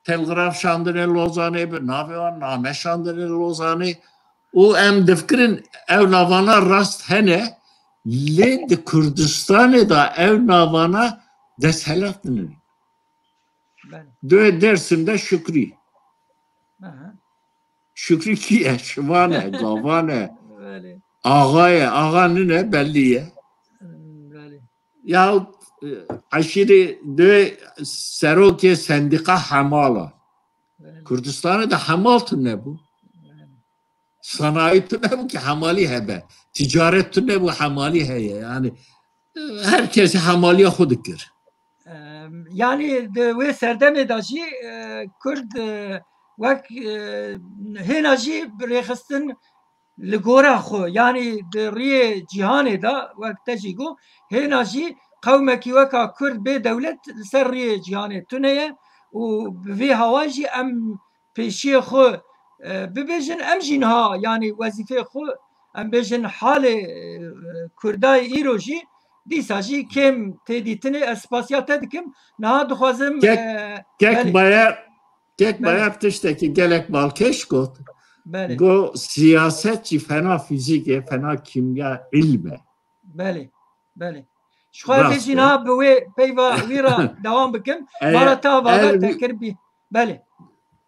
telgraf şandine Lozanê, bi navê wan name şandine Lozanê. Û em difikirin ev navana rast hene, lê di Kurdistanê de ev navana desthilat nîne. Belê. Dê Dersim de Şükrî. Aha. Şükrî kî ye? Şivan e, gavan e. Belê. Axa ye, axa nine, belî ye. Hmm, belê. Ya, e, eşîrê dê serokê sendîqa hemala. Belê. Kurdistanê de hemal tune bû. Belê. Sanayî tune bû ki hemalî hebe. Ticaret tune bû, hemalî heye. Yani, e, her kes hemaliya xwe dikir. Em, yanî di wê serdemê de jî, e, Kurd, e, wek, e, hêna jî rêxistin li gora xwe, yanî di riyê cîhanê de, wek te jî got, hêna jî qewmekî weka Kurd bê dewlet li ser riyê cîhanê tune ye û bi vê hawa jî em pêşiyê xwe, e, bibêjin, em jî niha, yanî wezîfeyê xwe, em bêjin halê, e, Kurdayê îro jî dîsa jî kêm tê dîtinê, ez spasiya te dikim. Niha dixwazim, Kek, e, kek belê. Bayar, kek Belê. Bayar tiştekî gelek balkêş got. Belê. Go siyaset jî fena fîzîk e, fena kîmya, îlm e. Belê, belê. Ji xwe Rast vê jî e. Niha bi wê peyva wî re dewam bikim. Eya, Mara te ava ev te kir bî. Belê.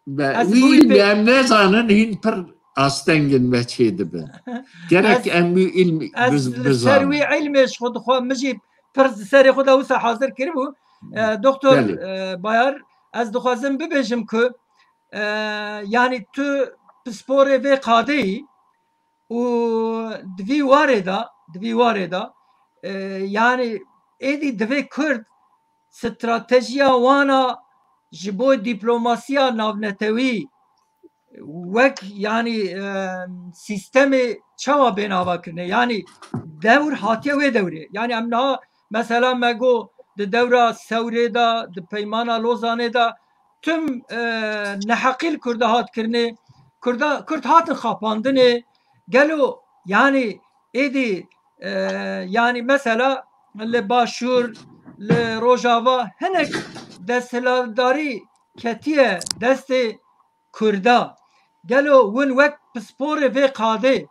Be, Ez wî bûyî pê- em nezanin hîn pir astengin me çê dibin. Gerek Ez- em wî îlm ez biz- li ser bizanin. Wî ilmê ji xwe dixwe, min jî pir serê xwe de wisa hazir kiribû. E, Doktor, Belê. E, Bayar, ez dixwazim bibêjim ku, e, yanî tu pisporê vê qadê yî û di vî warê de, di vî warê de, e, yanî êdî divê Kurd stratejiya wan a ji bo diplomasiya navnetewî wek, yanî, e, sîstemê çawa bên avakirinê? Yanî dewr hatiye wê dewrê. Yanî em niha mesela me got di dewra Sewrê de, di peymana Lozanê de tim, e, neheqî li Kurda hat kirinê. Kurda, Kurd hatin xapandinê. Gelo, yanî êdî, e, yanî mesela li Başûr, li Rojava hinek desthilatdarî ketiye destê Kurda. Gelo win wek pisporê vê qadê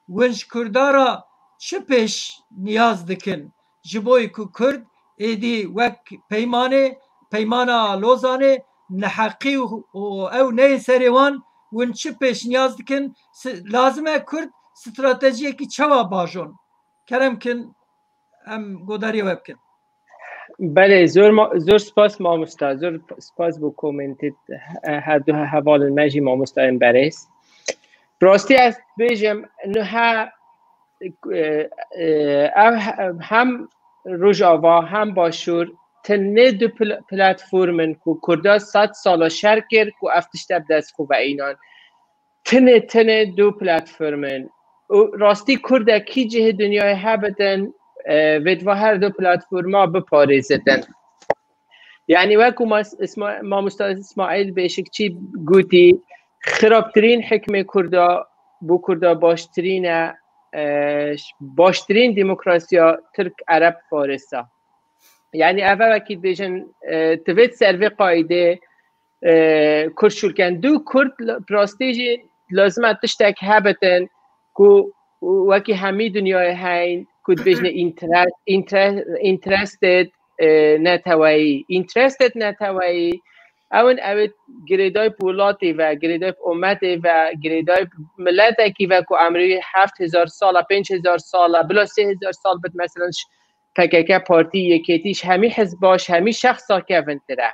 win ji Kurda re çi pêş niyaz dikin? Ji bo ku Kurd êdî wek peymanê, peymana Lozanê neheqî û, û ew neyê serê wan, win çi pêş niyaz dikin? Si-, lazim e Kurd stratejiyekî çawa bajon? Kerem kin em godariya we bikin. Belê, zor ma-, zor spas mamosta, zor spas bo komentê, eh, her du hevalên me jî mamostayên berêz. Bi rastî ez bêjim, niha, eh, eh, ev he-, hem Rojava, hem Başûr, tenê du pl-, platform in ku Kurda sed sala şer kir ku ev tişte bi dest xwe ve înan. Tenê, tenê du platform in. Û rastî Kurdekî cihê dinyayê hebitin, e, vêtva her du platforma biparêzitin. Yanî wekû mas-, Îsma-, mamosta Îsmaîl Bêşikçî gotî, xirabtirîn hikmê Kurda, bo Kurda baştirîn e, e, baştirîn demokrasiya Tirk, Ereb, Farisa. Yanî ev e wekî dibêjin, e, divêt ser vê qaîdê, e, Kurd şûl ken. Du Kurd li, bi rastî jî lazim e tiştek hebitin ku wekî hemî dinyayê heyn ku dibêjine interest, interest, interested, e, neteweyî. Interested neteweyî, ew in, ew ê girêdayî bi welatê ve, girêdayî bi ometê ve, girêdayî bi miletekî ve ku emrî heft hezar sal e, pênc hezar sal e, bila sê hezar sal bit, mesela, P K K partî, yekêtî, ji hemî hizba, ji hemî şexsa kevintir e.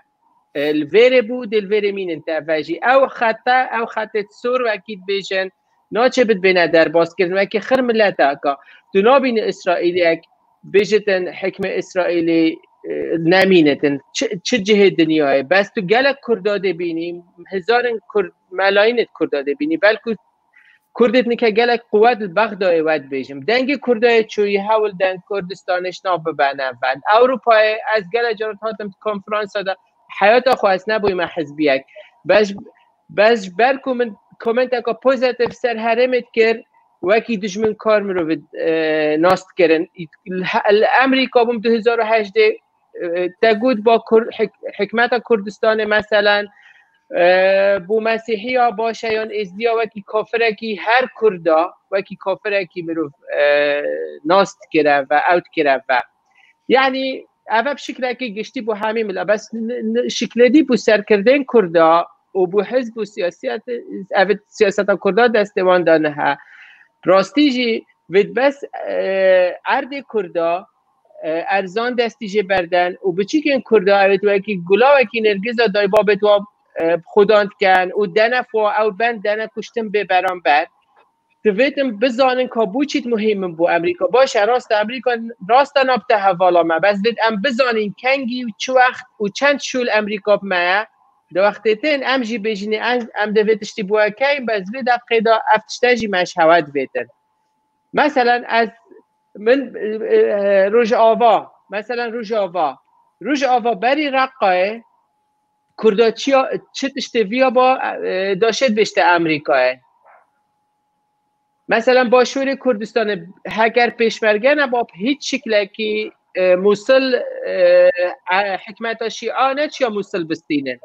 E, li vêrê bû, dê li vêrê mînin te ve jî. Ew xete, ew xetê sor wekî dibêjin, naçe bit bêne derbaskirin, wekî xir mileteka. Tu nabînî Îsraîliyek bêjitin, hikmê Îsraîlî, e, nemînitin. Çi, çi cihê dinyayê? Bes tu gelek Kurda dê bînî, hezarên Kurd, melayînê Kurda dê bînî. Belkû Kurdê nike gelek quwet li Bexdayê we dibêjim. Dengê Kurdayê çûyî hewl deng Kurdistanê ji nav bibene ven. Ewropayê ez gelek caran hatim konferansa de heyata xwe ez nebûyime hizbiyek. Bes, bes ji ber ku min komenteka pozîtîf ser herêmê dikir, wekî dijminkar mirov e, nas dikirin. Li Amerîka bûm du hezar û hejdeh, e, te got ba Kur-, hik-, hikmeta Kurdistanê meselen, e, bo Mesîhiya baş e yan Êzdiya wekî kafirekî her Kurda, wekî kafirekî mirov, e, nas dikire ve, ew dikire ve. Yanî, ev e bi şiklekî giştî bo hemî mila. Bes n-, n-, şikledî bo serkirdên Kurda û bo hizb û siyasiyet, ev siyaseta Kurda destê wan de nihe. Rastî jî vêt bes, e, erdê Kurda, e, erzan destî jê berden û biçîkên Kurda evêt wekî gulawekî nergiza daybabêt wa, e, bi xudan diken û dene xwe ew ben dene kuştin bê beramber. Divêtin bizanin ka bo çît muhîm in bo Amerîka. Baş e, rast e, Amerîka rast e nabte hevala me. Bes divêt em bizanîn kengî û çi wext û çend şûl Amerîka bi me ye. Di wextê tên em jî bêjinê em, em divê tiştî bo we keyin, bes vê deqê de ev tişte jî me ji hewe divêtin. Meselen ez, min, e, e, Rojava, meselen Rojava. Rojava berî Reqqayê Kurda çiya, çi tiştê viya ba, e, daşê dibêjte Amerîkayê. Meselen Başûrê Kurdistanê heger pêşmerge neba bi hîç şiklekî, e, Mûsil, e, e, hikmeta Şîa neçiya Mûsil bistînin.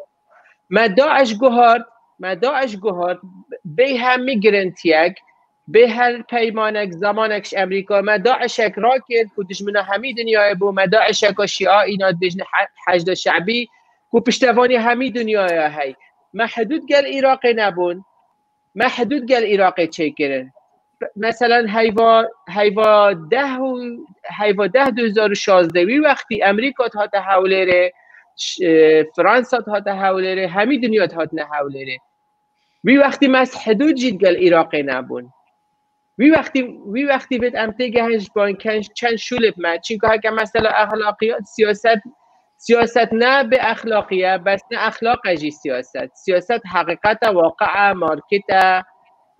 Me DAIŞ guhart, me DAIŞ guhart, bê hemî girintiyek, bê her peymanek, zemanek ji Amerîka, me DAIŞek rakir ku dijmina hemî dinyayê bû, me DAIŞeka Şîa îna dibêjin he-, Heşda Şebî, ku piştevanî hemî dinyaya hey. Me hidûd gel Iraqê nebûn, me hidûd gel Iraqê çêkirin. Meselen heyva, heyva deh û, heyva deh du hezar û şazdeh wî wextî Amerîka dihate Hewlêrê, ş-, e, Fransa dihate Hewlêrê, hemî dinya dihatine Hewlêrê. Wî wextî me hidûd jî digel Iraqê nebûn. Wî wextî, wî wextî vêt em têgehin ji ban ken-, çend şûlê bi me. Çinka heke mesela exlaqiyat, siyaset, siyaset ne bi exlaqiye, bes ne exlaq e jî siyaset. Siyaset heqîqet e, waqi e, market e.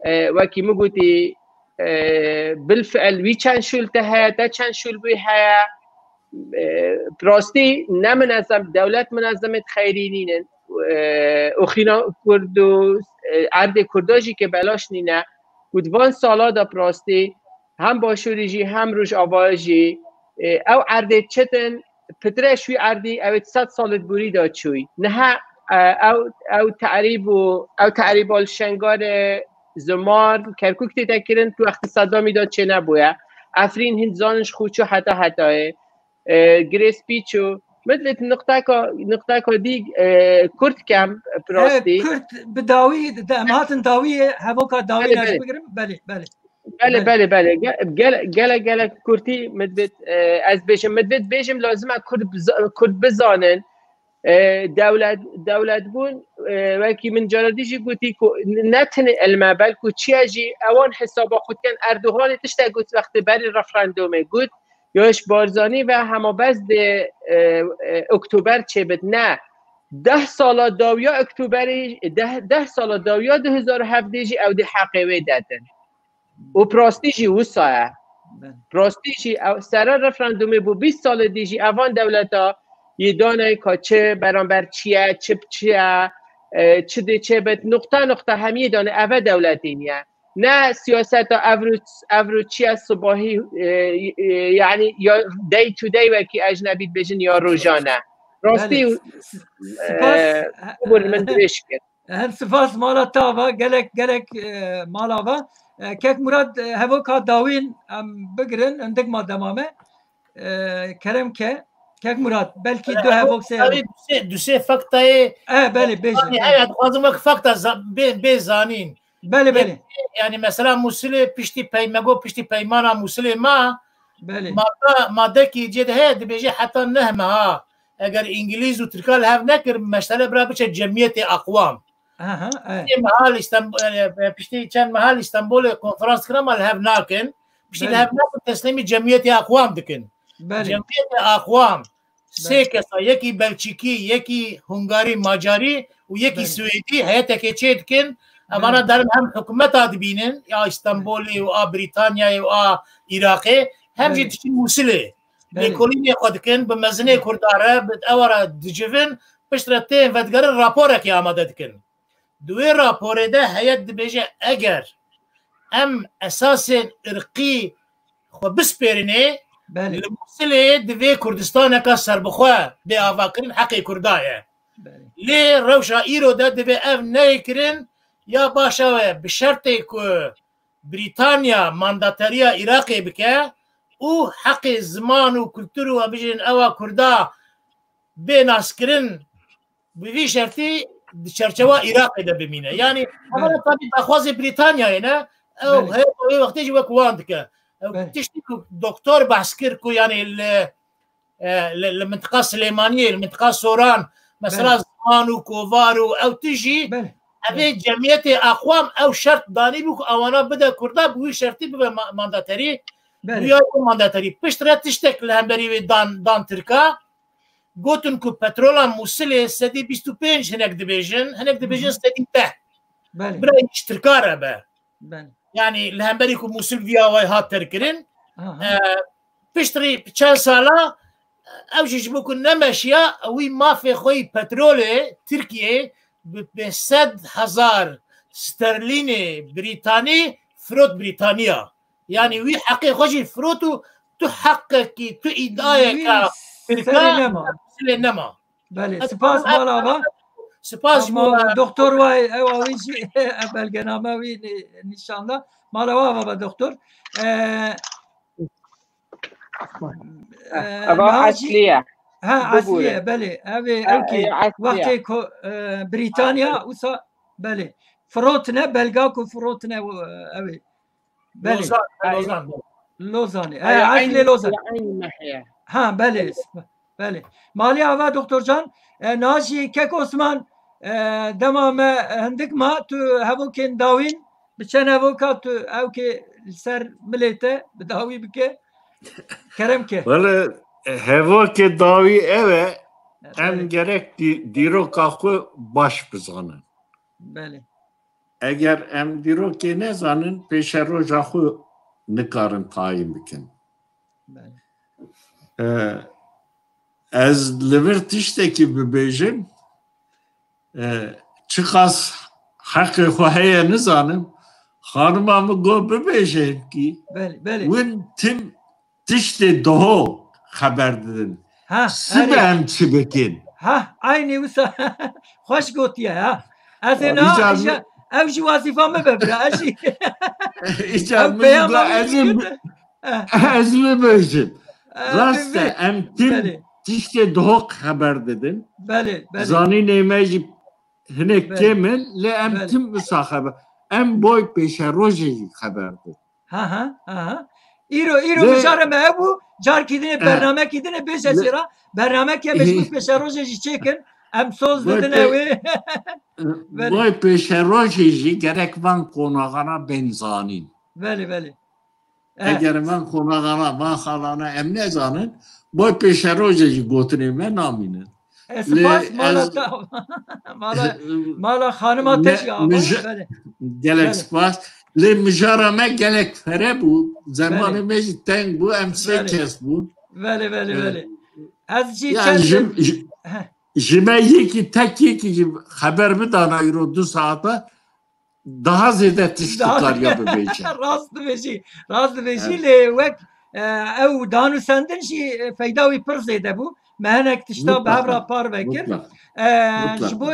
E, wekî min gotî, e, bilfiil wî çend şûl te heye, te çend şûl wî heye. E, bi rastî ne minezem, dewlet minezemê xeyrî nînin. E, û xîna Kurd û, e, erdê Kurda jî ke belaş nîne. Û di van sala de bi rastî hem Başûrî jî hem Rojava jî, e, ew erdê çetin pitre ji wî erdî ew ê sed salê di borî de çûyî. Niha, e, ew, ew terîb û ew terîba li Şengalê, Zumar, Kerkûk tê de kirin, tu wextî Sedamî de çênebûye. Efrîn hin zanin ji xwe çû heta hetayê. E, Girê Spî çû. Min divêt niqteka, niqteka dî, e, kurt kem, bi rastî. Kurt bi dawî, de, em hatin dawiyê, hevoka dawî Belê, ne belê. Bigirim? Belê, belê. Belê, Belê. belê, belê. Ge-, gele-, gelek, gelek kurtî min divêt, e, ez bêjim. Min divêt bêjim, lazim e kurd biza-, kurd bizanin. E, dewlet, dewletbûn, e, wekî min cara dî jî gotî ku ne tenê ilme, belku çiye jî ewan hesaba xwe dikin. Erdoganê tiştek got wextê berî referandumê got, ya ji Barzanî ve hema bes dê, e, e, Oktober çêbit. Ne. Deh sala dawiya Oktoberê, deh, deh sala dawiya du hezar û hevdeh jî ew dê heqê wê detin. Û bi rastî jî wisa ye. Belê. Bi rastî jî ew sere referandumê bû bîst salê dî jî evan dewleta yê dane ka çi beramber çi ye, çi bi çi ye, e, çi dê çê bit, nuqta nuqta hemiyê dane eve dewletê niye. Ne siyaseta evro, evro çi ye sibahî, e, e, yanî ya day to day wekî ecnebî dibêjin ya rojane. Rastî, Belê. S-, s-, e, spas. Bûr min dirêj kir. Hin spas mala te ava, gelek, gelek, e, mala va. E, Kek Murat, e, hevoka dawîn em bigirin, hindik ma dema me. E, kerem ke. Kek Murat, belkî du hevok sê Tabii hevok. du sê, du sê faktayê E, belê, bêje, Zanî, belê. Evet, dixwazim wek fakta za-, bê, bê zanîn. Belê, belê. Yani mesela Musilê piştî pey-, me got piştî peymana Musilê ma, Belê. Madde, madde ki cê de heye, dibêje heta neh meha eger Îngilîz û Tirka li hev nekir, meştele bira biçe Cemiyetê Aqwam. Aha, e. Piştî meha li Îstanbul, e, piştî çend meha li Îstanbulê konferans kira, ma li hev nakin. Piştî li Belê. hev nakin, teslîmî Cemiyetê Aqwam dikin. Belê. Cemiyetê Aqwam sê Belê. kesa, yekî Belçîkî, yekî Hungarî, Macarî û yekî Belê. Swêdî heyetekê çê dikin. Evana Belê. derin hem hikûmeta dibînin, ya Îstanbulê û a Brîtanyayê û a Iraqê, hem jî Belê. diçin Mûsilê. Belê. Lêkolînê xwe dikin, bi mezinê Belê. Kurda re, bi ewa re dicivin, piştre tên vedigerin raporekê amade dikin. Di wê raporê de heyet dibêje eger em esasên irqî xwe bispêrinê, Belê. Li Mûsilê divê Kurdistaneka serbixwe bê avakirin, heqê Kurda ye. Belê. Lê rewşa îro de divê ev neyê kirin, ya baş ew e, bi şertê ku Brîtanya mandateriya Iraqê bike û heqê ziman û kultur û, em bijîn, ewa Kurda bê naskirin, bi vî şertî di çerçewa Iraqê de bimîne. Yanî, hema Belê. Tabî daxwazê Brîtanyayê ne, ew Belê. Heye wê wextê jî wek wan dike. Ew Belê. Tiştî ku doktor behs kir ku, yanî, li, e, li, li mintiqa Silêmaniyê, li mintiqa Soran, mesela Belê. Ziman û kovar û ew tijî, Belê. Evê Belê. Cemiyetê aqwam ew şert danî bû ku ewana bide Kurda, bi wî şertî bibe ma-, mandaterî, Belê. Duya ku mandaterî. Piştre tiştek li hemberî wê dan, dan Tirka, gotin ku petrola Mûsilê sedî bîst û pênc hinek dibêjin, hinek dibêjin Hı hı. sedî deh. Belê. Bira ji Tirka re be. Belê. Yanî li hemberî ku Mûsil vî awayî hat terkirin, Aha. e, piştrî çend sala, ew jî ji bo ku nemeşiya, wî mafê xwe yî petrolê Tirkiyeyê bi pênc sed hezar sterlînê Brîtanî firot Brîtaniya. Yanî wî heqê xwe jî firot û tu heqekî, tu îdiayeka Wî Tirka serê nema. Mûsilê nema. Belê, Ez spas dixwazim mala va. Spas ji Ama bo doktor Way, ewa wî jî belgename wî ni-, nîşan da. Mala wa va doktor. Ee, Heh, ee, eva niha jî eslî ye. Ha, Bibûre. Eslî ye, belê. Ev ê, Ha, ew kê, e, eslî ye. Wextê ku, e, Brîtanya, Ha, wisa, belê. Firotine, belga ku firotine, e, ew ê. Belê. Lozan, Ay. Lozan. Lozanê. Ay, He, eslê aynı, Lozan. Aynı mehiye. Ha, belê. Belê. Belê. Malî ava doktor can, e, niha jî kek Osman, e, dema me hindik ma, tu hevokên dawîn, bi çend hevoka tu ewkê li ser milê te bi dawî bike. Kerem ke. Wele, e, hevokê dawî ew e, E, em belê. Gerek dî-, dîroka xwe baş bizanin. Belê. Eger em dîrokê nezanin, pêşeroja xwe nikarin tayîn bikin. Belê. E, ez li vir tiştekî bibêjim, e, çiqas heqê xwe heye nizanim, xanima min got bibêje hinkî, Belê, belê. Win tim tiştê doho xeber didin. Ha, Sibe erê. Em çi bikin? Ha, aynî wisa. Xweş gotiye ha. Ez ê Ha, na, îcar îja, ew jî wazîfa min be bira, ez jî. Îcar Ew min peyama jî got, min ez ê jî bi-, got. Ha. Ez bibêjim. Ha, Rast e, bibê. Em tim Belê. Tiştê doho xeber didin. Belê, belê. Zanînê me jî hinek Belê. Kêm in, lê em Belê. Tim wisa xeber. Em boy pêşerojê jî xeber didin. Ha, ha, ha, ha. Îro, îro Lê mijara me hebû, carkî dinê, eh, bernamekî dinê bêje lê jê ra. Bernamekê me ji Ê. Pêşerojê jî çêkin. Em soz Vay didin pê-, ewê. Belê. Vay pêşerojê jî gerek van qonaxana bên zanîn. Belê, belê. Eh. Eger van qonaxana, van xalana em nezanin, vay pêşerojê jî gotinê me namînin. E, Lê spas, mala ez ta-, mala, mala xanima te ne, jî ava, mija-, belê. Gelek Belê. Spas. Lê mijara me gelek fere bû. Zemanê Belê. Me jî teng bû. Em sê Belê. Kes bûn. Belê, belê, Ee, belê. Ez jî yani çend ji, ji, Heh. Ji me yekî tek yekî jî xeber bidana îro du saeta daha zêde tişt Daha dikariya bibêje. Rast dibêjî, rast dibêjî, Evet. Lê wek, e, ew danûsendin jî, e, feyda wî pir zêde bû. Me hinek tişta bi hev re Mutlaka. Parve kir. Mutlaka. E, Mutlaka. Ji bo,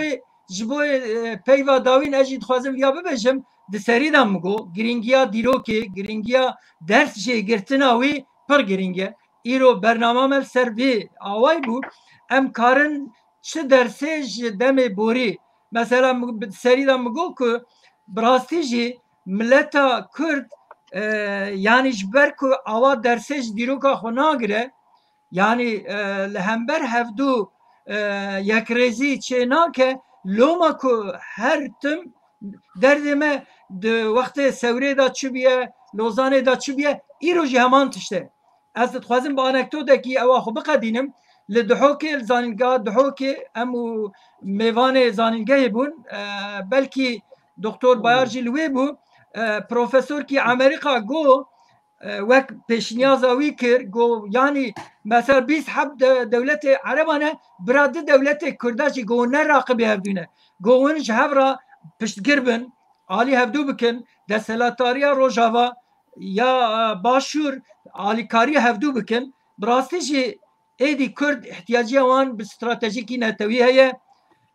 ji bo, e, peyva dawîn ez jî dixwazim viya bibêjim, di serî de min got, girîngiya dîrokê, girîngiya ders jê girtina wî pir girîng e. Îro bernama me li ser vê awayî bû. Em karin çi dersê ji demê borî. Mesela, min bi serî de min got ku bi rastî jî mileta Kurd, e, yanî ji ber ku awa dersê ji dîroka xwe nagire, yanî, e, li hember hevdû, e, yekrêzî çê nake, loma ku her tim derdê me di wextê Sewrê de çi bûye, Lozanê de çi bûye, îro jî heman tişt e. Ez dixwazim bi anekdotekî ewa xwe biqedînim. Li Duhokê, li zanîngeha Duhokê em û mêvanê zanîngehê bûn. E, belkî Doktor Bayar jî li wê bû. E, profesorkî Amerîka got, e, wek pêşniyaza wî kir, got, yanî mesela bîst heb de-, dewletê Ereban e, bira du dewletê Kurda jî got, ne raqibê hevdû ne. Got, hûn ji hev re piştgir bin, alî hevdû bikin, desthilatdariya Rojava ya, e, Başûr alîkariya hevdû bikin, bi rastî jî êdî Kurd ihtiyaciya wan bi stratejîkî netewî heye,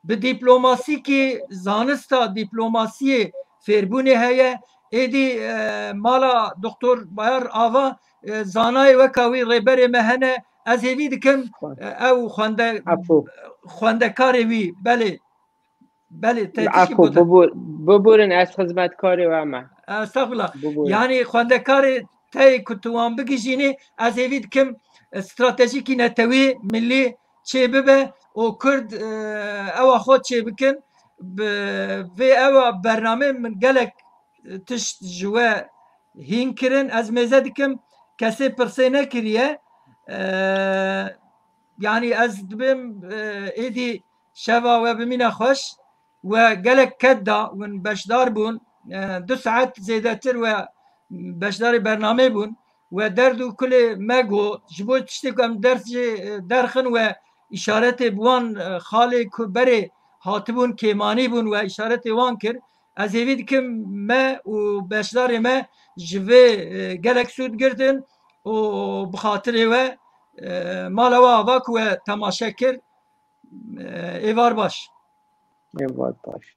bi dîplomasîkî zanista dîplomasiyê fêrbûnê heye. Êdî, e, mala Doktor Bayar Ava, e, zanayê weka wî rêberê me hene. Ez hêvî dikim, e, ew xwende-, Efû. xwendekarê wî, belê. Belê, te tişkî Efû, gotin. Bibûr-, bibûrin ez xizmetkarê we me. Estexfirullah. Bibûrin. Yanî xwendekarê te yê ku tu wan bigihîjînî, ez hêvî dikim, e, stratejîkî netewî, millî çê bibe û Kurd, e, ewa xwe çê bikin. Bi vê ewa bernamê min gelek, e, tişt ji we hîn kirin. Ez mêze dikim, kesê pirsê nekiriye. E, yanî ez dibêm, e, êdî şeva we bimîne xweş. We gelek ked da, win beşdar bûn. E, du saet zêdetir we beşdarê bernamê bûn. We derd û kulê me got, ji bo tiştê ku em ders jê, e, derxin, we îşaretê bi wan, e, xalê ku berê hatibûn, kêmanî bûn, we îşaretê wan kir. Ez hêvî dikim me û beşdarê me ji vê, e, gelek sûd girtin û bi xatirê we, e, mala we ava ku we temaşe kir. E, êvar baş. Êvar baş.